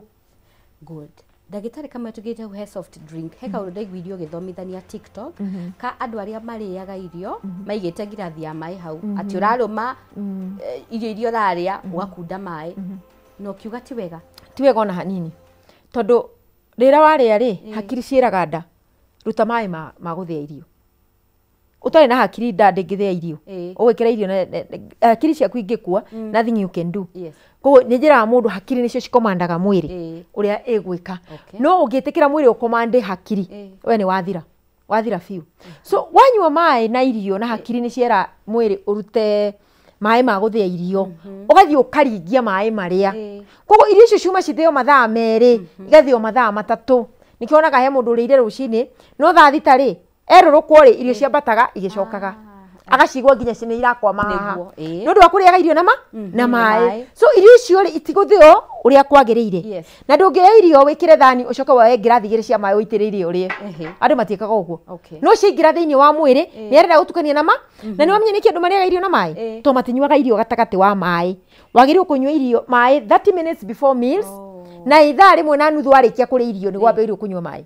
Good. Ndagĩtarĩ kamwe tũgĩte he soft drink, he kaũndũ ndaiguirio ũgĩthomithania TikTok, ka andũ arĩa marĩaga irio maigĩte ngirathi ya maĩ hau, atĩ ũrarũma irio iria ũrarĩa ũgakunda maĩ, na ũkiuga ti wega.
Ti wega ona hanini, tondũ rĩrĩa warĩa rĩ, hakiri ciĩraga nda ruta maĩ ma gũthĩa irio. Ũtarĩ na hakiri nda ndĩngĩthĩa irio. Ũgwĩkĩra irio hakiri ciaku ingĩkua, nothing you can do. Koguo nĩ njĩraga mũndũ hakiri nĩcio cikomandaga mwĩrĩ ũrĩa ĩgwĩka. No ũngĩtĩkĩra mwĩrĩ ũkomande hakiri, we nĩ wathira. Wathira biũ. So wanyua maĩ na irio na hakiri nĩ ciera mwĩrĩ ũrute maĩ ma gũthĩa irio, ũgathiĩ ũkaringia maĩ marĩa. Koguo irio icio ciuma cithĩo mathaa 2, igathĩo mathaa 3. Nĩkĩo wonaga he mũndũ ũrĩire rũcinĩ, no thaa 6 rĩ, erũrũkwo rĩ, irio ciambataga igĩcokaga, agacigua nginya nĩ irakwama haha nĩ ũndũ wa kũrĩaga irio na maĩ. So irio icio rĩ, itigũthĩo ũrĩa kwagĩrĩire. Na ndũngĩoya irio wĩkĩre thani ũcoke woe ngirathi 2 cia maĩ ũitĩrĩrie ũrĩe. Andũ matiĩkaga ũguo. No ciaingĩra thĩinĩ wa mwĩrĩ, nĩ arenda gũtukania na na nĩ wamenya nĩkĩ andũ marĩaga irio na maĩ? Tondũ matinyuaga irio gatagatĩ wa maĩ. Wagĩrĩirwo kũnyua irio maĩ 30 minutes before meals, na ithaa 1.5 warĩkia kũrĩa irio nĩguo wambĩrĩrie kũnyua maĩ.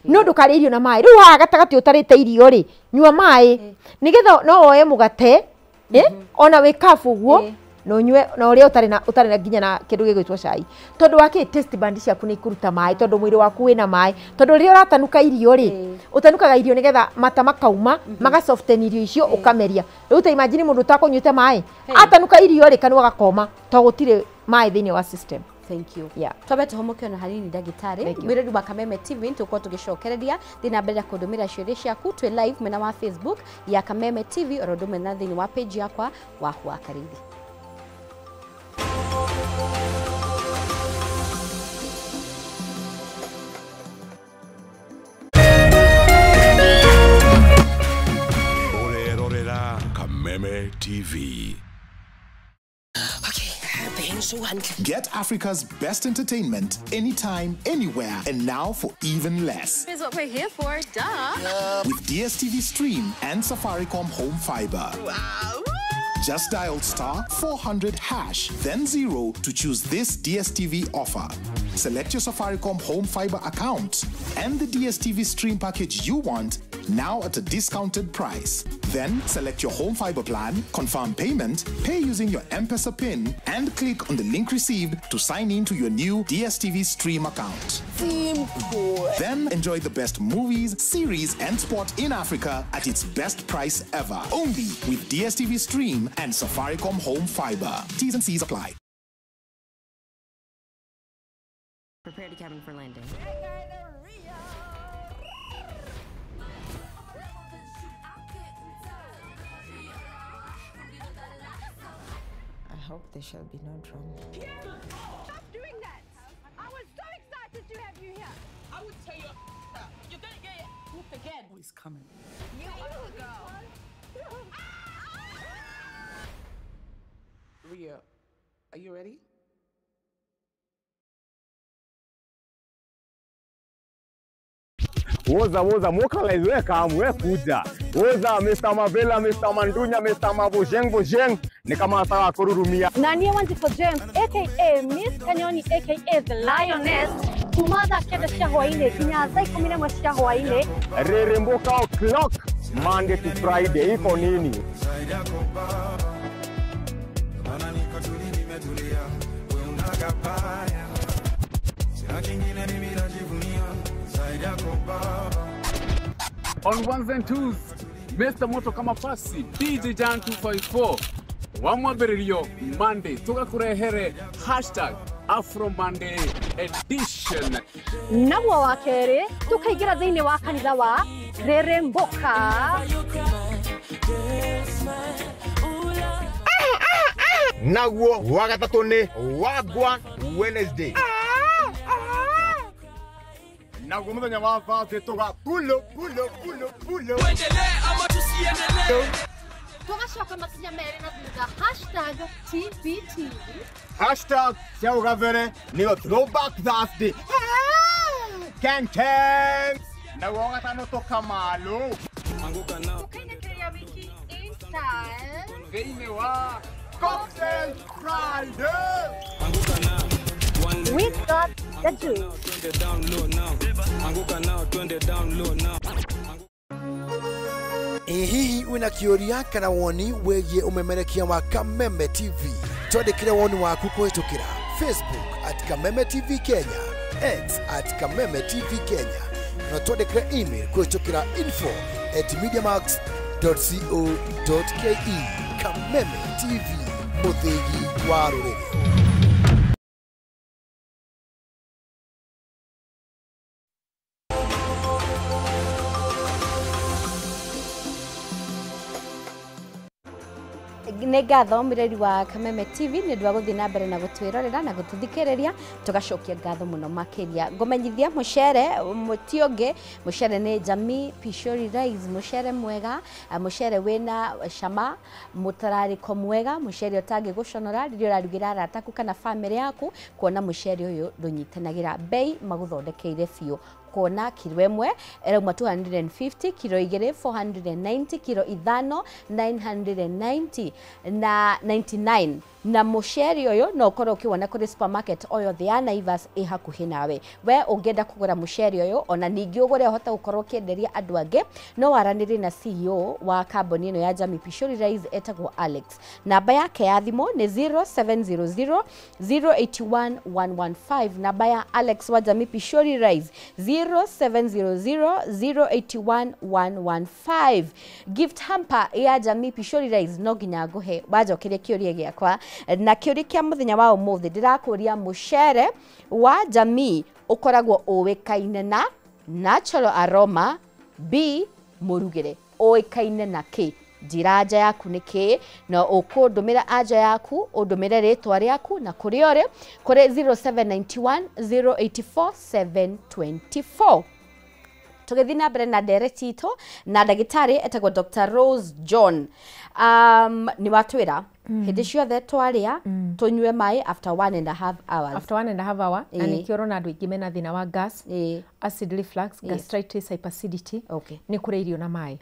No ndũkarĩe irio na maĩ. Rĩu haha gatagatĩ ũtarĩte irio rĩ, nyua maĩ nĩgetha no woe mũgate, ona wĩ kabu ũguo, na ũnyue na ũrĩe ũtarĩ na nginya na kĩndũ gĩgwĩtwo cai. Tondũ wa kĩ? Taste bud ciaku nĩ ikũruta maĩ, tondũ mwĩrĩ waku wĩna maĩ. Tondũ rĩrĩa ũratanuka irio rĩ, ũtanukaga irio nĩgetha mata makauma, maga soften irio icio ũkameria. Rĩu ta imagine mũndũ ũtakũnyuĩte maĩ, atanuka irio rĩ, kanua gakoma, tondũ gũtirĩ maĩ thĩinĩ wa system.
Thank you.
Yeah.
Twambe tũhũmũke ona hanini ndagĩtarĩ. Mwĩrori wa Kameme TV tũkorwo tũgĩcokereria thiĩ na mbere na kũndũmĩra ciũria ciaku twĩ live mwena wa Facebook ya Kameme TV oro ũndũ ũmwe na thĩinĩ wa page yakwa Wahu wa Karĩithi.
Ũrerorera Kameme TV.
Get Africa's best entertainment anytime, anywhere, and now for even less.
Is what we're here for, duh.
With DSTV Stream and Safaricom Home Fiber.
Wow.
Just dial *400#, then 0 to choose this DSTV offer. Select your Safaricom Home Fiber account and the DSTV Stream package you want now at a discounted price. Then select your home fiber plan, confirm payment, pay using your M-Pesa PIN, and click on the link received to sign in to your new DSTV Stream account.
Simple.
Then enjoy the best movies, series, and sport in Africa at its best price ever. Only with DSTV Stream and Safaricom Home Fiber. T's and C's apply.
Prepare to cabin for landing.
I hope there shall be no drama.
Stop doing that! I was so excited to have you here. I would tear your up. You're gonna get your whooped again.
Oh, he's coming.
You are the girl.
Ria, are you ready?
Woza woza mokala weka amwe kuja. Woza Mr. Mavela, Mr. Mandunya, Mr. Mabojeng Bojeng ni kama sawa kururumia.
Nania Wanjiko James aka Miss Kanyoni aka The Lioness kumatha kenda cia hwaini nginya thaa 11 cia hwaini.
Reremboka o'clock Monday to Friday iko nini?
On ones and twos, Mr. Moto kama pasi, DJ Jan 254, wamwambĩrĩrio Monday, tũgakũrehere hashtag Afro Monday edition.
Naguo wa kerĩ tũkaingĩra thĩinĩ wa kanitha wa Reremboka.
Naguo wa gatatũ nĩ Wagwan Wednesday. Naguo mũthenya wa Thursday tũga pulo pulo pulo pulo.
Tũgacoka makinya merĩ na thutha hashtag TBT.
Hashtag cia ũgabere nĩyo Throwback Thursday. Ken Ken. Naguo wa gatano tũkamalo.
Tũkainĩkĩria wiki in style.
Thĩinĩ wa
Cocktail Friday.
We got the juice.
Ĩ hihi wĩna kĩũria kana woni wĩgiĩ ũmemerekia wa Kameme TV? Twandĩkĩre woni waku kũhĩtũkĩra Facebook at Kameme TV Kenya, X at Kameme TV Kenya, na twandĩkĩre email kũhĩtũkĩra info@mediamax.co.ke. Kameme TV, mũthĩgi wa rũrĩrĩ.
Nĩ ngatho mũreri wa Kameme TV nĩ ũndũ wa gũthiĩ na mbere na gũtwĩrorera na gũtũthikĩrĩria, tũgacokia ngatho mũno makĩria. Ngũmenyithia mũcere mũti ũngĩ, mũcere nĩ Jamii Pishori Rice, mũcere mwega, mũcere wĩna cama, mũtararĩko mwega, mũcere ũtangĩgũconora rĩrĩa ũrarugĩra arata aku kana bamĩrĩ yaku, kuona mũcere ũyũ ndũnyitanagĩra bei, magũthondekeire biũ. Kuona kiro ĩmwe ĩrauma 250, kiro igĩrĩ 490, kiro ithano 990 na 99. Na mũcere ũyũ no ũkorwo ũkĩwona kũrĩ supermarket o yothe ya Naivas ĩ hakuhĩ nawe. We ũngĩenda kũgũra mũcere ũyũ ona ningĩ ũgũre ũhote gũkorwo ũkĩenderia andũ angĩ, no waranĩrie na CEO wa kambuni ĩno ya Jamii Pishori Rice etagwo Alex. Namba yake ya thimũ nĩ 0700 081 115. Namba ya Alex wa Jamii Pishori Rice 0700 081 115. Gift hamper ya Jamii Pishori Rice no nginya ngũhe wanjokeria kĩũria gĩakwa. Na kĩũria kĩa mũthenya wa ũmũthĩ ndĩrakũria mũcere wa Jamii ũkoragwo ũĩkaine na natural aroma, B mũrugĩre, ũĩkaine na kĩ? Njĩra anja yaku nĩ kĩ? Na ũkũndũmĩra anja yaku, ũndũmĩre rĩtwa rĩaku na kũrĩa ũrĩ kũrĩ 0791 084 724. Tũgĩthiĩ na mbere na ndereti itũ na ndagĩtarĩ etagwo Dr. Rose John. Nĩ watwĩra Hĩndĩ ciothe twarĩa tũnyue maĩ after 1.5 hours.
After 1.5 hour. Na nĩkĩo ũrona andũ aingĩ mena thĩna wa gas, acid reflux, gastritis, hyperacidity, nĩ kũrĩa irio na maĩ.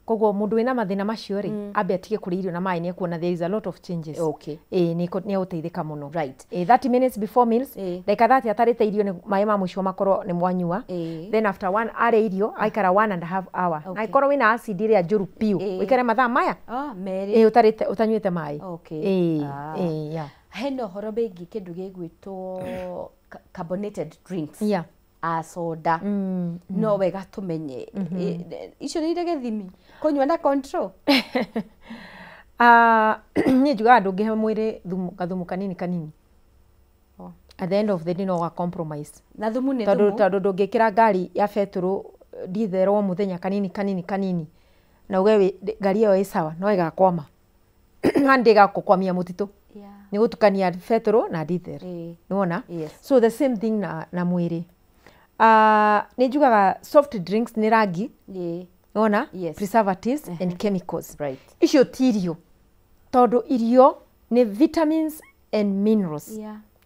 Koguo mũndũ wĩna mathĩna macio rĩ, ambe atige kũrĩa irio na maĩ, nĩ ekuona there is a lot of changes. Ĩĩ, nĩ egũteithĩka mũno. 30 minutes before meals, ndagĩka 30 atarĩte irio, nĩ maĩ ma mũico makorwo nĩ mwanyua. Then after one arĩa irio, aikara 1.5 hour. Na angĩkorwo wĩna acid ĩrĩa njũru biũ, ũikare mathaa maya
merĩ
ĩĩ ũtarĩte, ũtanyuĩte maĩ. Ĩĩ, ĩĩ, yeah.
Hena ũhoro wĩgiĩ kĩndũ gĩgwĩtwo carbonated drinks, a soda. No wega tũmenye icio nĩ irĩ gĩthimi kũnyua na control.
Niĩ njugaga ndũngĩhe mwĩrĩ thumu, gathumu kanini kanini, at the end of the day no wa compromise.
Na thumu nĩ
tondũ
thumu?
Tondũ ndũngĩkĩra ngari ya betũrũ diesel o mũthenya kanini kanini kanini na uge ngari ĩyo ĩ sawa, no ĩgakwama handi, ĩgakũkwamia mũtitũ nĩ gũtukania betũrũ na diesel. Nĩwona? So the same thing na mwĩrĩ. Nĩ njugaga soft drinks nĩ rangi, nĩwona? Preservatives and chemicals. Icio ti irio, tondũ irio nĩ vitamins and minerals.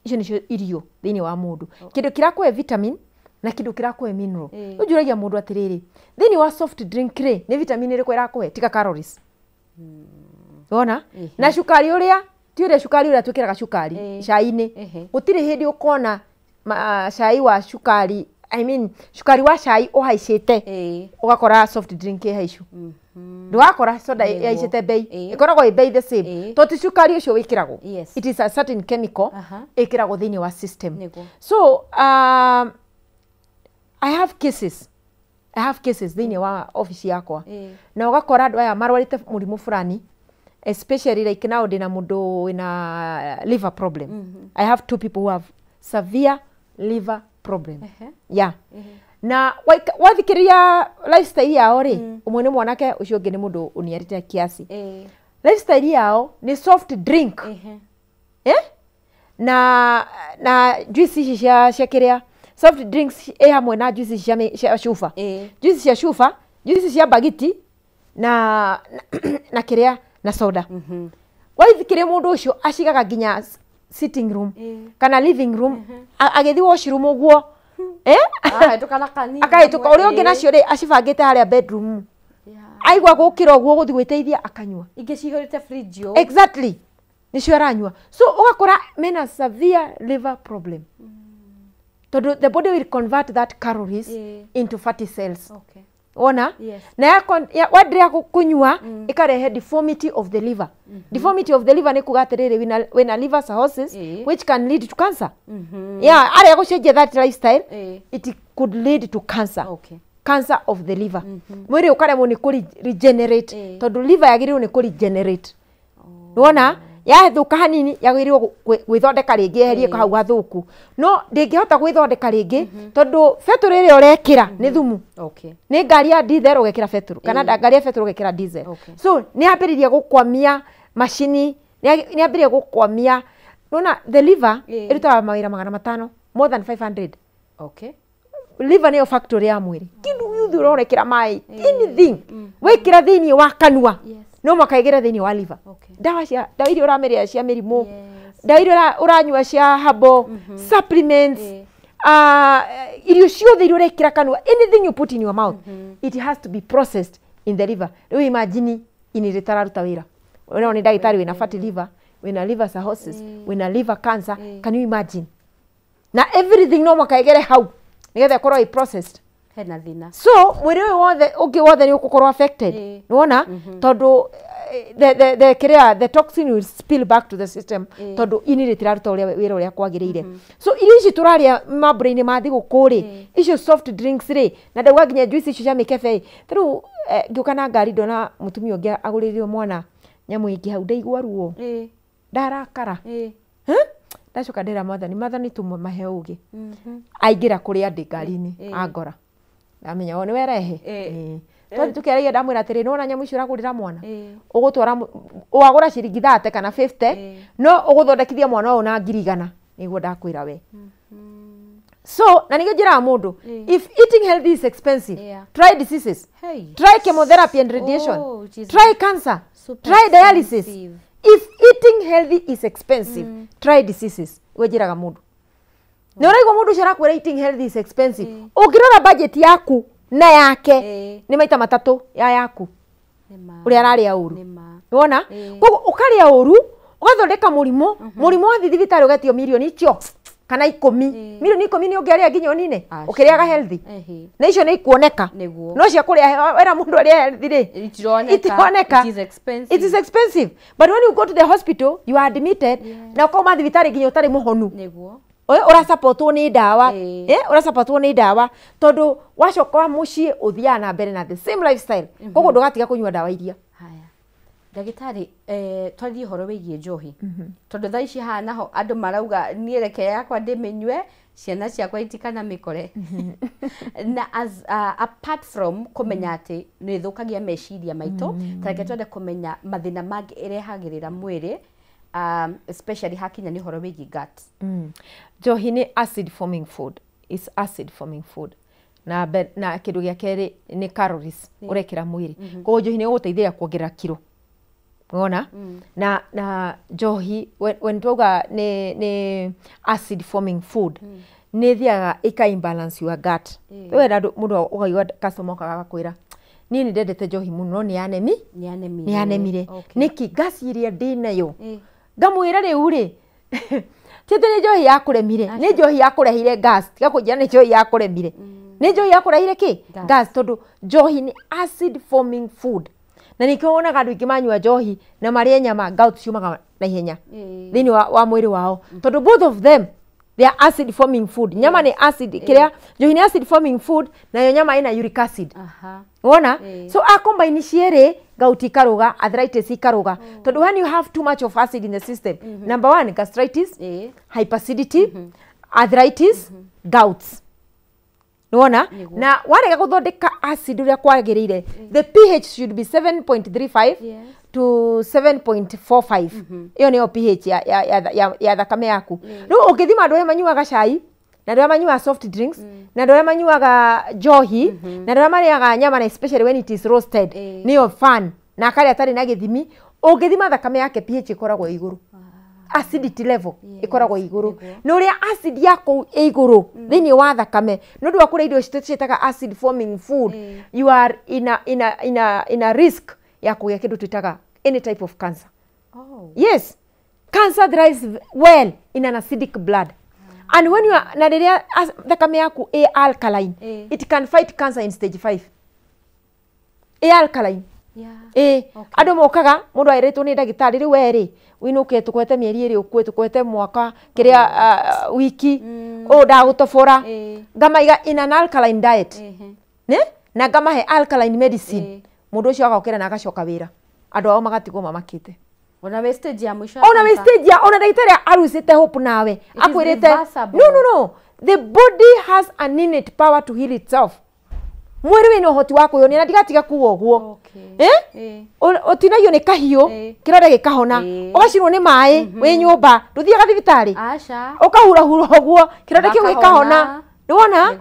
Icio nĩcio irio thĩinĩ wa mũndũ, kĩndũ kĩrakũhe vitamin na kĩndũ kĩrakũhe mineral. Rĩu njũragia mũndũ atĩrĩrĩ, thĩinĩ wa soft drink rĩ, nĩ vitamin ĩrĩkũ ĩrakũhe tiga calories? Wona? Na cukari ũrĩa ti ũrĩa cukari ũrĩa twĩkĩraga cukari cai-inĩ, gũtirĩ hĩndĩ ũkona cai wa cukari, I mean, cukari wa cai ũhaicĩte ũgakora soft drink ĩ haicu. Ndũgakora soda ĩhaicĩte bei, ĩkoragwo ĩ bei the same, to ti cukari ũcio wĩkĩragwo. It is a certain chemical ĩkĩragwo thĩinĩ wa system. So I have cases thĩinĩ wa ofici yakwa, na ũgakora andũ aya marwarĩte mũrimũ fulani, especially like now ndĩna mũndũ wĩna liver problem. I have two people who have severe liver problem, yeah. Na wathikĩrĩria lifestyle yao rĩ, ũmwe nĩ mwanake, ũcio ũngĩ nĩ mũndũ ũniarĩte kiasi. Lifestyle yao nĩ soft drink, eh? Na juice ici cia kĩrĩa, soft drinks ĩ hamwe na juice ici cia cuba, juice cia cuba, juice cia bagiti na kĩrĩa na soda. Waithikĩrĩa mũndũ ũcio acigaga nginya sitting room kana living room, agĩthiĩ washroom ũguo, eh?
Akahĩtũka na kanini.
Akahĩtũka. Ũrĩa ũngĩ nacio rĩ, acibangĩte harĩa bedroom, aigua gũkĩra ũguo gũthiĩ gwĩteithia, akanyua.
Ingĩ cihũrĩte fridge ũũ.
Exactly, nĩcio aranyua. So ũgakora mena severe liver problem, tondũ the body will convert that calories into fatty cells. Wona? Na waendelea kunyua, ikarehe deformity of the liver. Deformity of the liver nĩ kuga atĩrĩrĩ, wĩna liver cirrhosis, which can lead to cancer. Yeah, arĩa gũcenjia that lifestyle, it could lead to cancer. Cancer of the liver, mwĩrĩ ũkaremwo nĩ kũ regenerate, tondũ liver yagĩrĩirwo nĩ kũ regenerate. Nĩwona yathũka hanini, yagĩrĩirwo gwĩthondeka rĩngĩ, yeherie hau hathũku, no ndĩngĩhota gwĩthondeka rĩngĩ tondũ betũrũ ĩrĩa ũrekĩra nĩ thumu. Nĩ ngari ya diesel ũgekĩra betũrũ, kana ngari ya betũrũ ũgekĩra diesel. So nĩ yambĩrĩria gũkwamia macini, nĩ yambĩrĩria gũkwamia. Nĩwona the liver ĩrutaga mawĩra 500, more than 500. Liver nĩyo factory ya mwĩrĩ. Kĩndũ gĩothe ũrorekera maĩ, anything wĩkĩra thĩinĩ wa kanua, no mũhaka ĩgere thĩinĩ wa liver. Ndawa cia ndawa iria ũramĩrĩa cia mĩrimũ, ndawa iria ũranyua cia herbal supplements, irio ciothe iria ũrekĩra kanua, anything you put in your mouth, it has to be processed in the liver. Rĩu imagine ini rĩtararuta wĩra. Ũrĩa nĩ ndagĩtarĩ wĩna fatty liver, wĩna liver cirrhosis, wĩna liver cancer, can you imagine? Na everything no mũhaka ĩgere hau nĩgetha ĩkorwo ĩ processed.
Hena thĩna.
So mwĩrĩ ũyũ wothe ũngĩ wothe nĩ ũgũkorwo affected. Nĩwona? Tondũ the kĩrĩa, the toxin will spill back to the system, tondũ ini rĩtiraruta ũrĩa wĩra ũrĩa kwagĩrĩire. So irio ici tũrarĩa mambura-inĩ ma thigũkũ rĩ, icio soft drinks rĩ, na ndauga nginya juice icio cia mĩkebe ĩ, ta rĩu ngĩũka na ngari ndona mũtumia ũngĩ agũrĩire mwana nyamũ ĩngĩ hau, ndaigua ruo, ndarakara. Huh? Ndacoka ndĩra Mwathani, Mwathani tũmahe ũgĩ. Aingĩra kũrĩa ndĩ ngari-inĩ, angora, ndamenya o nĩwe rehe. Twathi tũkĩaragia, ndamwĩra atĩrĩ, nĩwona nyamũ icio ũragũrĩra mwana, ũgũtwara wagũra ciringi 30 kana 50, no ũgũthondekithia mwana ũyũ na 100,000, nĩguo ndakwĩra we. So na nĩkĩo njĩraga mũndũ, if eating healthy is expensive, try diseases.
Hey.
Try chemotherapy and radiation.
Oh, it is
Try cancer.
super
Try dialysis.
Expensive.
If eating healthy is expensive, try diseases. Wejiraga mundu. Nĩ ũraigua mũndũ ũcio arakwĩra eating healthy is expensive. Ũngĩrora budget yaku na yake nĩ maita matatũ ya yaku. Ũrĩa ararĩa ũru. Nĩwona? Koguo ũkarĩa ũru, ũgathondeka mũrimũ, mũrimũ wathiĩ thibitarĩ ũgetio mirioni icio kana 10. Mirioni 10 nĩ ũngĩarĩa nginya ũnine ũkĩrĩaga healthy. Na icio nĩ ikuoneka. No cia kũrĩa wera mũndũ arĩa healthy rĩ itironeka.
It is expensive.
It is expensive. But when you go to the hospital, you are admitted na ũkauma thibitarĩ nginya ũtarĩ mũhonu. Ũrasapotwo nĩ ndawa, ũrasapotwo nĩ ndawa tondũ wacoka wa mũciĩ ũthiaga na mbere na the same lifestyle. Koguo ndũgatiga kũnyua ndawa iria.
Ndagĩtarĩ, twarie ũhoro wĩgiĩ njohi tondũ thaa ici haha naho andũ marauga niĩ reke yakwa ndĩmĩnyue ciana ciakwa itikanamĩkore. Na as apart from kũmenya atĩ nĩ ĩthũkagia meciria maitũ, ta reke twende kũmenya mathĩna mangĩ ĩrehagĩrĩra mwĩrĩ, especially hakinya nĩ ũhoro wĩgiĩ gut.
Njohi nĩ acid forming food. It's acid forming food. Na na kĩndũ gĩa kerĩ nĩ calories ũrekĩra mwĩrĩ. Koguo njohi nĩ ĩgũgũteithĩrĩria kuongerera kiro. Unaona? Na njohi when twauga ni acid forming food, nĩ thiaga ĩka imbalance your gut. We na mũndũ ũkaigua customer okaga agakwĩra niĩ nĩ ndendete njohi mũno no nĩ yanemi nĩ yanemire. Nĩkĩ gas iria ndĩnayo ngamwĩra rĩu rĩ ti atĩ nĩ njohi yakũremire, nĩ njohi yakũrehire gas. Tiga kũnjĩra nĩ njohi yakũremire, nĩ njohi yakũrehire kĩ gas, tondũ njohi nĩ acid forming food. Na nĩkĩo wonaga andũ aingĩ manyua njohi na marĩe nyama gout ciumaga na ihenya thĩinĩ wa mwĩrĩ wao, tondũ both of them they are acid forming food. Nyama nĩ acid, kĩrĩa njohi nĩ acid forming food, nayo nyama ĩna uric acid. Wona? So a combine cierĩ gout ikaruga, arthritis ikaruga, tondũ when you have too much of acid in the system, number one gastritis, hyperacidity, arthritis, gouts. Nĩwona? Na warega gũthondeka acid ũrĩa kwagĩrĩire, the pH should be 7.35 to 7.45. Ĩyo nĩyo pH ya thakame yaku. Rĩu ũngĩthima andũ arĩa manyuaga cai, na andũ arĩa manyuaga soft drinks, na andũ arĩa manyuaga njohi, na andũ arĩa marĩaga nyama, na especially when it is roasted, nĩyo fan, na akarĩa atarĩ na gĩthimi, ũngĩthima thakame yake pH ĩkoragwo igũrũ. Acidity level ĩkoragwo igũrũ. Na ũrĩa acid yaku ĩ igũrũ thĩinĩ wa thakame, nĩ ũndũ wa kũrĩa irio ciĩtaga acid forming food, you are in a risk ya kũgĩa kĩndũ twĩtaga any type of cancer. Yes, cancer thrives well in an acidic blood. And when you are na rĩrĩa thakame yaku ĩ alkaline, it can fight cancer in stage 5. Ĩ alkaline. Andũ mokaga mũndũ aĩrĩtwo nĩ ndagĩtarĩ rĩu we rĩ wĩinũke tũkwete mĩeri ĩrĩ ũkue tũkwete mwaka kĩrĩa wiki ũũ ndagũtobora, ngamaiga in an alkaline diet ne na ngamahe alkaline medicine, mũndũ ũcio agokĩra na agacoka wĩra, andũ ao magatigwo mamakĩte.
Ona wĩ stage ya mũico,
ona wĩ stage ya ona ndagĩtarĩ arucĩte hope nawe akwĩrĩte no, the body has an innate power to heal itself. Mwĩrĩ wĩna ũhoti wa kwĩhonia na ndigatiga kuga ũguo. Ũtinagio nĩ kahiũ kĩronda gĩkahona, ũgacinwo nĩ maĩ wĩ nyũmba ndũthiaga thibitarĩ, ũkahurahura ũguo kĩronda kĩu gĩkahona. Nĩwona?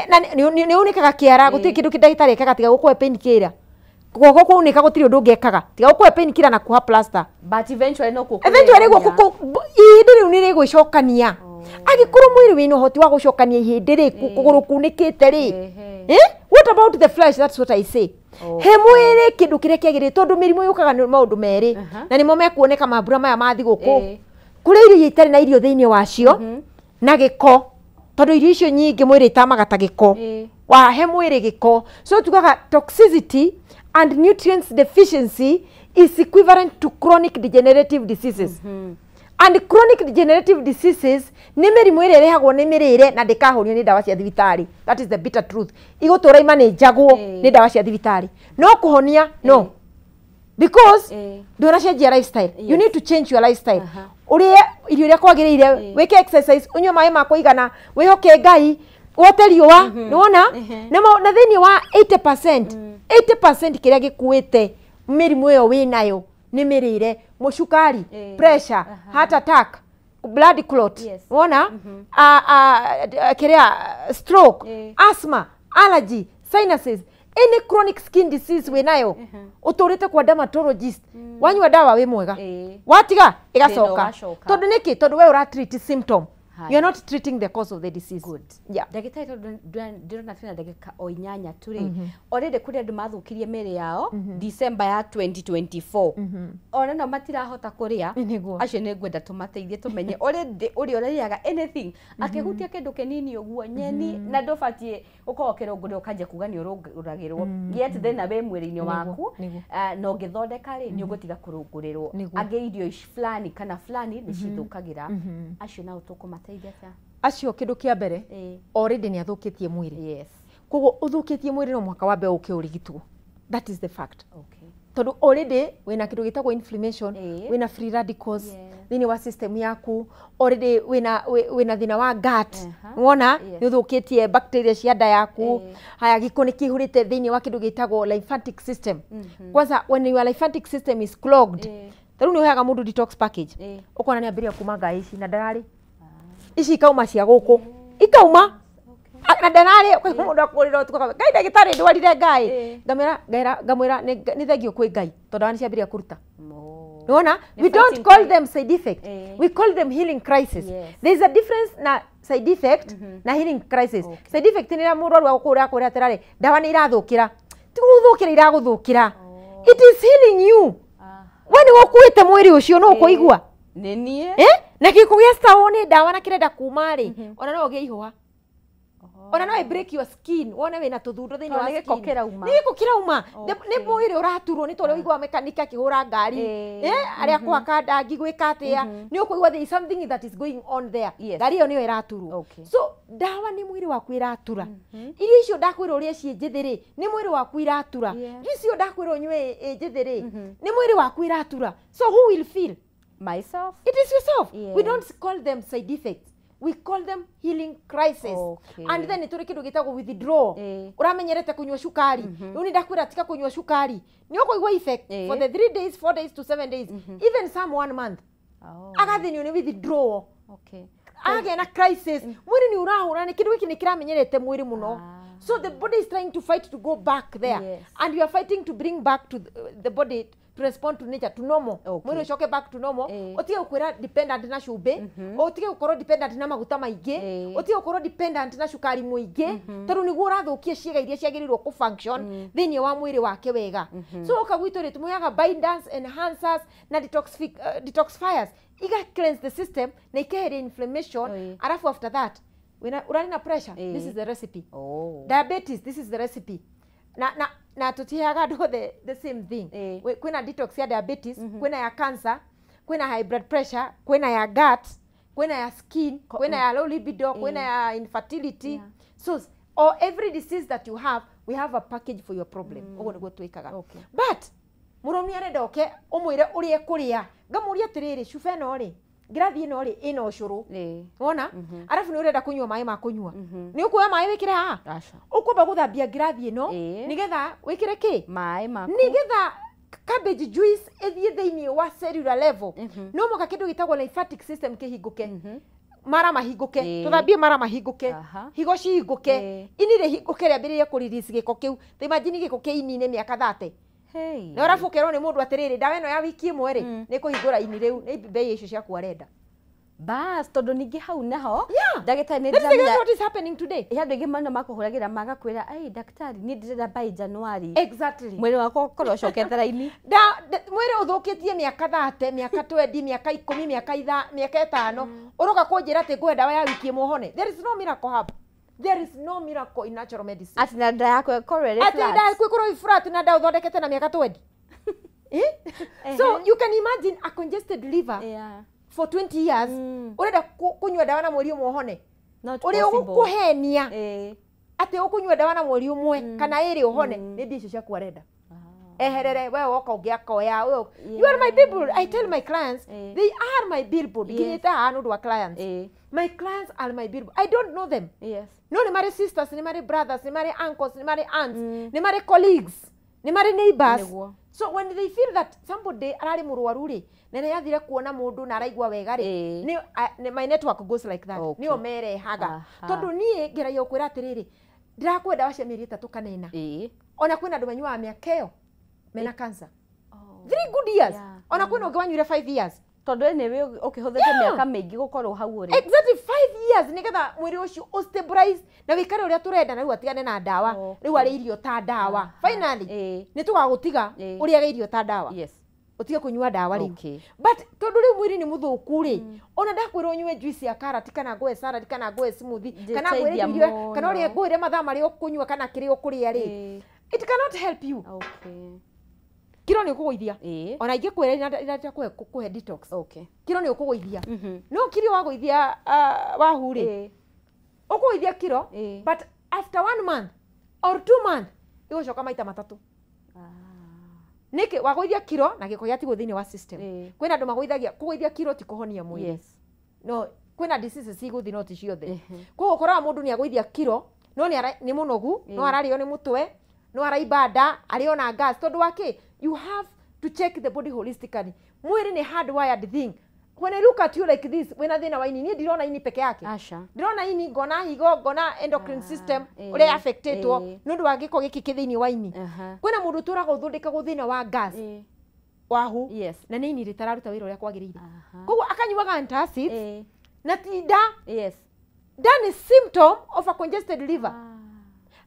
Na nĩ unĩkaga kĩara, gũtirĩ kĩndũ ndagĩtarĩ ekaga tiga gũkũhe pain killer. Guoko kwaunĩka gũtirĩ ũndũ ũngĩ ekaga tiga gũkũhe pain killer na kuha plaster.
But eventually no kũkũ
eventually guoko ihĩndĩ rĩu nĩ rĩgwĩcokania. Angĩkorwo mwĩrĩ wĩna ũhoti wa gũcokania ihĩndĩ rĩ, kũgũrũ kunĩkĩte rĩ, what about the flesh? That's what I say. He mwĩrĩ kĩndũ kĩrĩa kĩagĩrĩire, tondũ mĩrimũ yũkaga nĩ maũndũ merĩ, na nĩmo mekuoneka mambura maya ma thigũkũ. Kũrĩa irio itarĩ na irio thĩinĩ wacio na gĩko, tondũ irio icio nyingĩ mwĩrĩ itamaga ta gĩko, wahe mwĩrĩ gĩko. So tugaga toxicity and nutrients deficiency is equivalent to chronic degenerative diseases. And chronic degenerative diseases nĩ mĩrimũ ĩrĩa ĩrehagwo nĩ mĩrĩre na ndĩkahonio nĩ ndawa cia thibitarĩ. That is the bitter truth. Igũtũra imanĩnjagwo nĩ ndawa cia thibitarĩ. No kũhonia no. Because ndũnacenjia lifestyle. You need to change your lifestyle. Ũrĩe irio iria kwagĩrĩire, wĩke exercise, ũnyue maĩ ma kũigana, wĩhoke Ngai, wote riũa, nĩwona? Na thĩinĩ wa 80%, 80% kĩrĩa gĩkuĩte mĩrimũ ĩyo wĩnayo nĩ mĩrĩre, mũcukari, pressure, heart attack, blood clot, wona? Kĩrĩa stroke, asthma, allergy, sinuses. Any chronic skin disease wĩnayo ũtũrĩte kwa dermatologist, wanyua ndawa wĩ mwega, watiga ĩgacoka. Tondũ nĩkĩ? Tondũ we ũra treat symptom. You are not treating the cause of the disease.
Good.
Yeah.
Ndagĩtarĩ, tondũ ndĩrona twĩna ndagĩka o 8 tu rĩ, already kũrĩ andũ mathũkirie mĩĩrĩ yao December ya 2024, ona no matirahota kũrĩa. Acio nĩ ngwenda tũmateithie tũmenye already ũrĩa ũrĩaga anything, akĩhutia kĩndũ kĩnini ũguo, nyeni, na ndũbatiĩ ũkorwo ũkĩrũngũrĩrwo ũkanjia kuga nĩ ũrũngũragĩrwo, yet thĩna wĩ mwĩrĩ-inĩ waku, na ũngĩthondeka rĩ, nĩ ũgũtiga kũrũngũrĩrwo. Angĩ irio ici fulani kana fulani nĩ cithũkagĩra. Acio nao tũkũmateithia atĩa?
Acio kĩndũ kĩa mbere, already nĩ athũkĩtie mwĩrĩ. Koguo ũthũkĩtie mwĩrĩ, no mũhaka wambe ũke ũrigitwo. That is the fact. Tondũ already wĩna kĩndũ gĩtagwo inflammation, wĩna free radicals thĩinĩ wa system yaku, already wĩna thĩna wa gut. Wona nĩ ũthũkĩtie bacteria cia nda yaku. Haya, gĩko nĩ kĩihũrĩte thĩinĩ wa kĩndũ gĩtagwo lymphatic system. Kwanza when your lymphatic system is clogged, ta rĩu nĩ ũheaga mũndũ detox package, ũkona nĩ ambĩrĩria kuma ngai ici na ndararĩ ici, ikauma cia gũkũ, ikauma na ndararĩ. Ũkaigua mũndũ akũrĩra ũtukũ akauga, "Ngai, ndagĩtarĩ, ndwarire ngai." Ngamwĩra ngaira ngamwĩra nĩ thengio kwĩ Ngai tondũ ndawa nĩ ciambĩrĩria kũruta. Unaona?
Nĩ
We don't
fighting
call them side effect. We call them healing crisis. There is a difference na side effect na healing crisis. Side effect nĩ rĩrĩa mũrwaru agũkũra akwĩra atĩrarĩ, ndawa nĩ irathũkĩra. Ti gũgũthũkĩra iragũthũkĩra. It is healing you. We nĩwe ũkuĩte mwĩrĩ ũcio, no ũkũigua.
Nĩ niĩ.
Eh? Na gĩko gĩa stao nĩ ndawa na kĩrenda kuma rĩ, ona no ũgĩe ihũa. Ona no ĩ break your skin, wone wĩna tũthundo thĩinĩ
Tondũ
wa
nĩ gĩko
skin.
kĩrauma.
Nĩ gĩko kĩrauma. Nĩ mwĩrĩ ũraturwo, nĩ tondũ ũiguaga mekanika akĩhũra ngari. Eh, arĩa kũhaka ndangi gwĩka atĩa, nĩ ũkũigua there is something that is going on there. Ngari ĩyo nĩyo ĩraturwo. So ndawa nĩ mwĩrĩ waku ĩratura. Irio icio ndakwĩra ũrĩe ciĩ njĩthĩ rĩ, nĩ mwĩrĩ waku iratura. Irio icio ndakwĩra ũnyue ĩ njĩthĩ rĩ, nĩ mwĩrĩ waku iratura. So who will feel?
Myself.
It is yourself. We don't call them side effects. We call them healing crisis. And then nĩ tũrĩ kĩndũ gĩtagwo withdrawal. Ũramenyerete kũnyua cukari. Rĩu nĩ ndakwĩra tiga kũnyua cukari. Nĩ ũkũigua effect for the 3 days, 4 days to 7 days, even some one month. Agathĩnio nĩ withdrawal. Agĩa na crisis. Mwĩrĩ nĩ ũrahũra nĩ kĩndũ gĩkĩ nĩ kĩramenyerete mwĩrĩ mũno. So the body is trying to fight to go back there. And you are fighting to bring back to the body to respond to nature, to normal. Mwĩrĩ ũcoke back to normal. Ũtige gũkwĩra dependent na cumbĩ, ũtige gũkorwo dependent na maguta maingĩ, ũtige gũkorwo dependent na cukari mũingĩ, tondũ nĩguo ũrathũkia ciĩga iria ciagĩrĩirwo kũ function thĩinĩ wa mwĩrĩ wake wega. So ũka gwitũ rĩ, tũmũheaga binders, enhancers na detoxifiers, iga cleanse the system na ikeheria inflammation. Alafu after that, wĩna ũrarĩ na pressure, this is the recipe. Diabetes, this is the recipe. Na tũtiheaga andũ othe the same thing. Kwĩna detox ya diabetes, kwĩna ya cancer, kwĩna high blood pressure, kwĩna ya gut, kwĩna ya skin, kwĩna ya low libido, kwĩna ya infertility. So or every disease that you have, we have a package for your problem. Ũguo nĩguo twĩkaga. But mũrũmi arenda oke ũmwĩre ũrĩa ekũrĩa, ngamũria atĩrĩrĩ, cuba ĩno rĩ, ngirathi ĩno rĩ, ĩna ũcũrũ, wona, arabu nĩ ũrenda kũnyua maĩ ma kũnyua, nĩ ũkuoya maĩ wĩkĩre haha? Ũkwamba gũthambia ngirathi ĩno nĩgetha wĩkĩre kĩ?
Maĩ maku.
Nĩgetha cabbage juice ĩthiĩ thĩinĩ wa cellular level, no mũhaka kĩndũ gĩtagwo lymphatic system kĩhingũke, mara mahingũke, tũthambie mara mahingũke, higo cihingũke, ini rĩhingũke, rĩambĩrĩrie kũ release gĩko kĩu. Ta imagine gĩko kĩa ini-inĩ mĩaka 30, na ũrabu ũkerwo nĩ mũndũ atĩrĩrĩ, ndawa ĩno ya wiki ĩmwe rĩ, nĩ kũhingũra ini rĩu, nĩ mbei icio ciaku arenda.
Bas, tondũ ningĩ hau naho ndagĩtarĩ nĩ
That is exactly what is happening today.
He andũ aingĩ mũno makũhũragĩra magakwĩra, "Ai ndagĩtarĩ, niĩ ndĩrenda by January
Exactly.
mwĩrĩ wakwa ũkorwo ũcokete raini."
Mwĩrĩ ũthũkĩtie mĩaka 30, mĩaka 20, mĩaka 10, mĩaka mĩaka 5, ũroka kũnjĩra atĩ ngũhe ndawa ya wiki ĩmwe ũhone. There is no miracle herb. There is no miracle in natural medicine.
Atĩ na nda yakwa ĩkorwo ĩrĩ
Atĩ
flat.
nda yaku ĩkorwo ĩ flat na nda ũthondekete na mĩaka 20. Eh? So you can imagine a congested liver for 20 years, ũrenda kũnyua ndawa na mweri ũmwe ũhone?
Not
Ũrĩa
possible.
ũgũkũhenia atĩ ũkũnyua ndawa na mweri ũmwe kana ĩrĩ ũhone, nĩ mbia icio ciaku arenda eherere. We woka ũngĩ akoya. You are my people. I tell my clients they are my billboard. Nginyĩte haha nĩ ũndũ wa clients. My clients are my billboard. I don't know them, no nĩ marĩ sisters, nĩ marĩ brothers, nĩ marĩ uncles, nĩ marĩ aunts, nĩ marĩ colleagues, nĩ marĩ neighbors. So when they feel that somebody ararĩ mũrwaru rĩ, na nĩ athire kuona mũndũ na araigua wega rĩ, nĩ my network goes like that. Nĩo merehaga. Tondũ niĩ ngeragia gũkwĩra atĩrĩrĩ, ndĩrakũhe ndawa cia mĩeri 3 kana 4. Ona kwĩna andũ manyuaga mĩaka ĩyo mena cancer. 3 good years. Ona kwĩna ũngĩ wanyuire 5 years.
Tondũ anyway ũkĩhũthĩte mĩaka mĩingĩ gũkorwo hau ũrĩ.
Exactly 5 years nĩgetha mwĩrĩ ũcio ũstabilize na wĩikare ũrĩa tũrenda na rĩu atigane na ndawa. Rĩu arĩ irio ta ndawa. Finally nĩ tũgagũtiga ũrĩage irio ta ndawa.
Yes.
Ũtige kũnyua ndawa rĩu. But tondũ rĩu mwĩrĩ nĩ mũthũku rĩ, ona ndakwĩra ũnyue juice ya karati kana ngũhe salad kana ngũhe smoothie kana ngwĩre irio kana ũrĩe ngwĩre mathaa marĩa ũkũnyua kana kĩrĩa ũkũrĩa rĩ, it cannot help you. Kiro nĩ ũkũgũithia. Ona ingĩkwĩra iratia kũhe detox. Kiro nĩ ũkũgũithia. No kiro wagũithia wahu rĩ, ũkũgũithia kiro, but after 1 month or 2 months ĩgũcoka maita matatũ. Nĩkĩ wagũithia kiro na gĩko gĩatigwo thĩinĩ wa system. Kwĩna andũ magũithagia kũgũithia kiro ti kũhonia mwĩrĩ. No kwĩna diseases igũthiĩ no ti ciothe. Koguo ũkoraga mũndũ nĩ agũithia kiro no nĩ mũnogu, no ararĩo nĩ mũtwe, no araimba nda, arĩ ona gas tondũ wa kĩ? You have to check the body holistically. Mwĩrĩ nĩ hardwired thing. When I look at you like this, wĩna thĩna wa ini, niĩ ndirona ini peke yake. Ndĩrona ini, ngona higo, ngona endocrine system ũrĩa affectetwo nĩ ũndũ wa gĩko gĩkĩ kĩ thĩinĩ wa ini. Kwĩna mũndũ ũtũraga ũthondekagwo thĩna wa gas wahu na nĩ ini rĩtararuta wĩra ũrĩa kwagĩrĩire. Koguo akanyuaga antacids na ti nda. Nda nĩ symptom of a congested liver.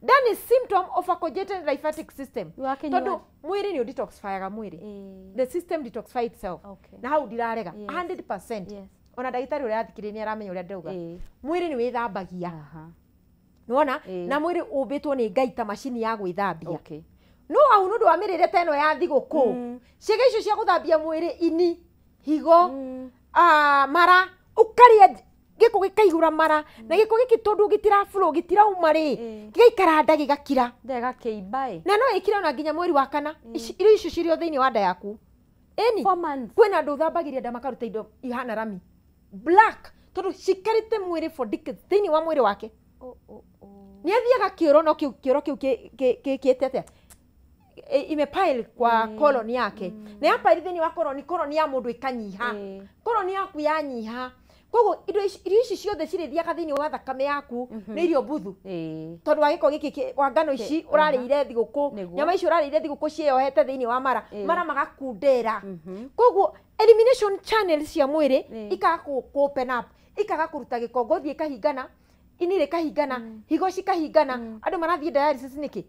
Nda nĩ symptom of a congested lymphatic system. Tondũ mwĩrĩ nĩ ũdetoxifyaga mwĩrĩ. The system detoxify itself. Na hau ndirarega 100%. Ona ndagĩtarĩ ũrĩa athikĩrĩria nĩ aramenya ũrĩa ndĩrauga. Mwĩrĩ nĩ wĩthambagia. Nĩwona? Na mwĩrĩ ũmbĩtwo nĩ Ngai ta macini ya gwĩthambia. No au nĩ ũndũ wa mĩrĩre ta ĩno ya thigũkũ, ciĩga icio cia gũthambia mwĩrĩ, ini, higo, mara, ũkarĩa gĩko gĩkaihũra mara na gĩko gĩkĩ tondũ gĩtira flow gĩtirauma rĩ, gĩgaikara nda gĩgakira. Na no ĩkire ona nginya mweri wa kana. Irio icio cirĩ o thĩinĩ wa nda yaku. Ĩni kwĩna andũ ũthambagĩria nda makaruta indo ihana rami black tondũ cikarĩte mwĩrĩ for decades thĩinĩ wa mwĩrĩ wake. Nĩ athiaga kĩoro no kĩoro kĩu kĩte atĩa? Imepile kwa colon yake. Na yapile thĩinĩ wa colon, colon ya mũndũ ĩkanyiha. Colon yaku yanyiha. Koguo irio ici ciothe cirĩthiaga thĩinĩ wa thakame yaku nĩ irio mbuthu. Tondũ wa gĩko gĩkĩ wa ngano ici ũrarĩire thigũkũ, nyama ici ũrarĩire thigũkũ ciĩyohete thĩinĩ wa mara, mara magakundera. Koguo elimination channels cia mwĩrĩ ikaga kũ open up, ikaga kũruta gĩko, ngothi ĩkahingana, ini rĩkahingana, higo cikahingana. Andũ marathiĩ dialysis nĩkĩ?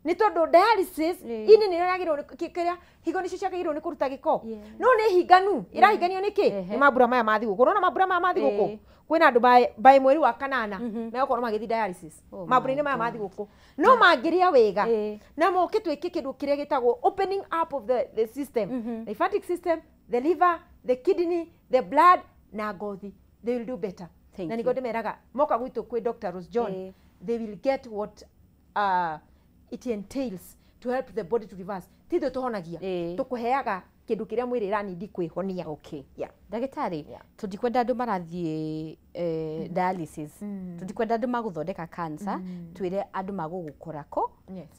Nĩ tondũ dialysis ini nĩrĩo yagĩrĩirwo kĩrĩa higo nĩcio ciagĩrĩirwo nĩ kũruta gĩko. No nĩ hinganu, ĩrahinganio nĩkĩ? Nĩ mambura maya ma thigũkũ. Ũrona mambura maya ma thigũkũ? Kwĩna andũ by mweri wa kanana megũkorwo magĩthiĩ dialysis mambura-inĩ maya ma thigũkũ. No mangĩrĩa wega na moke twĩke kĩndũ kĩrĩa gĩtagwo opening up of the system, lymphatic system, the liver, the kidney, the blood na ngothi, they will do better. Na nĩguo ndĩmeraga moka gwitũ kwĩ Dr. Rose John, they will get what it entails to help the body to reverse. Ti ithuĩ tũhonagia, tũkũheaga kĩndũ kĩrĩa mwĩrĩ ĩranindi kwĩhonia.
Ndagĩtarĩ, tũtikwenda andũ marathiĩ dialysis, tũtikwenda andũ magũthondeka cancer, twĩre andũ magũgũkora kũ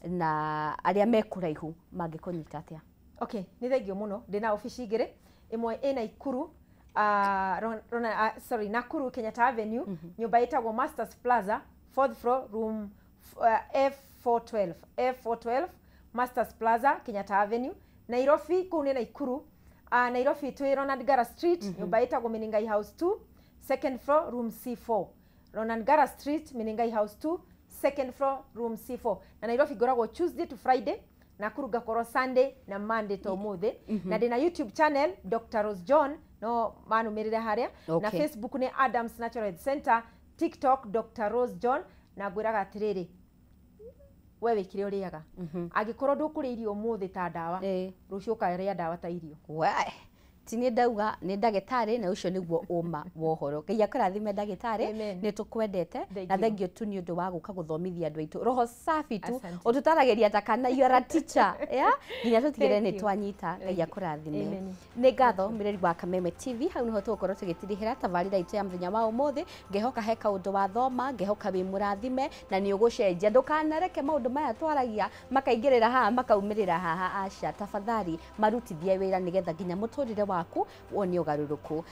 na arĩa me kũraihu mangĩkũnyita atĩa?
Okay, nĩ thengio mũno. Ndĩna obici igĩrĩ, ĩmwe ĩ Naikuru, sorry, Nakuru Kenyatta Avenue, nyũmba ĩtagwo Masters Plaza, 4th floor, room F412, F412, Masters Plaza, Kenyatta Avenue. Nairobi, kũu nĩ Naikuru. Nairobi twĩ Ronald Gara Street, nyũmba ĩtagwo Menengai House 2, second floor, room C4. Ronald Gara Street, Menengai House 2, second floor, room C4. Na Nairobi ngoragwo Tuesday to Friday, Nakuru ngakorwo Sunday na Monday to ũmũthĩ. Na ndĩna YouTube channel Dr. Rose John, no manumĩrĩre harĩa. Na Facebook nĩ Adams Natural Health Center, TikTok Dr. Rose John, na ngwĩraga atĩrĩrĩ, we wĩkĩre ũrĩaga. Angĩkorwo ndũkũrĩa irio ũmũthĩ ta ndawa, rũciũ ũkarĩa ndawa ta irio.
Ti nĩ ndauga nĩ ndagĩtarĩ na ũcio nĩguo ũma wa ũhoro. Ngai akũrathime ndagĩtarĩ, nĩ tũkwendete na thengio tu nĩ ũndũ wa gũka gũthomithia andũ aitũ. Roho safi tu ũtũtaragĩria ta kana you are a teacher, nginya tũtigĩrĩre nĩ twanyita. Ngai akũrathime. Nĩ ngatho mĩreri wa Kameme TV, hau nĩho tũgũkorwo tũgĩtirihĩra tabarĩra itũ ya mũthenya wa ũmũthĩ. Ngehoka he kaũndũ wathoma, ngehoka wĩ mũrathime na nĩ ũgũcenjia. Ndũkanareke maũndũ maya twaragia makaingĩrĩra haha makaumĩrĩra haha, aca. Tafadhali marutithie wĩra nĩgetha nginya mũtũrĩre waku wone ũgarũrũku.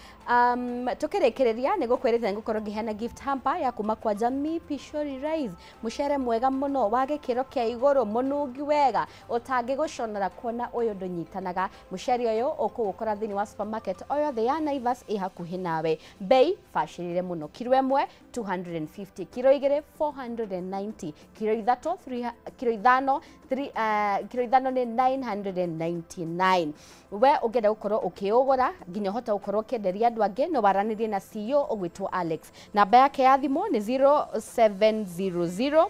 Tũkĩrĩkĩrĩria nĩ gũkwĩrĩte nĩ ngũkorwo ngĩheana gift hamper ya kuma kwa Jamii Pishori Rice, mũcere mwega mũno wa gĩkĩro kĩa igũrũ, mũnungi wega ũtangĩgũconora kuona ũyũ ndũnyitanaga. Mũcere ũyũ ũkũũkora thĩinĩ wa supermarket o yothe ya Naivas ĩ hakuhĩ nawe. Bei bacĩrĩre mũno, kiro ĩmwe 250, kiro igĩrĩ 490, kiro ithatũ kiro ithano kiro ithano nĩ 999. We ũngĩenda gũkorwo ũkĩũgũra nginya ũhote gũkorwo ũkĩenderia andũ angĩ, no waranĩrie na CEO ũgwĩtwo Alex. Namba yake ya thimũ nĩ 0700,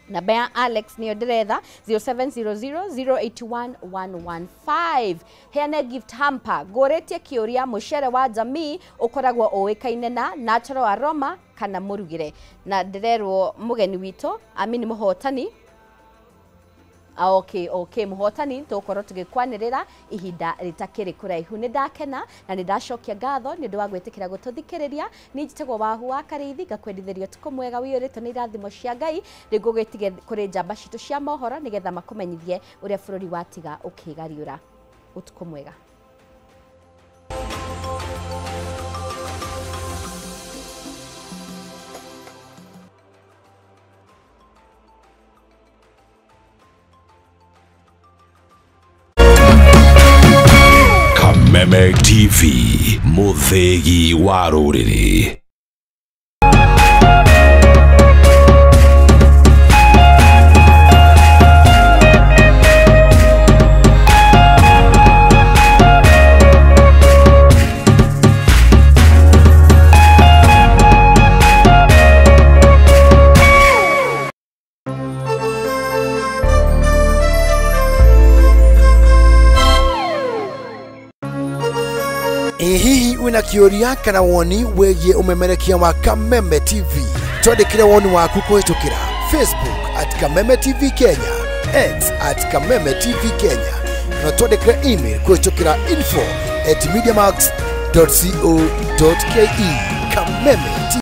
namba ya Alex nĩyo ndĩretha, 0700 081 115. Heane gift hamper. Ngũrĩtie kĩũria, mũcere wa Jamii ũkoragwo ũĩkaine na natural aroma kana mũrugĩre? Na ndĩrerwo mũgeni witũ amini mũhotani. Okay, mũhotani tũgũkorwo tũgĩkwanĩrĩra ihinda rĩtakĩrĩ kũraihu. Nĩ ndakena na nĩ ndacokia ngatho nĩ ũndũ wa gwĩtĩkĩra gũtũthikĩrĩria. Niĩ njĩtagwo Wahu wa Karĩithi, ngakwendithĩria ũtukũ mwega ũiyũrĩtwo nĩ irathimo cia Ngai. Rĩu ngũgĩtige kũrĩ njamba citũ cia mohoro nĩgetha makũmenyithie ũrĩa bũrũri watiga ũkĩgariũra. Ũtukũ mwega.
Kameme TV, mũthĩgi wa rũrĩrĩ.
Ĩ hihi wĩna kĩũria kana woni wĩgiĩ ũmemerekia wa Kameme TV? Twandĩkĩre woni waku kũhĩtũkĩra Facebook at Kameme TV Kenya, X at Kameme TV Kenya, na twandĩkĩre email kũhĩtũkĩra info@mediamax.co.ke. Kameme TV.